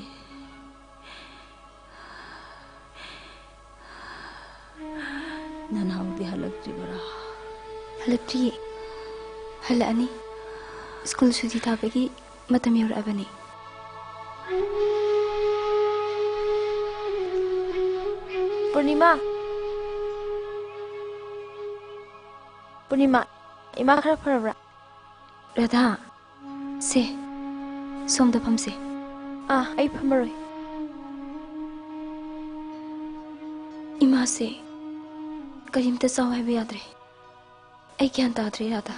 ꯅꯅꯥꯎꯗꯤ ꯍꯜꯂꯛꯇ꯭ꯔꯤꯕꯔꯥ? ꯍꯜꯂꯛꯇ꯭ꯔꯤꯌꯦ꯫ ꯍꯜꯂꯛꯑꯅꯤ꯫ ꯁ꯭ꯀꯨꯜ ꯁꯨꯇꯤ ꯊꯥꯕꯒꯤ ꯃꯇꯝ ꯌꯧꯔꯛꯑꯕꯅꯤ꯫ ꯄꯨꯔꯅꯤꯃꯥ, ꯄꯨꯔꯅꯤꯃꯥ, ꯏꯃꯥ ꯈꯔ ꯐꯔꯕ꯭ꯔꯥ? ꯔꯥꯙꯥ, ꯁꯦ, ꯁꯣꯝꯗ ꯐꯝꯁꯦ꯫ ꯑꯥ, ꯑꯩ ꯐꯝꯃꯔꯣꯏ꯫ ꯏꯃꯥꯁꯦ ꯀꯔꯤꯝꯇ ꯆꯥꯎ ꯍꯥꯏꯕ ꯌꯥꯗ꯭ꯔꯦ꯫ ꯑꯩ ꯒ꯭ꯌꯥꯟ ꯇꯥꯗ꯭ꯔꯦ, ꯔꯥꯙꯥ꯫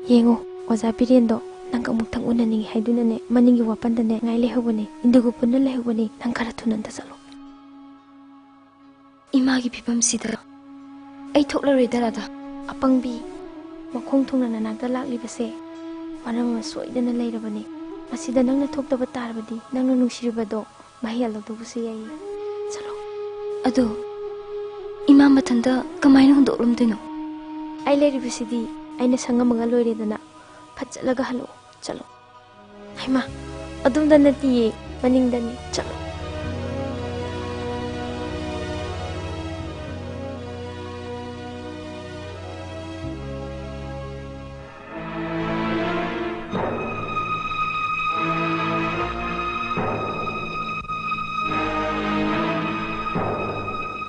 ꯌꯦꯡꯉꯣ, ꯑꯣꯖꯥ ꯕꯤꯔꯦꯟꯗꯣ ꯅꯪꯒ ꯑꯃꯨꯛꯇꯪ ꯎꯅꯅꯤꯡꯉꯤ ꯍꯥꯏꯗꯨꯅꯅꯦ, ꯃꯅꯤꯡꯒꯤ ꯋꯥꯄꯟꯗꯅꯦ ꯉꯥꯏ ꯂꯩꯍꯧꯕꯅꯦ, ꯏꯟꯗꯨꯒ ꯄꯨꯟꯅ ꯂꯩꯍꯧꯕꯅꯦ꯫ ꯅꯪ ꯈꯔ ꯊꯨꯅ ꯑꯝꯇ ꯆꯠꯂꯣ꯫ ꯏꯃꯥꯒꯤ ꯐꯤꯕꯝꯁꯤꯗ ꯑꯩ ꯊꯣꯛꯂꯔꯣꯏꯗ, ꯔꯥꯙꯥ꯫ ꯑꯄꯪꯕꯤ, ꯃꯈꯣꯡ ꯊꯨꯡꯅ ꯅꯅꯥꯛꯇ ꯂꯥꯛꯂꯤꯕꯁꯦ ꯃꯔꯝ ꯑꯃ ꯁꯣꯏꯗꯅ ꯂꯩꯔꯕꯅꯤ꯫ ꯃꯁꯤꯗ ꯅꯪꯅ ꯊꯣꯛꯇꯕ ꯇꯥꯔꯕꯗꯤ, ꯅꯪꯅ ꯅꯨꯡꯁꯤꯔꯨꯕꯗꯣ ꯃꯍꯩ ꯌꯥꯜꯍꯧꯗꯕꯁꯨ ꯌꯥꯏꯌꯦ꯫ ꯆꯠꯂꯣ꯫ ꯑꯗꯣ ꯏꯃꯥ ꯃꯊꯟꯇ ꯀꯃꯥꯏꯅ ꯍꯨꯟꯗꯣꯛꯂꯝꯗꯣꯏꯅꯣ? ꯑꯩ ꯂꯩꯔꯤꯕꯁꯤꯗꯤ ꯑꯩꯅ ꯁꯪꯉꯝꯃꯒ ꯂꯣꯏꯔꯦꯗꯅ꯫ ꯐꯠ ꯆꯠꯂꯒ ꯍꯜꯂꯛꯑꯣ, ꯆꯠꯂꯣ꯫ ꯍꯩꯃꯥ, ꯑꯗꯣꯝꯗ ꯅꯠꯇꯤꯌꯦ, ꯃꯅꯤꯡꯗꯅꯤ꯫ ꯆꯠꯂꯣ꯫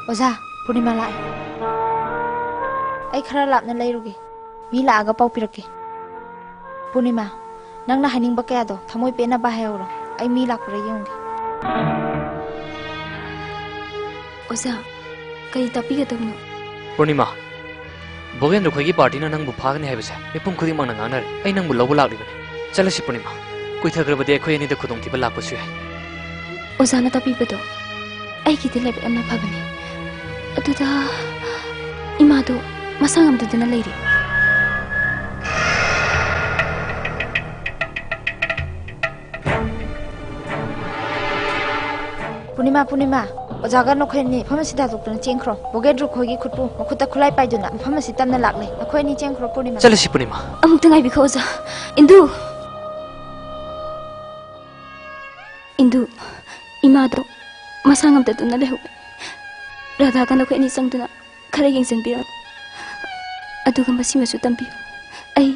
ꯑꯣꯖꯥ, ꯄꯨꯔꯅꯤꯃꯥ ꯂꯥꯛꯑꯦ꯫ ꯑꯩ ꯈꯔ ꯂꯥꯞꯅ ꯂꯩꯔꯨꯒꯦ꯫ ꯃꯤ ꯂꯥꯛꯑꯒ ꯄꯥꯎ ꯄꯤꯔꯛꯀꯦ꯫ ꯄꯨꯔꯅꯤꯃꯥ, ꯅꯪꯅ ꯍꯥꯏꯅꯤꯡꯕ ꯀꯌꯥꯗꯣ ꯊꯃꯣꯏ ꯄꯦꯟꯅꯕ ꯍꯥꯏꯍꯧꯔꯣ꯫ ꯑꯩ ꯃꯤ ꯂꯥꯛꯄ꯭ꯔꯥ ꯌꯦꯡꯉꯨꯒꯦ꯫ ꯑꯣꯖꯥ, ꯀꯔꯤ ꯇꯥꯛꯄꯤꯒꯗꯕꯅꯣ? ꯄꯨꯔꯅꯤꯃꯥ, ꯚꯣꯒꯦꯟꯗ꯭ꯔ ꯈꯣꯏꯒꯤ ꯄꯥꯔꯇꯤꯅ ꯅꯪꯕꯨ ꯐꯥꯒꯅꯤ ꯍꯥꯏꯕꯁꯦ ꯃꯤꯄꯨꯝ ꯈꯨꯗꯤꯡꯃꯛꯅ ꯉꯥꯡꯅꯔꯦ꯫ ꯑꯩ ꯅꯪꯕꯨ ꯂꯧꯕ ꯂꯥꯛꯂꯤꯕꯅꯤ꯫ ꯆꯠꯂꯁꯤ ꯄꯨꯔꯅꯤꯃꯥ꯫ ꯀꯨꯏꯊꯈ꯭ꯔꯕꯗꯤ ꯑꯩꯈꯣꯏ ꯑꯅꯤꯗ ꯈꯨꯗꯣꯡꯊꯤꯕ ꯂꯥꯛꯄꯁꯨ ꯌꯥꯏ꯫ ꯑꯣꯖꯥꯅ ꯇꯥꯛꯄꯤꯕꯗꯣ ꯑꯩꯒꯤꯗꯤ ꯂꯥꯏꯕꯛ ꯌꯥꯝꯅ ꯐꯕꯅꯤ꯫ ꯑꯗꯨꯗ ꯏꯃꯥꯗꯣ ꯃꯁꯥ ꯉꯝꯗꯗꯨꯅ ꯂꯩꯔꯦ꯫ ꯄꯨꯔꯅꯤꯃꯥ, ꯄꯨꯔꯅꯤꯃꯥ, ꯑꯣꯖꯥꯒ ꯅꯈꯣꯏ ꯑꯅꯤ ꯃꯐꯝ ꯑꯁꯤꯗ ꯍꯥꯗꯣꯛꯇꯨꯅ ꯆꯦꯟꯈ꯭ꯔꯣ꯫ ꯕꯣꯒꯦꯟꯗ꯭ꯔ ꯈꯣꯏꯒꯤ ꯈꯨꯠꯄꯨ ꯃꯈꯨꯠꯇ ꯈꯨꯠꯂꯥꯏ ꯄꯥꯏꯗꯨꯅ ꯃꯐꯝ ꯑꯁꯤ ꯇꯝꯅ ꯂꯥꯛꯂꯦ꯫ ꯅꯈꯣꯏ ꯑꯅꯤ ꯆꯦꯟꯈ꯭ꯔꯣ, ꯄꯨꯔꯅꯤꯃꯥ꯫ ꯆꯠꯂꯁꯤ, ꯄꯨꯔꯅꯤꯃꯥ꯫ ꯑꯃꯨꯛꯇ ꯉꯥꯏꯕꯤꯈꯣ, ꯑꯣꯖꯥ꯫ ꯏꯟꯗꯨ! ꯏꯟꯗꯨ, ꯏꯃꯥꯗꯣ ꯃꯁꯥ ꯉꯝꯗꯗꯨꯅ ꯂꯩꯍꯧꯋꯦ꯫ ꯔꯥꯙꯥꯒ ꯅꯈꯣꯏ ꯑꯅꯤ ꯆꯪꯗꯨꯅ ꯈꯔ ꯌꯦꯡꯁꯤꯟꯕꯤꯔꯝꯃꯨ꯫ ꯑꯗꯨꯒ ꯃꯁꯤꯃꯁꯨ ꯇꯝꯕꯤꯌꯨ꯫ ꯑꯩ,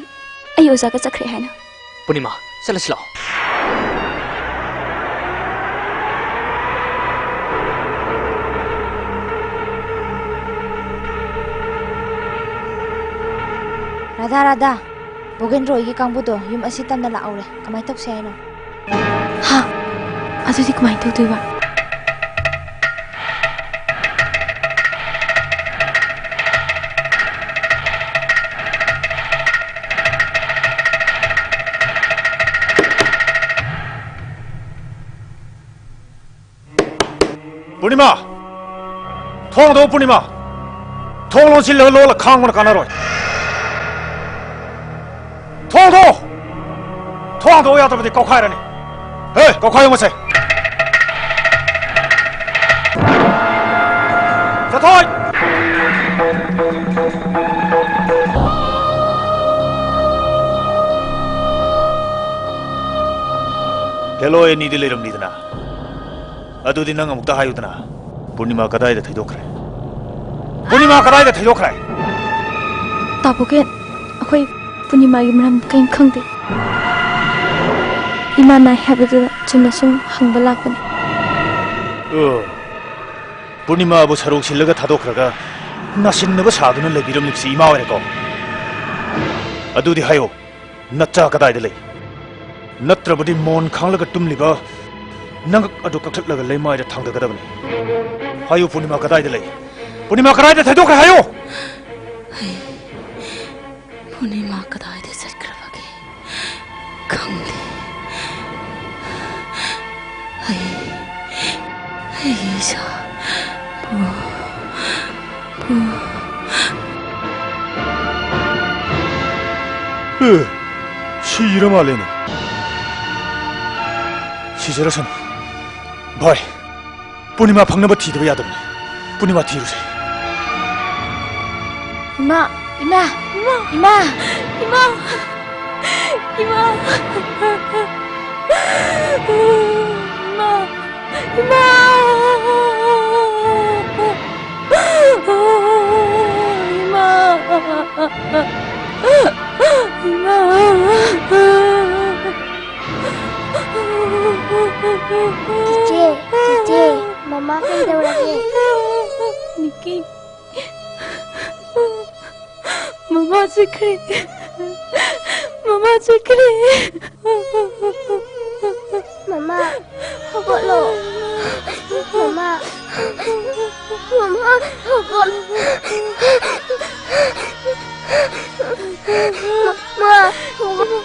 ꯑꯩ ꯑꯣꯖꯥꯒ ꯆꯠꯈ꯭ꯔꯦ ꯍꯥꯏꯅ꯫ ꯄꯨꯔꯅꯤꯃꯥ, ꯆꯠꯂꯁꯤ ꯂꯥꯛꯑꯣ꯫ ꯔꯥꯙꯥ, ꯔꯥꯙꯥ, ꯕꯣꯒꯦꯟꯗ꯭ꯔ ꯍꯣꯏꯒꯤ ꯀꯥꯡꯕꯨꯗꯣ ꯌꯨꯝ ꯑꯁꯤ ꯇꯝꯅ ꯂꯥꯛꯍꯧꯔꯦ꯫ ꯀꯃꯥꯏꯅ ꯇꯧꯁꯦ ꯍꯥꯏꯅꯣ? ꯍꯥ? ꯑꯗꯨꯗꯤ ꯀꯃꯥꯏꯅ ꯇꯧꯗꯣꯏꯕ? ꯄꯨꯔꯅꯤꯃꯥ! ꯊꯣꯡ ꯍꯥꯡꯗꯣꯛꯑꯣ, ꯄꯨꯔꯅꯤꯃꯥ! ꯊꯣꯡ ꯂꯣꯟꯁꯤꯜꯂꯒ ꯂꯣꯜꯂ ꯈꯥꯡꯕꯅ ꯀꯥꯟꯅꯔꯣꯏ꯫ ꯊꯣꯡ ꯍꯥꯡꯗꯣꯛꯑꯣ! ꯊꯣꯡ ꯍꯥꯡꯗꯣꯛꯑꯣ ꯌꯥꯗ꯭ꯔꯕꯗꯤ ꯀꯧꯈꯥꯏꯔꯅꯤ꯫ ꯍꯦ, ꯀꯧꯈꯥꯏꯌꯣ ꯃꯁꯦ! ꯆꯠꯊꯣꯏ! ꯍꯦꯂꯣꯏ ꯑꯅꯤꯗꯤ ꯂꯩꯔꯝꯂꯤꯗꯅ꯫ ꯑꯗꯨꯗꯤ ꯅꯪ ꯑꯃꯨꯛꯇ ꯍꯥꯏꯌꯨꯗꯅ, ꯄꯨꯔꯅꯤꯃꯥ ꯀꯗꯥꯏꯗ ꯊꯩꯗꯣꯛꯈ꯭ꯔꯦ? ꯄꯨꯔꯅꯤꯃꯥ ꯀꯗꯥꯏꯗ ꯊꯩꯗꯣꯛꯈ꯭ꯔꯦ? ꯇꯥꯕꯣꯒꯦꯟ, ꯑꯩꯈꯣꯏ ꯄꯨꯔꯅꯤꯃꯥꯒꯤ ꯃꯔꯝ ꯀꯔꯤꯝ ꯈꯪꯗꯦ꯫ ꯏꯃꯥ ꯅꯥꯏ ꯍꯥꯏꯕꯗꯨꯗ ꯆꯨꯝꯅ ꯁꯨꯝ ꯍꯪꯕ ꯂꯥꯛꯄꯅꯤ꯫ ꯑꯣ, ꯄꯨꯔꯅꯤꯃꯥꯕꯨ ꯁꯔꯧ ꯁꯤꯜꯂꯒ ꯊꯥꯗꯣꯛꯈ꯭ꯔꯒ ꯅꯥꯁꯤꯟꯅꯕ ꯁꯥꯗꯨꯅ ꯂꯩꯕꯤꯔꯝꯂꯤꯕꯁꯤ ꯏꯃꯥ ꯑꯣꯏꯔꯦꯀꯣ? ꯑꯗꯨꯗꯤ ꯍꯥꯏꯌꯣ, ꯅꯆꯥ ꯀꯗꯥꯏꯗ ꯂꯩ? ꯅꯠꯇ꯭ꯔꯕꯗꯤ ꯃꯣꯟ ꯈꯥꯡꯂꯒ ꯇꯨꯝꯂꯤꯕ ꯅꯉꯛ ꯑꯗꯨ ꯀꯛꯊꯠꯂꯒ ꯂꯩꯃꯥꯏꯗ ꯊꯥꯡꯊꯒꯗꯕꯅꯤ꯫ ꯍꯥꯏꯌꯨ, ꯄꯨꯔꯅꯤꯃꯥ ꯀꯗꯥꯏꯗ ꯂꯩ? ꯄꯨꯔꯅꯤꯃꯥ ꯀꯗꯥꯏꯗ ꯊꯩꯗꯣꯛꯈ꯭ꯔꯦ? ꯍꯥꯏꯌꯨ! ꯑꯩ ꯄꯨꯔꯅꯤꯃꯥ ꯀꯗꯥꯏꯗ ꯆꯠꯈ꯭ꯔꯕꯒꯦ ꯈꯪꯗꯦ꯫ ꯑꯩ, ꯑꯩ ꯏꯁꯥ ꯄꯨ-, ꯄꯨ-, ꯑꯦ, ꯁꯤꯔ ꯃꯥꯜꯂꯦꯅꯦ꯫ ꯁꯤꯖꯔꯁꯅꯨ꯫ ꯚꯥꯏ, ꯄꯨꯔꯅꯤꯃꯥ ꯐꯪꯅꯕ ꯊꯤꯗꯕ ꯌꯥꯗꯕꯅꯤ꯫ ꯄꯨꯔꯅꯤꯃꯥ ꯊꯤꯔꯨꯁꯦ꯫ ꯏꯃꯥ, ꯏꯃꯥ, ꯏꯃꯥ, ꯏꯃꯥ, ꯏꯃꯥ, ꯏꯃꯥ, ꯏꯃꯥ, ꯏꯃꯥ, ꯏꯃꯥ, ꯏꯃꯥ꯫ ꯆꯤꯆꯦ, ꯆꯤꯆꯦ, ꯃꯃꯥ ꯀꯩꯗꯧꯔꯒꯦ? ꯅꯤꯀꯤ, ꯃꯃꯥ ꯆꯠꯈ꯭ꯔꯦ꯫ ꯃꯃꯥ ꯆꯠꯈ꯭ꯔꯦ꯫ ꯃꯃꯥ, ꯍꯧꯒꯠꯂꯣ꯫ ꯃꯃꯥ, ꯃꯃꯥ, ꯍꯧꯒꯠꯂꯣ꯫ ꯃꯃꯥ, ꯍꯧꯒꯠꯂꯣ꯫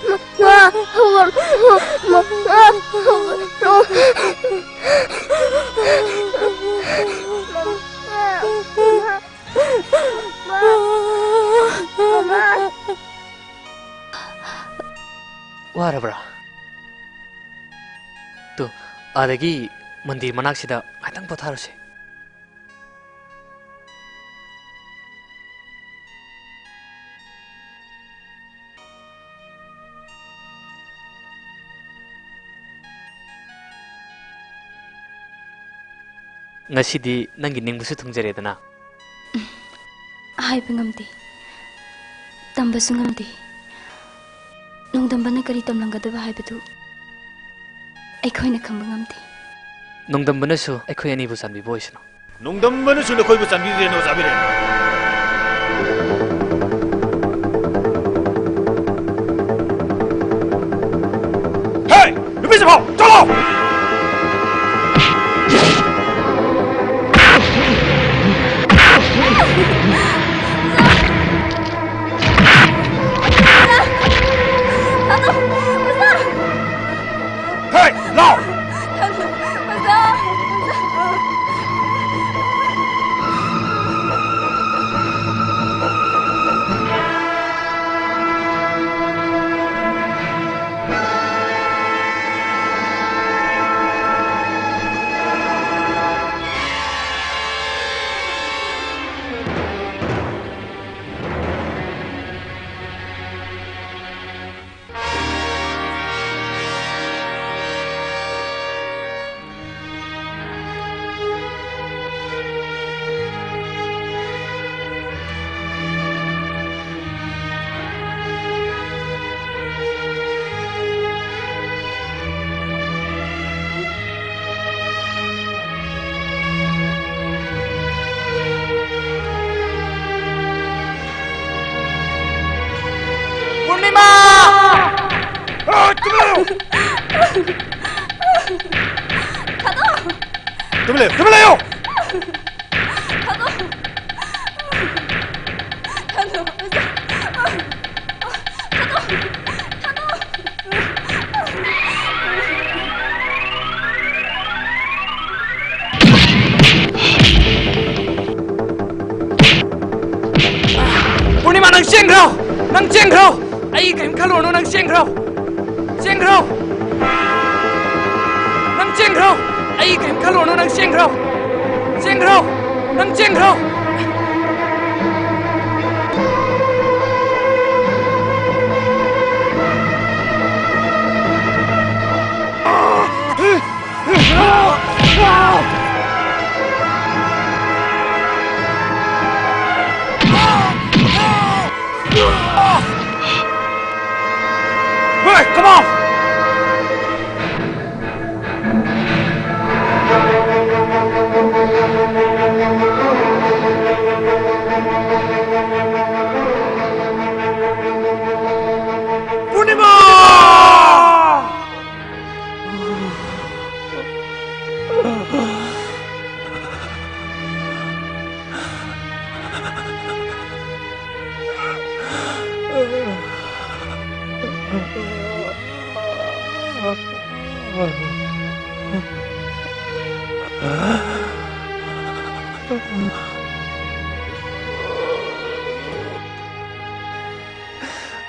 ꯃꯃꯥ, ꯍꯧꯒꯠꯂꯣ꯫ ꯃꯃꯥ, ꯍꯧꯒꯠꯂꯣ꯫ ꯋꯥꯔꯕ꯭ꯔꯥ? ꯇꯨ, ꯑꯥꯗꯒꯤ ꯃꯟꯗꯤꯔ ꯃꯅꯥꯛꯁꯤꯗ ꯉꯥꯏꯇꯪ ꯄꯣꯊꯥꯔꯨꯁꯦ꯫ ꯉꯁꯤꯗꯤ ꯅꯪꯒꯤ ꯅꯤꯡꯕꯁꯨ ꯊꯨꯡꯖꯔꯦꯗꯅ꯫ ꯍꯥꯏꯕ ꯉꯝꯗꯦ, ꯇꯝꯕꯁꯨ ꯉꯝꯗꯦ꯫ ꯅꯣꯡꯗꯝꯕꯅ ꯀꯔꯤ ꯇꯝꯂꯝꯒꯗꯕ ꯍꯥꯏꯕꯗꯨ ꯑꯩꯈꯣꯏꯅ ꯈꯪꯕ ꯉꯝꯗꯦ꯫ ꯅꯣꯡꯗꯝꯕꯅꯁꯨ ꯑꯩꯈꯣꯏ ꯑꯅꯤꯕꯨ ꯆꯥꯟꯕꯤꯕ ꯑꯣꯏꯁꯅꯨ꯫ ꯅꯣꯡꯗꯝꯕꯅꯁꯨ ꯅꯈꯣꯏꯕꯨ ꯆꯥꯟꯕꯤꯔꯦꯅ ꯑꯣꯖꯥ ꯕꯤꯔꯦꯟ꯫ ꯍꯦ! ꯅꯨꯄꯤꯁꯦ ꯐꯥꯎ! ꯆꯠꯂꯣ! ꯍꯦ! ꯂꯥꯎ! ꯄꯨꯔꯅꯤꯃꯥ! ꯑ, ꯇꯨꯃꯤꯟ ꯂꯩꯌꯨ! ꯊꯥꯗꯣꯛ! ꯇꯨꯃꯤꯟ ꯂꯩꯌꯨ! ꯇꯨꯃꯤꯟ ꯂꯩꯌꯨ! ꯊꯥꯗꯣꯛ! ꯊꯥꯗꯣꯛ! ꯊꯥꯗꯣꯛ! ꯊꯥꯗꯣꯛ! ꯄꯨꯔꯅꯤꯃꯥ, ꯅꯪ ꯆꯦꯟꯈ꯭ꯔꯣ! ꯅꯪ ꯆꯦꯟꯈ꯭ꯔꯣ! ꯑꯩ ꯀꯔꯤꯝ ꯈꯜꯂꯨꯔꯅꯨ, ꯅꯪ ꯆꯦꯟꯈ꯭ꯔꯣ! ꯆꯦꯟꯈ꯭ꯔꯣ! ꯅꯪ ꯆꯦꯟꯈ꯭ꯔꯣ! ꯑꯩ ꯀꯔꯤꯝ ꯈꯜꯂꯨꯔꯅꯨ, ꯅꯪ ꯆꯦꯟꯈ꯭ꯔꯣ! ꯆꯦꯟꯈ꯭ꯔꯣ! ꯅꯪ ꯆꯦꯟꯈ꯭ꯔꯣ! Hey, come on! ꯄꯨꯔꯅꯤꯃꯥ!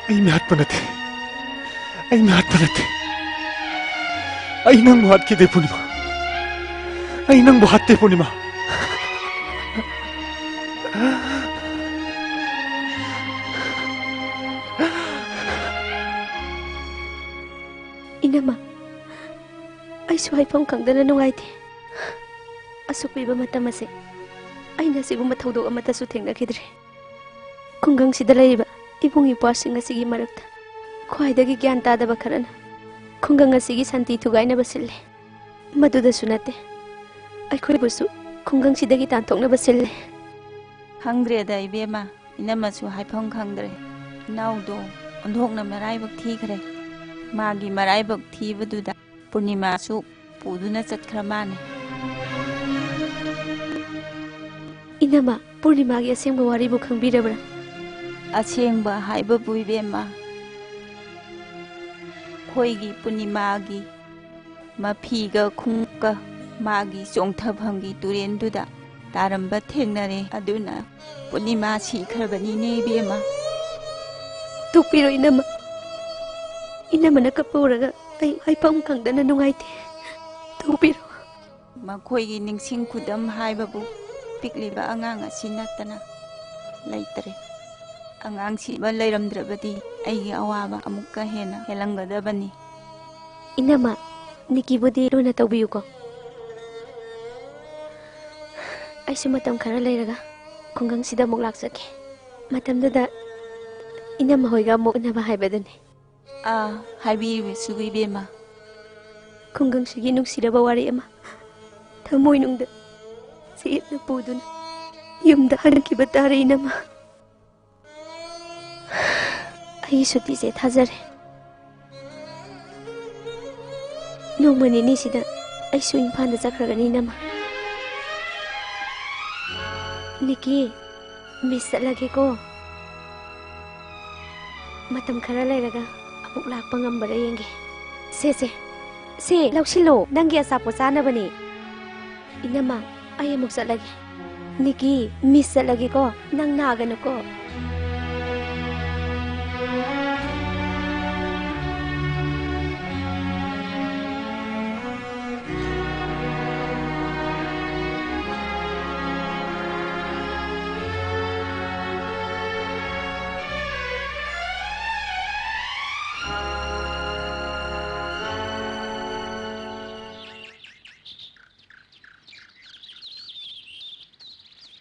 ꯑꯩ ꯃꯤꯍꯥꯠꯄ ꯅꯠꯇꯦ꯫ ꯑꯩ ꯃꯤꯍꯥꯠꯄ ꯅꯠꯇꯦ꯫ ꯑꯩ ꯅꯪꯕꯨ ꯍꯥꯠꯈꯤꯗꯦ, ꯄꯨꯔꯅꯤꯃꯥ꯫ ꯑꯩ ꯅꯪꯕꯨ ꯍꯥꯠꯇꯦ, ꯄꯨꯔꯅꯤꯃꯥ꯫ ꯏꯅꯝꯃ, ꯑꯩꯁꯨ ꯍꯥꯏꯐꯝ ꯈꯪꯗꯅ ꯅꯨꯡꯉꯥꯏꯇꯦ꯫ ꯑꯁꯨꯛ ꯀꯨꯏꯕ ꯃꯇꯝ ꯑꯁꯦ ꯑꯩꯅ ꯑꯁꯤꯒꯨꯝꯕ ꯊꯧꯗꯣꯛ ꯑꯃꯠꯇꯁꯨ ꯊꯦꯡꯅꯈꯤꯗ꯭ꯔꯤ꯫ ꯈꯨꯡꯒꯪꯁꯤꯗ ꯂꯩꯔꯤꯕ ꯏꯕꯨꯡ ꯏꯄ꯭ꯋꯥꯁꯤꯡ ꯑꯁꯤꯒꯤ ꯃꯔꯛꯇ ꯈ꯭ꯋꯥꯏꯗꯒꯤ ꯒ꯭ꯌꯥꯟ ꯇꯥꯗꯕ ꯈꯔꯅ ꯈꯨꯡꯒꯪ ꯑꯁꯤꯒꯤ ꯁꯥꯟꯇꯤ ꯊꯨꯒꯥꯏꯅꯕ ꯁꯤꯜꯂꯤ꯫ ꯃꯗꯨꯗꯁꯨ ꯅꯠꯇꯦ, ꯑꯩꯈꯣꯏꯕꯨꯁꯨ ꯈꯨꯡꯒꯪꯁꯤꯗꯒꯤ ꯇꯥꯟꯊꯣꯛꯅꯕ ꯁꯤꯜꯂꯤ꯫ ꯈꯪꯗ꯭ꯔꯦꯗ ꯏꯕꯦꯝꯃ, ꯏꯅꯝꯃꯁꯨ ꯍꯥꯏꯐꯝ ꯈꯪꯗ꯭ꯔꯦ꯫ ꯏꯅꯥꯎꯗꯣ ꯑꯣꯟꯊꯣꯛꯅ ꯃꯔꯥꯏꯕꯛ ꯊꯤꯈ꯭ꯔꯦ꯫ ꯃꯥꯒꯤ ꯃꯔꯥꯏꯕꯛ ꯊꯤꯕꯗꯨꯗ ꯄꯨꯔꯅꯤꯃꯥꯁꯨ ꯄꯨꯗꯨꯅ ꯆꯠꯈ꯭ꯔ ꯃꯥꯅꯦ꯫ ꯏꯅꯝꯃ, ꯄꯨꯔꯅꯤꯃꯥꯒꯤ ꯑꯁꯦꯡꯕ ꯋꯥꯔꯤꯕꯨ ꯈꯪꯕꯤꯔꯕ꯭ꯔꯥ? ꯑꯁꯦꯡꯕ ꯍꯥꯏꯕꯕꯨ ꯏꯕꯦꯝꯃ, ꯑꯩꯈꯣꯏꯒꯤ ꯄꯨꯔꯅꯤꯃꯥꯒꯤ ꯃꯐꯤꯒ ꯈꯣꯡꯎꯞꯀ ꯃꯥꯒꯤ ꯆꯣꯡꯊꯐꯝꯒꯤ ꯇꯨꯔꯦꯟꯗꯨꯗ ꯇꯥꯔꯝꯕ ꯊꯦꯡꯅꯔꯦ꯫ ꯑꯗꯨꯅ ꯄꯨꯔꯅꯤꯃꯥ ꯁꯤꯈ꯭ꯔꯕꯅꯤꯅꯦ ꯏꯕꯦꯝꯃ꯫ ꯇꯣꯛꯄꯤꯔꯣ ꯏꯅꯝꯃ꯫ ꯏꯅꯝꯃꯅ ꯀꯞꯄ ꯎꯔꯒ ꯑꯩ ꯍꯥꯏꯐꯝ ꯈꯪꯗꯅ ꯅꯨꯡꯉꯥꯏꯇꯦ꯫ ꯇꯧꯕꯤꯔꯣ꯫ ꯃꯈꯣꯏꯒꯤ ꯅꯤꯡꯁꯤꯡ ꯈꯨꯗꯝ ꯍꯥꯏꯕꯕꯨ ꯄꯤꯛꯂꯤꯕ ꯑꯉꯥꯡ ꯑꯁꯤ ꯅꯠꯇꯅ ꯂꯩꯇ꯭ꯔꯦ꯫ ꯑꯉꯥꯡꯁꯤꯕ ꯂꯩꯔꯝꯗ꯭ꯔꯕꯗꯤ ꯑꯩꯒꯤ ꯑꯋꯥꯕ ꯑꯃꯨꯛꯀ ꯍꯦꯟꯅ ꯍꯦꯜꯂꯝꯒꯗꯕꯅꯤ꯫ ꯏꯅꯝꯃ, ꯅꯤꯀꯤꯕꯨꯗꯤ ꯂꯨꯅ ꯇꯧꯕꯤꯌꯨꯀꯣ꯫ ꯑꯩꯁꯨ ꯃꯇꯝ ꯈꯔ ꯂꯩꯔꯒ ꯈꯨꯡꯒꯪꯁꯤꯗ ꯑꯃꯨꯛ ꯂꯥꯛꯆꯒꯦ꯫ ꯃꯇꯝꯗꯨꯗ ꯏꯅꯝꯃ ꯍꯣꯏꯒ ꯑꯃꯨꯛ ꯎꯅꯕ ꯍꯥꯏꯕꯗꯨꯅꯤ꯫ ꯑꯥ, ꯍꯥꯏꯕꯤꯔꯤꯕꯁꯨ ꯏꯕꯦꯝꯃ꯫ ꯈꯨꯡꯒꯪꯁꯤꯒꯤ ꯅꯨꯡꯁꯤꯔꯕ ꯋꯥꯔꯤ ꯑꯃ ꯊꯃꯣꯏꯅꯨꯡꯗ ꯆꯦꯠꯅ ꯄꯨꯗꯨꯅ ꯌꯨꯝꯗ ꯍꯟꯈꯤꯕ ꯇꯥꯔꯦ ꯏꯅꯝꯃ꯫ ꯑꯩꯒꯤ ꯁꯨꯇꯤꯁꯦ ꯊꯥꯖꯔꯦ꯫ ꯅꯣꯡꯃ ꯅꯤꯅꯤꯁꯤꯗ ꯑꯩꯁꯨ ꯏꯝꯐꯥꯜꯗ ꯆꯠꯈ꯭ꯔꯒꯅꯤ ꯏꯅꯝꯃ꯫ ꯅꯤꯀꯤ, ꯃꯤꯁ ꯆꯠꯂꯒꯦꯀꯣ꯫ ꯃꯇꯝ ꯈꯔ ꯂꯩꯔꯒ ꯑꯃꯨꯛ ꯂꯥꯛꯄ ꯉꯝꯕ꯭ꯔꯥ ꯌꯦꯡꯒꯦ꯫ ꯁꯦ, ꯁꯦ, ꯁꯦ, ꯂꯧꯁꯤꯜꯂꯣ, ꯅꯪꯒꯤ ꯑꯆꯥꯄꯣꯠ ꯆꯥꯅꯕꯅꯦ꯫ ꯏꯅꯝꯃ, ꯑꯩ ꯑꯃꯨꯛ ꯆꯠꯂꯒꯦ꯫ ꯅꯤꯀꯤ, ꯃꯤꯁ ꯆꯠꯂꯒꯦꯀꯣ, ꯅꯪ ꯅꯥꯒꯅꯨꯀꯣ꯫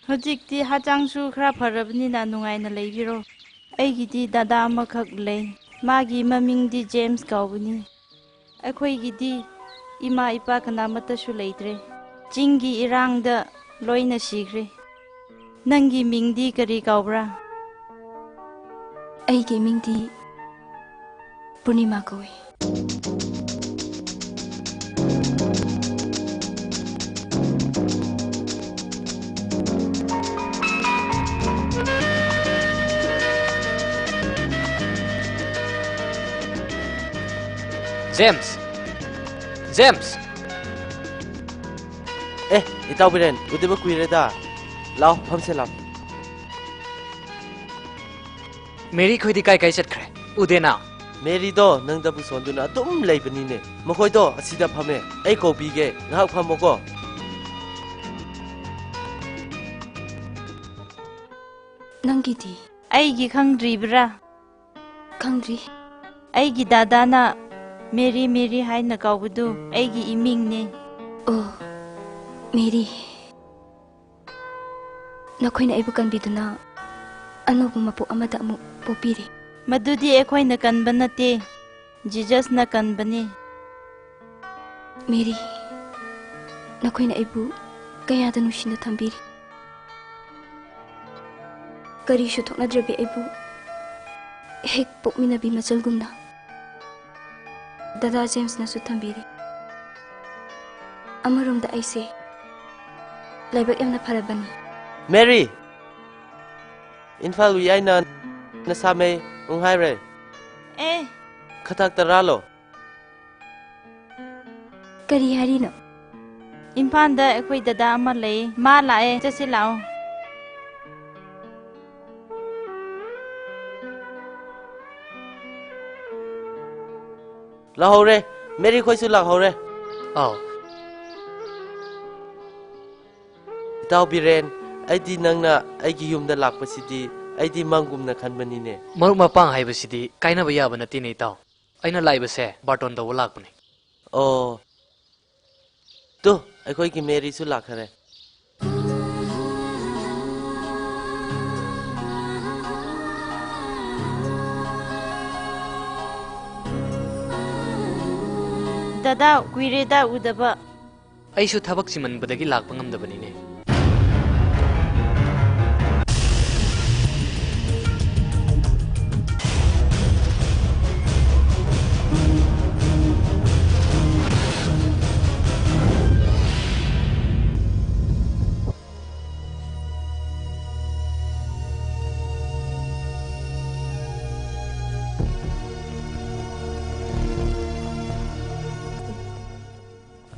ꯍꯧꯖꯤꯛꯇꯤ ꯍꯛꯆꯥꯡꯁꯨ ꯈꯔ ꯐꯔꯕꯅꯤꯅ ꯅꯨꯡꯉꯥꯏꯅ ꯂꯩꯕꯤꯔꯣ꯫ ꯑꯩꯒꯤꯗꯤ ꯗꯗꯥ ꯑꯃꯈꯛ ꯂꯩ꯫ ꯃꯥꯒꯤ ꯃꯃꯤꯡꯗꯤ ꯖꯦꯝꯁ ꯀꯧꯕꯅꯤ꯫ ꯑꯩꯈꯣꯏꯒꯤꯗꯤ ꯏꯃꯥ ꯏꯄꯥ ꯀꯅꯥꯃꯠꯇꯁꯨ ꯂꯩꯇ꯭ꯔꯦ꯫ ꯆꯤꯡꯒꯤ ꯏꯔꯥꯡꯗ ꯂꯣꯏꯅ ꯁꯤꯈ꯭ꯔꯦ꯫ ꯅꯪꯒꯤ ꯃꯤꯡꯗꯤ ꯀꯔꯤ ꯀꯧꯕ꯭ꯔꯥ? ꯑꯩꯒꯤ ꯃꯤꯡꯗꯤ ꯄꯨꯔꯅꯤꯃꯥ ꯀꯧꯏ꯫ ꯖꯦꯝꯁ! ꯖꯦꯝꯁ! ꯑꯦ, ꯏꯇꯥꯎ ꯕꯤꯔꯦꯟ, ꯎꯗꯕ ꯀꯨꯏꯔꯦꯗ꯫ ꯂꯥꯎ, ꯐꯝꯁꯦ ꯂꯥꯎ꯫ ꯃꯦꯔꯤ ꯈꯣꯏꯗꯤ ꯀꯥꯏ ꯀꯥꯏ ꯆꯠꯈ꯭ꯔꯦ? ꯎꯗꯦꯅ꯫ ꯃꯦꯔꯤꯗꯣ ꯅꯪꯗꯕꯨ ꯁꯣꯟꯗꯨꯅ ꯑꯗꯨꯝ ꯂꯩꯕꯅꯤꯅꯦ꯫ ꯃꯈꯣꯏꯗꯣ ꯑꯁꯤꯗ ꯐꯝꯃꯦ, ꯑꯩ ꯀꯧꯕꯤꯒꯦ, ꯉꯥꯏꯍꯥꯛ ꯐꯝꯃꯣꯀꯣ꯫ ꯅꯪꯒꯤꯗꯤ? ꯑꯩꯒꯤ ꯈꯪꯗ꯭ꯔꯤꯕ꯭ꯔꯥ? ꯈꯪꯗ꯭ꯔꯤ꯫ ꯑꯩꯒꯤ ꯗꯥꯗꯥꯅ ꯃꯦꯔꯤ ꯃꯦꯔꯤ ꯍꯥꯏꯅ ꯀꯧꯕꯗꯨ ꯑꯩꯒꯤ ꯏꯃꯤꯡꯅꯦ꯫ ꯑꯣ, ꯃꯦꯔꯤ꯫ ꯅꯈꯣꯏꯅ ꯑꯩꯕꯨ ꯀꯟꯕꯤꯗꯨꯅ ꯑꯅꯧꯕ ꯃꯄꯣꯛ ꯑꯃꯗ ꯑꯃꯨꯛ ꯄꯣꯛꯄꯤꯔꯦ꯫ ꯃꯗꯨꯗꯤ ꯑꯩꯈꯣꯏꯅ ꯀꯟꯕ ꯅꯠꯇꯦ, ꯖꯤꯖꯁꯅ ꯀꯟꯕꯅꯤ꯫ ꯃꯦꯔꯤ, ꯅꯈꯣꯏꯅ ꯑꯩꯕꯨ ꯀꯌꯥꯗ ꯅꯨꯡꯁꯤꯅ ꯊꯝꯕꯤꯔꯤ꯫ ꯀꯔꯤꯁꯨ ꯊꯣꯛꯅꯗ꯭ꯔꯕꯤ ꯑꯩꯕꯨ ꯍꯦꯛ ꯄꯣꯛꯃꯤꯟꯅꯕꯤ ꯃꯆꯜꯒꯨꯝꯅ ꯗꯗꯥ ꯖꯦꯝꯁꯅꯁꯨ ꯊꯝꯕꯤꯔꯤ꯫ ꯑꯃꯔꯣꯝꯗ ꯑꯩꯁꯦ ꯂꯥꯏꯕꯛ ꯌꯥꯝꯅ ꯐꯔꯕꯅꯤ꯫ ꯃꯦꯔꯤ! ꯏꯝꯐꯥꯜ ꯌꯥꯏꯅ ꯅꯁꯥꯃꯩ ꯎꯪꯍꯥꯏꯔꯦ꯫ ꯑꯦ! ꯈꯊꯛꯇ ꯔꯥꯂꯣ꯫ ꯀꯔꯤ ꯍꯥꯏꯔꯤꯅꯣ? ꯏꯝꯐꯥꯜꯗ ꯑꯩꯈꯣꯏ ꯗꯗꯥ ꯑꯃ ꯂꯩ꯫ ꯃꯥ ꯂꯥꯛꯑꯦ꯫ ꯆꯠꯁꯤ ꯂꯥꯛꯑꯣ꯫ ꯂꯥꯛꯍꯧꯔꯦ꯫ ꯃꯦꯔꯤ ꯈꯣꯏꯁꯨ ꯂꯥꯛꯍꯧꯔꯦ꯫ ꯑꯥꯎ꯫ ꯏꯇꯥꯎ ꯕꯤꯔꯦꯟ, ꯑꯩꯗꯤ ꯅꯪꯅ ꯑꯩꯒꯤ ꯌꯨꯝꯗ ꯂꯥꯛꯄꯁꯤꯗꯤ ꯑꯩꯗꯤ ꯃꯪꯒꯨꯝꯅ ꯈꯟꯕꯅꯤꯅꯦ꯫ ꯃꯔꯨꯞ ꯃꯄꯥꯡ ꯍꯥꯏꯕꯁꯤꯗꯤ ꯀꯥꯏꯅꯕ ꯌꯥꯕ ꯅꯠꯇꯦꯅꯦ, ꯏꯇꯥꯎ꯫ ꯑꯩꯅ ꯂꯥꯛꯏꯕꯁꯦ ꯕꯥꯔꯇꯣꯟ ꯇꯧꯕ ꯂꯥꯛꯄꯅꯦ꯫ ꯑꯣ꯫ ꯇꯨ, ꯑꯩꯈꯣꯏꯒꯤ ꯃꯦꯔꯤꯁꯨ ꯂꯥꯛꯈꯔꯦ꯫ ꯗꯗꯥ, ꯀꯨꯏꯔꯦꯗ ꯎꯗꯕ꯫ ꯑꯩꯁꯨ ꯊꯕꯛ ꯆꯤꯟꯃꯟꯕꯗꯒꯤ ꯂꯥꯛꯄ ꯉꯝꯗꯕꯅꯤꯅꯦ꯫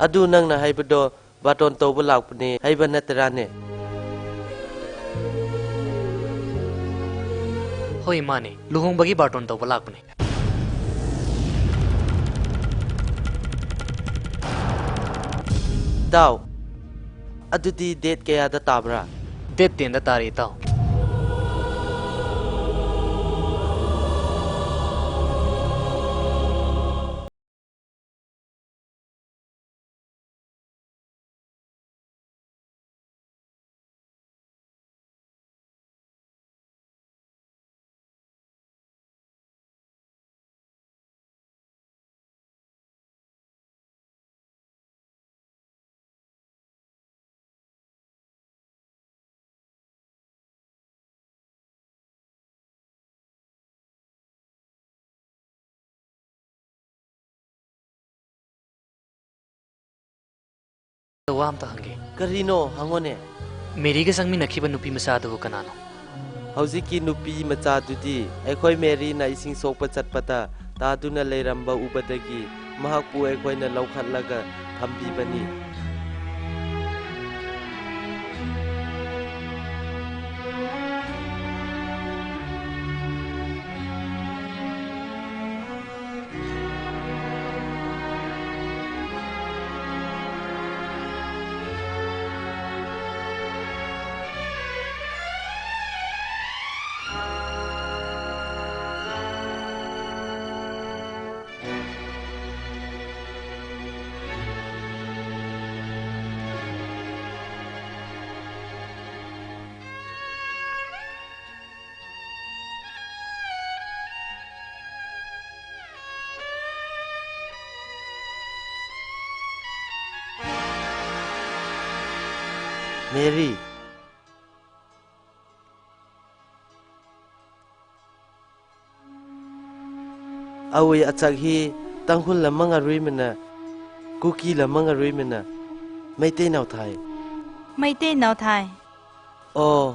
ꯑꯗꯨ ꯅꯪꯅ ꯍꯥꯏꯕꯗꯣ ꯕꯥꯔꯇꯣꯟ ꯇꯧꯕ ꯂꯥꯛꯄꯅꯦ ꯍꯥꯏꯕ ꯅꯠꯇ꯭ꯔꯥꯅꯦ? ꯍꯣꯏ, ꯃꯥꯅꯦ꯫ ꯂꯨꯍꯣꯡꯕꯒꯤ ꯕꯥꯔꯇꯣꯟ ꯇꯧꯕ ꯂꯥꯛꯄꯅꯦ꯫ ꯏꯇꯥꯎ, ꯑꯗꯨꯗꯤ date ꯀꯌꯥꯗ ꯇꯥꯕ꯭ꯔꯥ? Date ten ꯗ ꯇꯥꯔꯦ, ꯏꯇꯥꯎ꯫ ꯋꯥ ꯑꯝꯇ ꯍꯪꯒꯦ꯫ ꯀꯔꯤꯅꯣ? ꯍꯪꯉꯣꯅꯦ꯫ ꯃꯦꯔꯤꯒ ꯆꯪꯃꯤꯟꯅꯈꯤꯕ ꯅꯨꯄꯤ ꯃꯆꯥꯗꯨꯕꯨ ꯀꯅꯥꯅꯣ? ꯍꯧꯖꯤꯛꯀꯤ ꯅꯨꯄꯤ ꯃꯆꯥꯗꯨꯗꯤ ꯑꯩꯈꯣꯏ ꯃꯦꯔꯤꯅ ꯏꯁꯤꯡ ꯁꯣꯛꯄ ꯆꯠꯄꯗ ꯇꯥꯗꯨꯅ ꯂꯩꯔꯝꯕ ꯎꯕꯗꯒꯤ ꯃꯍꯥꯛꯄꯨ ꯑꯩꯈꯣꯏꯅ ꯂꯧꯈꯠꯂꯒ ꯊꯝꯕꯤꯕꯅꯤ꯫ ꯃꯦꯔꯤ꯫ ꯑꯋꯤ ꯑꯆꯥꯛ ꯍꯤ ꯇꯥꯡꯈꯨꯜ ꯂꯃꯪ ꯑꯔꯨꯏꯃꯅ, ꯀꯨꯀꯤ ꯂꯃꯪ ꯑꯔꯨꯏꯃꯅ, ꯃꯩꯇꯩ ꯅꯥꯎꯊꯥꯏ꯫ ꯃꯩꯇꯩ ꯅꯥꯎꯊꯥꯏ꯫ ꯑꯣ,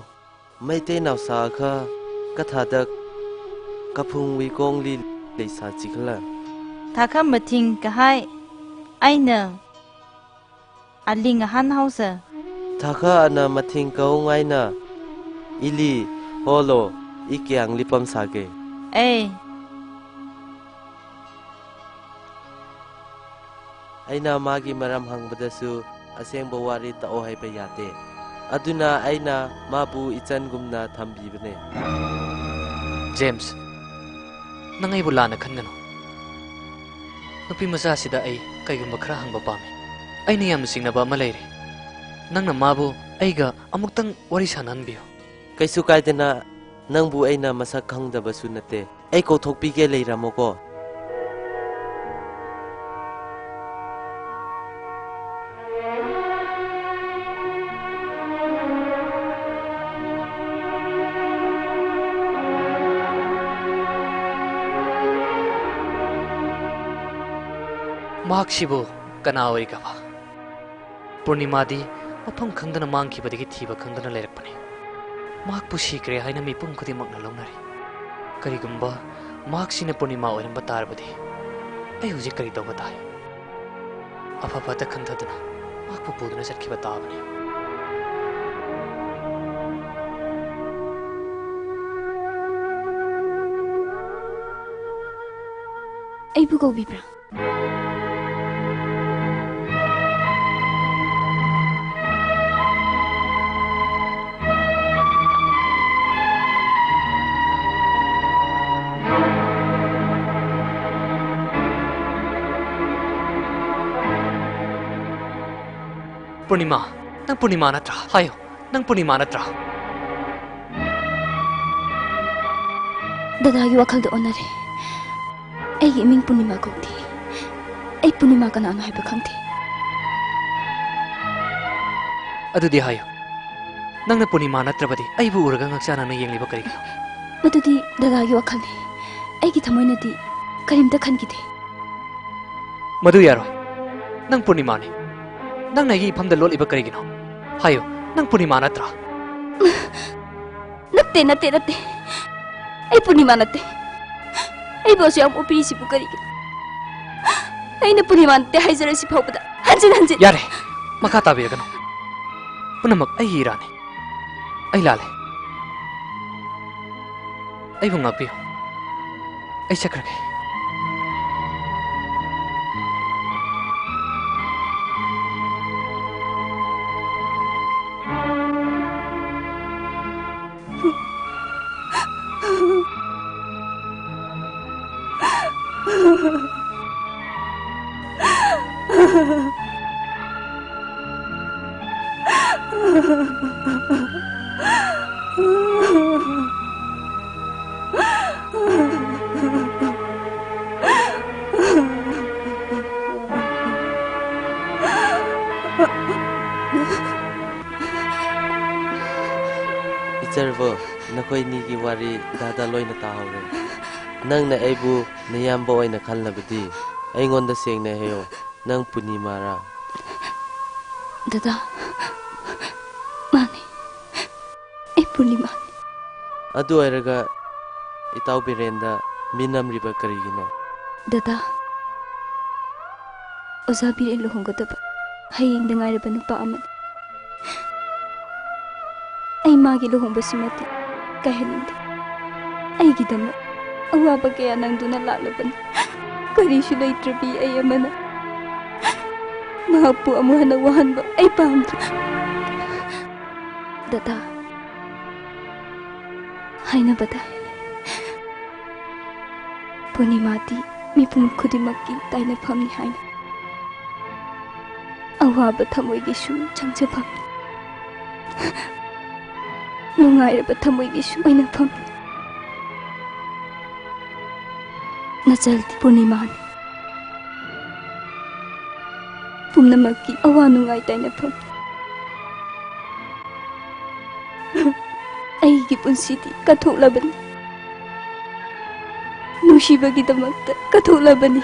ꯃꯩꯇꯩ ꯅꯥꯎꯁꯥ ꯈ ꯀꯊꯥꯗꯛ ꯀꯐꯨꯡ ꯋꯤꯀꯣꯡꯂꯤ ꯂꯩꯁꯥ ꯆꯤꯈꯂ꯫ ꯊꯥꯈꯝꯕ ꯊꯤꯡ ꯀꯍꯥꯏ ꯑꯩꯅ ꯑꯂꯤꯡ ꯑꯍꯟ ꯍꯧꯁ꯫ ꯊꯥꯈ ꯑꯅ ꯃꯊꯤꯡ ꯀꯧ ꯉꯥꯏꯅ ꯏꯂꯤ ꯍꯣꯂꯣ ꯏ ꯀꯌꯥꯡ ꯂꯤꯄꯝ ꯁꯥꯒꯦ꯫ ꯑꯦ꯫ ꯑꯩꯅ ꯃꯥꯒꯤ ꯃꯔꯝ ꯍꯪꯕꯗꯁꯨ ꯑꯁꯦꯡꯕ ꯋꯥꯔꯤ ꯇꯥꯛꯑꯣ ꯍꯥꯏꯕ ꯌꯥꯗꯦ꯫ ꯑꯗꯨꯅ ꯑꯩꯅ ꯃꯥꯕꯨ ꯏꯆꯟꯒꯨꯝꯅ ꯊꯝꯕꯤꯕꯅꯦ꯫ ꯖꯦꯝꯁ, ꯅꯪ ꯑꯩꯕꯨ ꯂꯥꯟꯅ ꯈꯟꯒꯅꯨ꯫ ꯅꯨꯄꯤ ꯃꯆꯥꯁꯤꯗ ꯑꯩ ꯀꯩꯒꯨꯝꯕ ꯈꯔ ꯍꯪꯕ ꯄꯥꯝꯃꯤ꯫ ꯑꯩꯅ ꯌꯥꯝꯅ ꯆꯤꯡꯅꯕ ꯑꯃ ꯂꯩꯔꯦ꯫ ꯅꯪꯅ ꯃꯥꯕꯨ ꯑꯩꯒ ꯑꯃꯨꯛꯇꯪ ꯋꯥꯔꯤ ꯁꯥꯟꯅꯍꯟꯕꯤꯌꯨ꯫ ꯀꯩꯁꯨ ꯀꯥꯏꯗꯦꯅ, ꯅꯪꯕꯨ ꯑꯩꯅ ꯃꯁꯛ ꯈꯪꯗꯕꯁꯨ ꯅꯠꯇꯦ꯫ ꯑꯩ ꯀꯧꯊꯣꯛꯄꯤꯒꯦ, ꯂꯩꯔꯝꯃꯣꯀꯣ꯫ ꯃꯍꯥꯛꯁꯤꯕꯨ ꯀꯅꯥ ꯑꯣꯏꯒꯕ? ꯄꯨꯔꯅꯤꯃꯥꯗꯤ ꯃꯐꯝ ꯈꯪꯗꯅ ꯃꯥꯡꯈꯤꯕꯗꯒꯤ ꯊꯤꯕ ꯈꯪꯗꯅ ꯂꯩꯔꯛꯄꯅꯤ꯫ ꯃꯍꯥꯛꯄꯨ ꯁꯤꯈ꯭ꯔꯦ ꯍꯥꯏꯅ ꯃꯤꯄꯨꯝ ꯈꯨꯗꯤꯡꯃꯛꯅ ꯂꯧꯅꯔꯤ꯫ ꯀꯔꯤꯒꯨꯝꯕ ꯃꯍꯥꯛꯁꯤꯅ ꯄꯨꯔꯅꯤꯃꯥ ꯑꯣꯏꯔꯝꯕ ꯇꯥꯔꯕꯗꯤ, ꯑꯩ ꯍꯧꯖꯤꯛ ꯀꯔꯤ ꯇꯧꯕ ꯇꯥꯏ? ꯑꯐ ꯐꯠꯇ ꯈꯟꯊꯗꯨꯅ ꯃꯍꯥꯛꯄꯨ ꯄꯨꯗꯨꯅ ꯆꯠꯈꯤꯕ ꯇꯥꯕꯅꯤ꯫ ꯑꯩꯕꯨ ꯀꯧꯕꯤꯕ꯭ꯔꯥ? ꯄꯨꯔꯅꯤꯃꯥ, ꯅꯪ ꯄꯨꯔꯅꯤꯃꯥ ꯅꯠꯇ꯭ꯔꯥ? ꯍꯥꯏꯌꯨ, ꯅꯪ ꯄꯨꯔꯅꯤꯃꯥ ꯅꯠꯇ꯭ꯔꯥ? ꯗꯗꯥꯒꯤ ꯋꯥꯈꯜꯗ ꯑꯣꯟꯅꯔꯦ꯫ ꯑꯩꯒꯤ ꯏꯃꯤꯡ ꯄꯨꯔꯅꯤꯃꯥ ꯀꯧꯗꯦ꯫ ꯑꯩ ꯄꯨꯔꯅꯤꯃꯥ ꯀꯅꯥꯅꯣ ꯍꯥꯏꯕ ꯈꯪꯗꯦ꯫ ꯑꯗꯨꯗꯤ ꯍꯥꯏꯌꯨ, ꯅꯪꯅ ꯄꯨꯔꯅꯤꯃꯥ ꯅꯠꯇ꯭ꯔꯕꯗꯤ ꯑꯩꯕꯨ ꯎꯔꯒ ꯉꯛꯆꯥꯅꯅ ꯌꯦꯡꯂꯤꯕ ꯀꯔꯤꯒꯤꯅꯣ? ꯃꯗꯨꯗꯤ ꯗꯗꯥꯒꯤ ꯋꯥꯈꯜꯅꯤ꯫ ꯑꯩꯒꯤ ꯊꯃꯣꯏꯅꯗꯤ ꯀꯔꯤꯝꯇ ꯈꯟꯈꯤꯗꯦ꯫ ꯃꯗꯨ ꯌꯥꯔꯣꯏ꯫ ꯅꯪ ꯄꯨꯔꯅꯤꯃꯥꯅꯤ꯫ ꯅꯪꯅ ꯑꯩꯒꯤ ꯏꯐꯝꯗ ꯂꯣꯠꯂꯤꯕ ꯀꯔꯤꯒꯤꯅꯣ? ꯍꯥꯏꯌꯨ, ꯅꯪ ꯄꯨꯔꯅꯤꯃꯥ ꯅꯠꯇ꯭ꯔꯥ? ꯅꯠꯇꯦ, ꯅꯠꯇꯦ, ꯅꯠꯇꯦ꯫ ꯑꯩ ꯄꯨꯔꯅꯤꯃꯥ ꯅꯠꯇꯦ꯫ ꯑꯩꯕꯨ ꯑꯁꯨꯛ ꯌꯥꯝ ꯑꯣꯠꯄꯤꯔꯤꯁꯤꯕꯨ ꯀꯔꯤꯒꯤꯅꯣ? ꯑꯩꯅ ꯄꯨꯔꯅꯤꯃꯥ ꯅꯠꯇꯦ ꯍꯥꯏꯖꯔꯁꯤ ꯐꯥꯎꯕꯗ ꯍꯟꯖꯤꯟ ꯍꯟꯖꯤꯟ꯫ ꯌꯥꯔꯦ, ꯃꯈꯥ ꯇꯥꯕꯤꯔꯒꯅꯨ꯫ ꯄꯨꯝꯅꯃꯛ ꯑꯩꯒꯤ ꯏꯔꯥꯟꯅꯤ꯫ ꯑꯩ ꯂꯥꯜꯂꯦ꯫ ꯑꯩꯕꯨ ꯉꯥꯛꯄꯤꯌꯨ꯫ ꯑꯩ ꯆꯠꯈ꯭ꯔꯒꯦ꯫ ꯏꯆꯜꯕꯨ, ꯅꯈꯣꯏꯅꯤꯒꯤ ꯋꯥꯔꯤ ꯗꯥꯗꯥ ꯂꯣꯏꯅ ꯇꯥꯍꯧꯔꯦ꯫ ꯅꯪꯅ ꯑꯩꯕꯨ ꯅꯌꯥꯝꯕ ꯑꯣꯏꯅ ꯈꯜꯂꯕꯗꯤ ꯑꯩꯉꯣꯟꯗ ꯁꯦꯡꯅ ꯍꯥꯏꯌꯣ, ꯅꯪ ꯄꯨꯔꯅꯤꯃꯥꯔꯥ? ꯗꯥꯗꯥ, ꯃꯥꯅꯤ, ꯑꯩ ꯄꯨꯔꯅꯤꯃꯥꯅꯤ꯫ ꯑꯗꯨ ꯑꯣꯏꯔꯒ ꯏꯇꯥꯎ ꯕꯤꯔꯦꯟꯗ ꯃꯤ ꯅꯝꯔꯤꯕ ꯀꯔꯤꯒꯤꯅꯣ? ꯗꯥꯗꯥ, ꯑꯣꯖꯥ ꯕꯤꯔꯦꯟ ꯂꯨꯍꯣꯡꯒꯗꯕ ꯍꯌꯦꯡꯗ ꯉꯥꯏꯔꯕ ꯅꯨꯄꯥ ꯑꯃꯅꯤ꯫ ꯑꯩ ꯃꯥꯒꯤ ꯂꯨꯍꯣꯡꯕꯁꯤꯃꯗꯤ ꯀꯥꯏꯍꯟꯅꯤꯡꯗꯦ꯫ ꯑꯩꯒꯤꯗꯃꯛ ꯑꯋꯥꯕ ꯀꯌꯥ ꯅꯪꯗꯨꯅ ꯂꯥꯛꯂꯕꯅꯤ꯫ ꯀꯔꯤꯁꯨ ꯂꯩꯇ꯭ꯔꯕꯤ ꯑꯩ ꯑꯃꯅ ꯃꯍꯥꯛꯄꯨ ꯑꯃꯨꯛ ꯍꯟꯅ ꯋꯥꯍꯟꯕ ꯑꯩ ꯄꯥꯝꯗ꯭ꯔꯦ꯫ ꯗꯥꯗꯥ, ꯍꯥꯏꯅꯕꯗ ꯄꯨꯔꯅꯤꯃꯥꯗꯤ ꯃꯤꯄꯨꯝ ꯈꯨꯗꯤꯡꯃꯛꯀꯤ ꯇꯥꯏꯅꯐꯝꯅꯤ ꯍꯥꯏꯅ꯫ ꯑꯋꯥꯕ ꯊꯃꯣꯏꯒꯤꯁꯨ ꯆꯪꯖꯐꯝꯅꯤ, ꯅꯨꯡꯉꯥꯏꯔꯕ ꯊꯃꯣꯏꯒꯤꯁꯨ ꯑꯣꯏꯅꯐꯝꯅꯤ꯫ ꯅꯆꯜꯗꯤ ꯄꯨꯔꯅꯤꯃꯥꯅꯤ, ꯄꯨꯝꯅꯃꯛꯀꯤ ꯑꯋꯥ ꯅꯨꯡꯉꯥꯏ ꯇꯥꯏꯅꯐꯝ꯫ ꯑꯩꯒꯤ ꯄꯨꯟꯁꯤꯗꯤ ꯀꯠꯊꯣꯛꯂꯕꯅꯤ, ꯅꯨꯡꯁꯤꯕꯒꯤꯗꯃꯛꯇ ꯀꯠꯊꯣꯛꯂꯕꯅꯤ꯫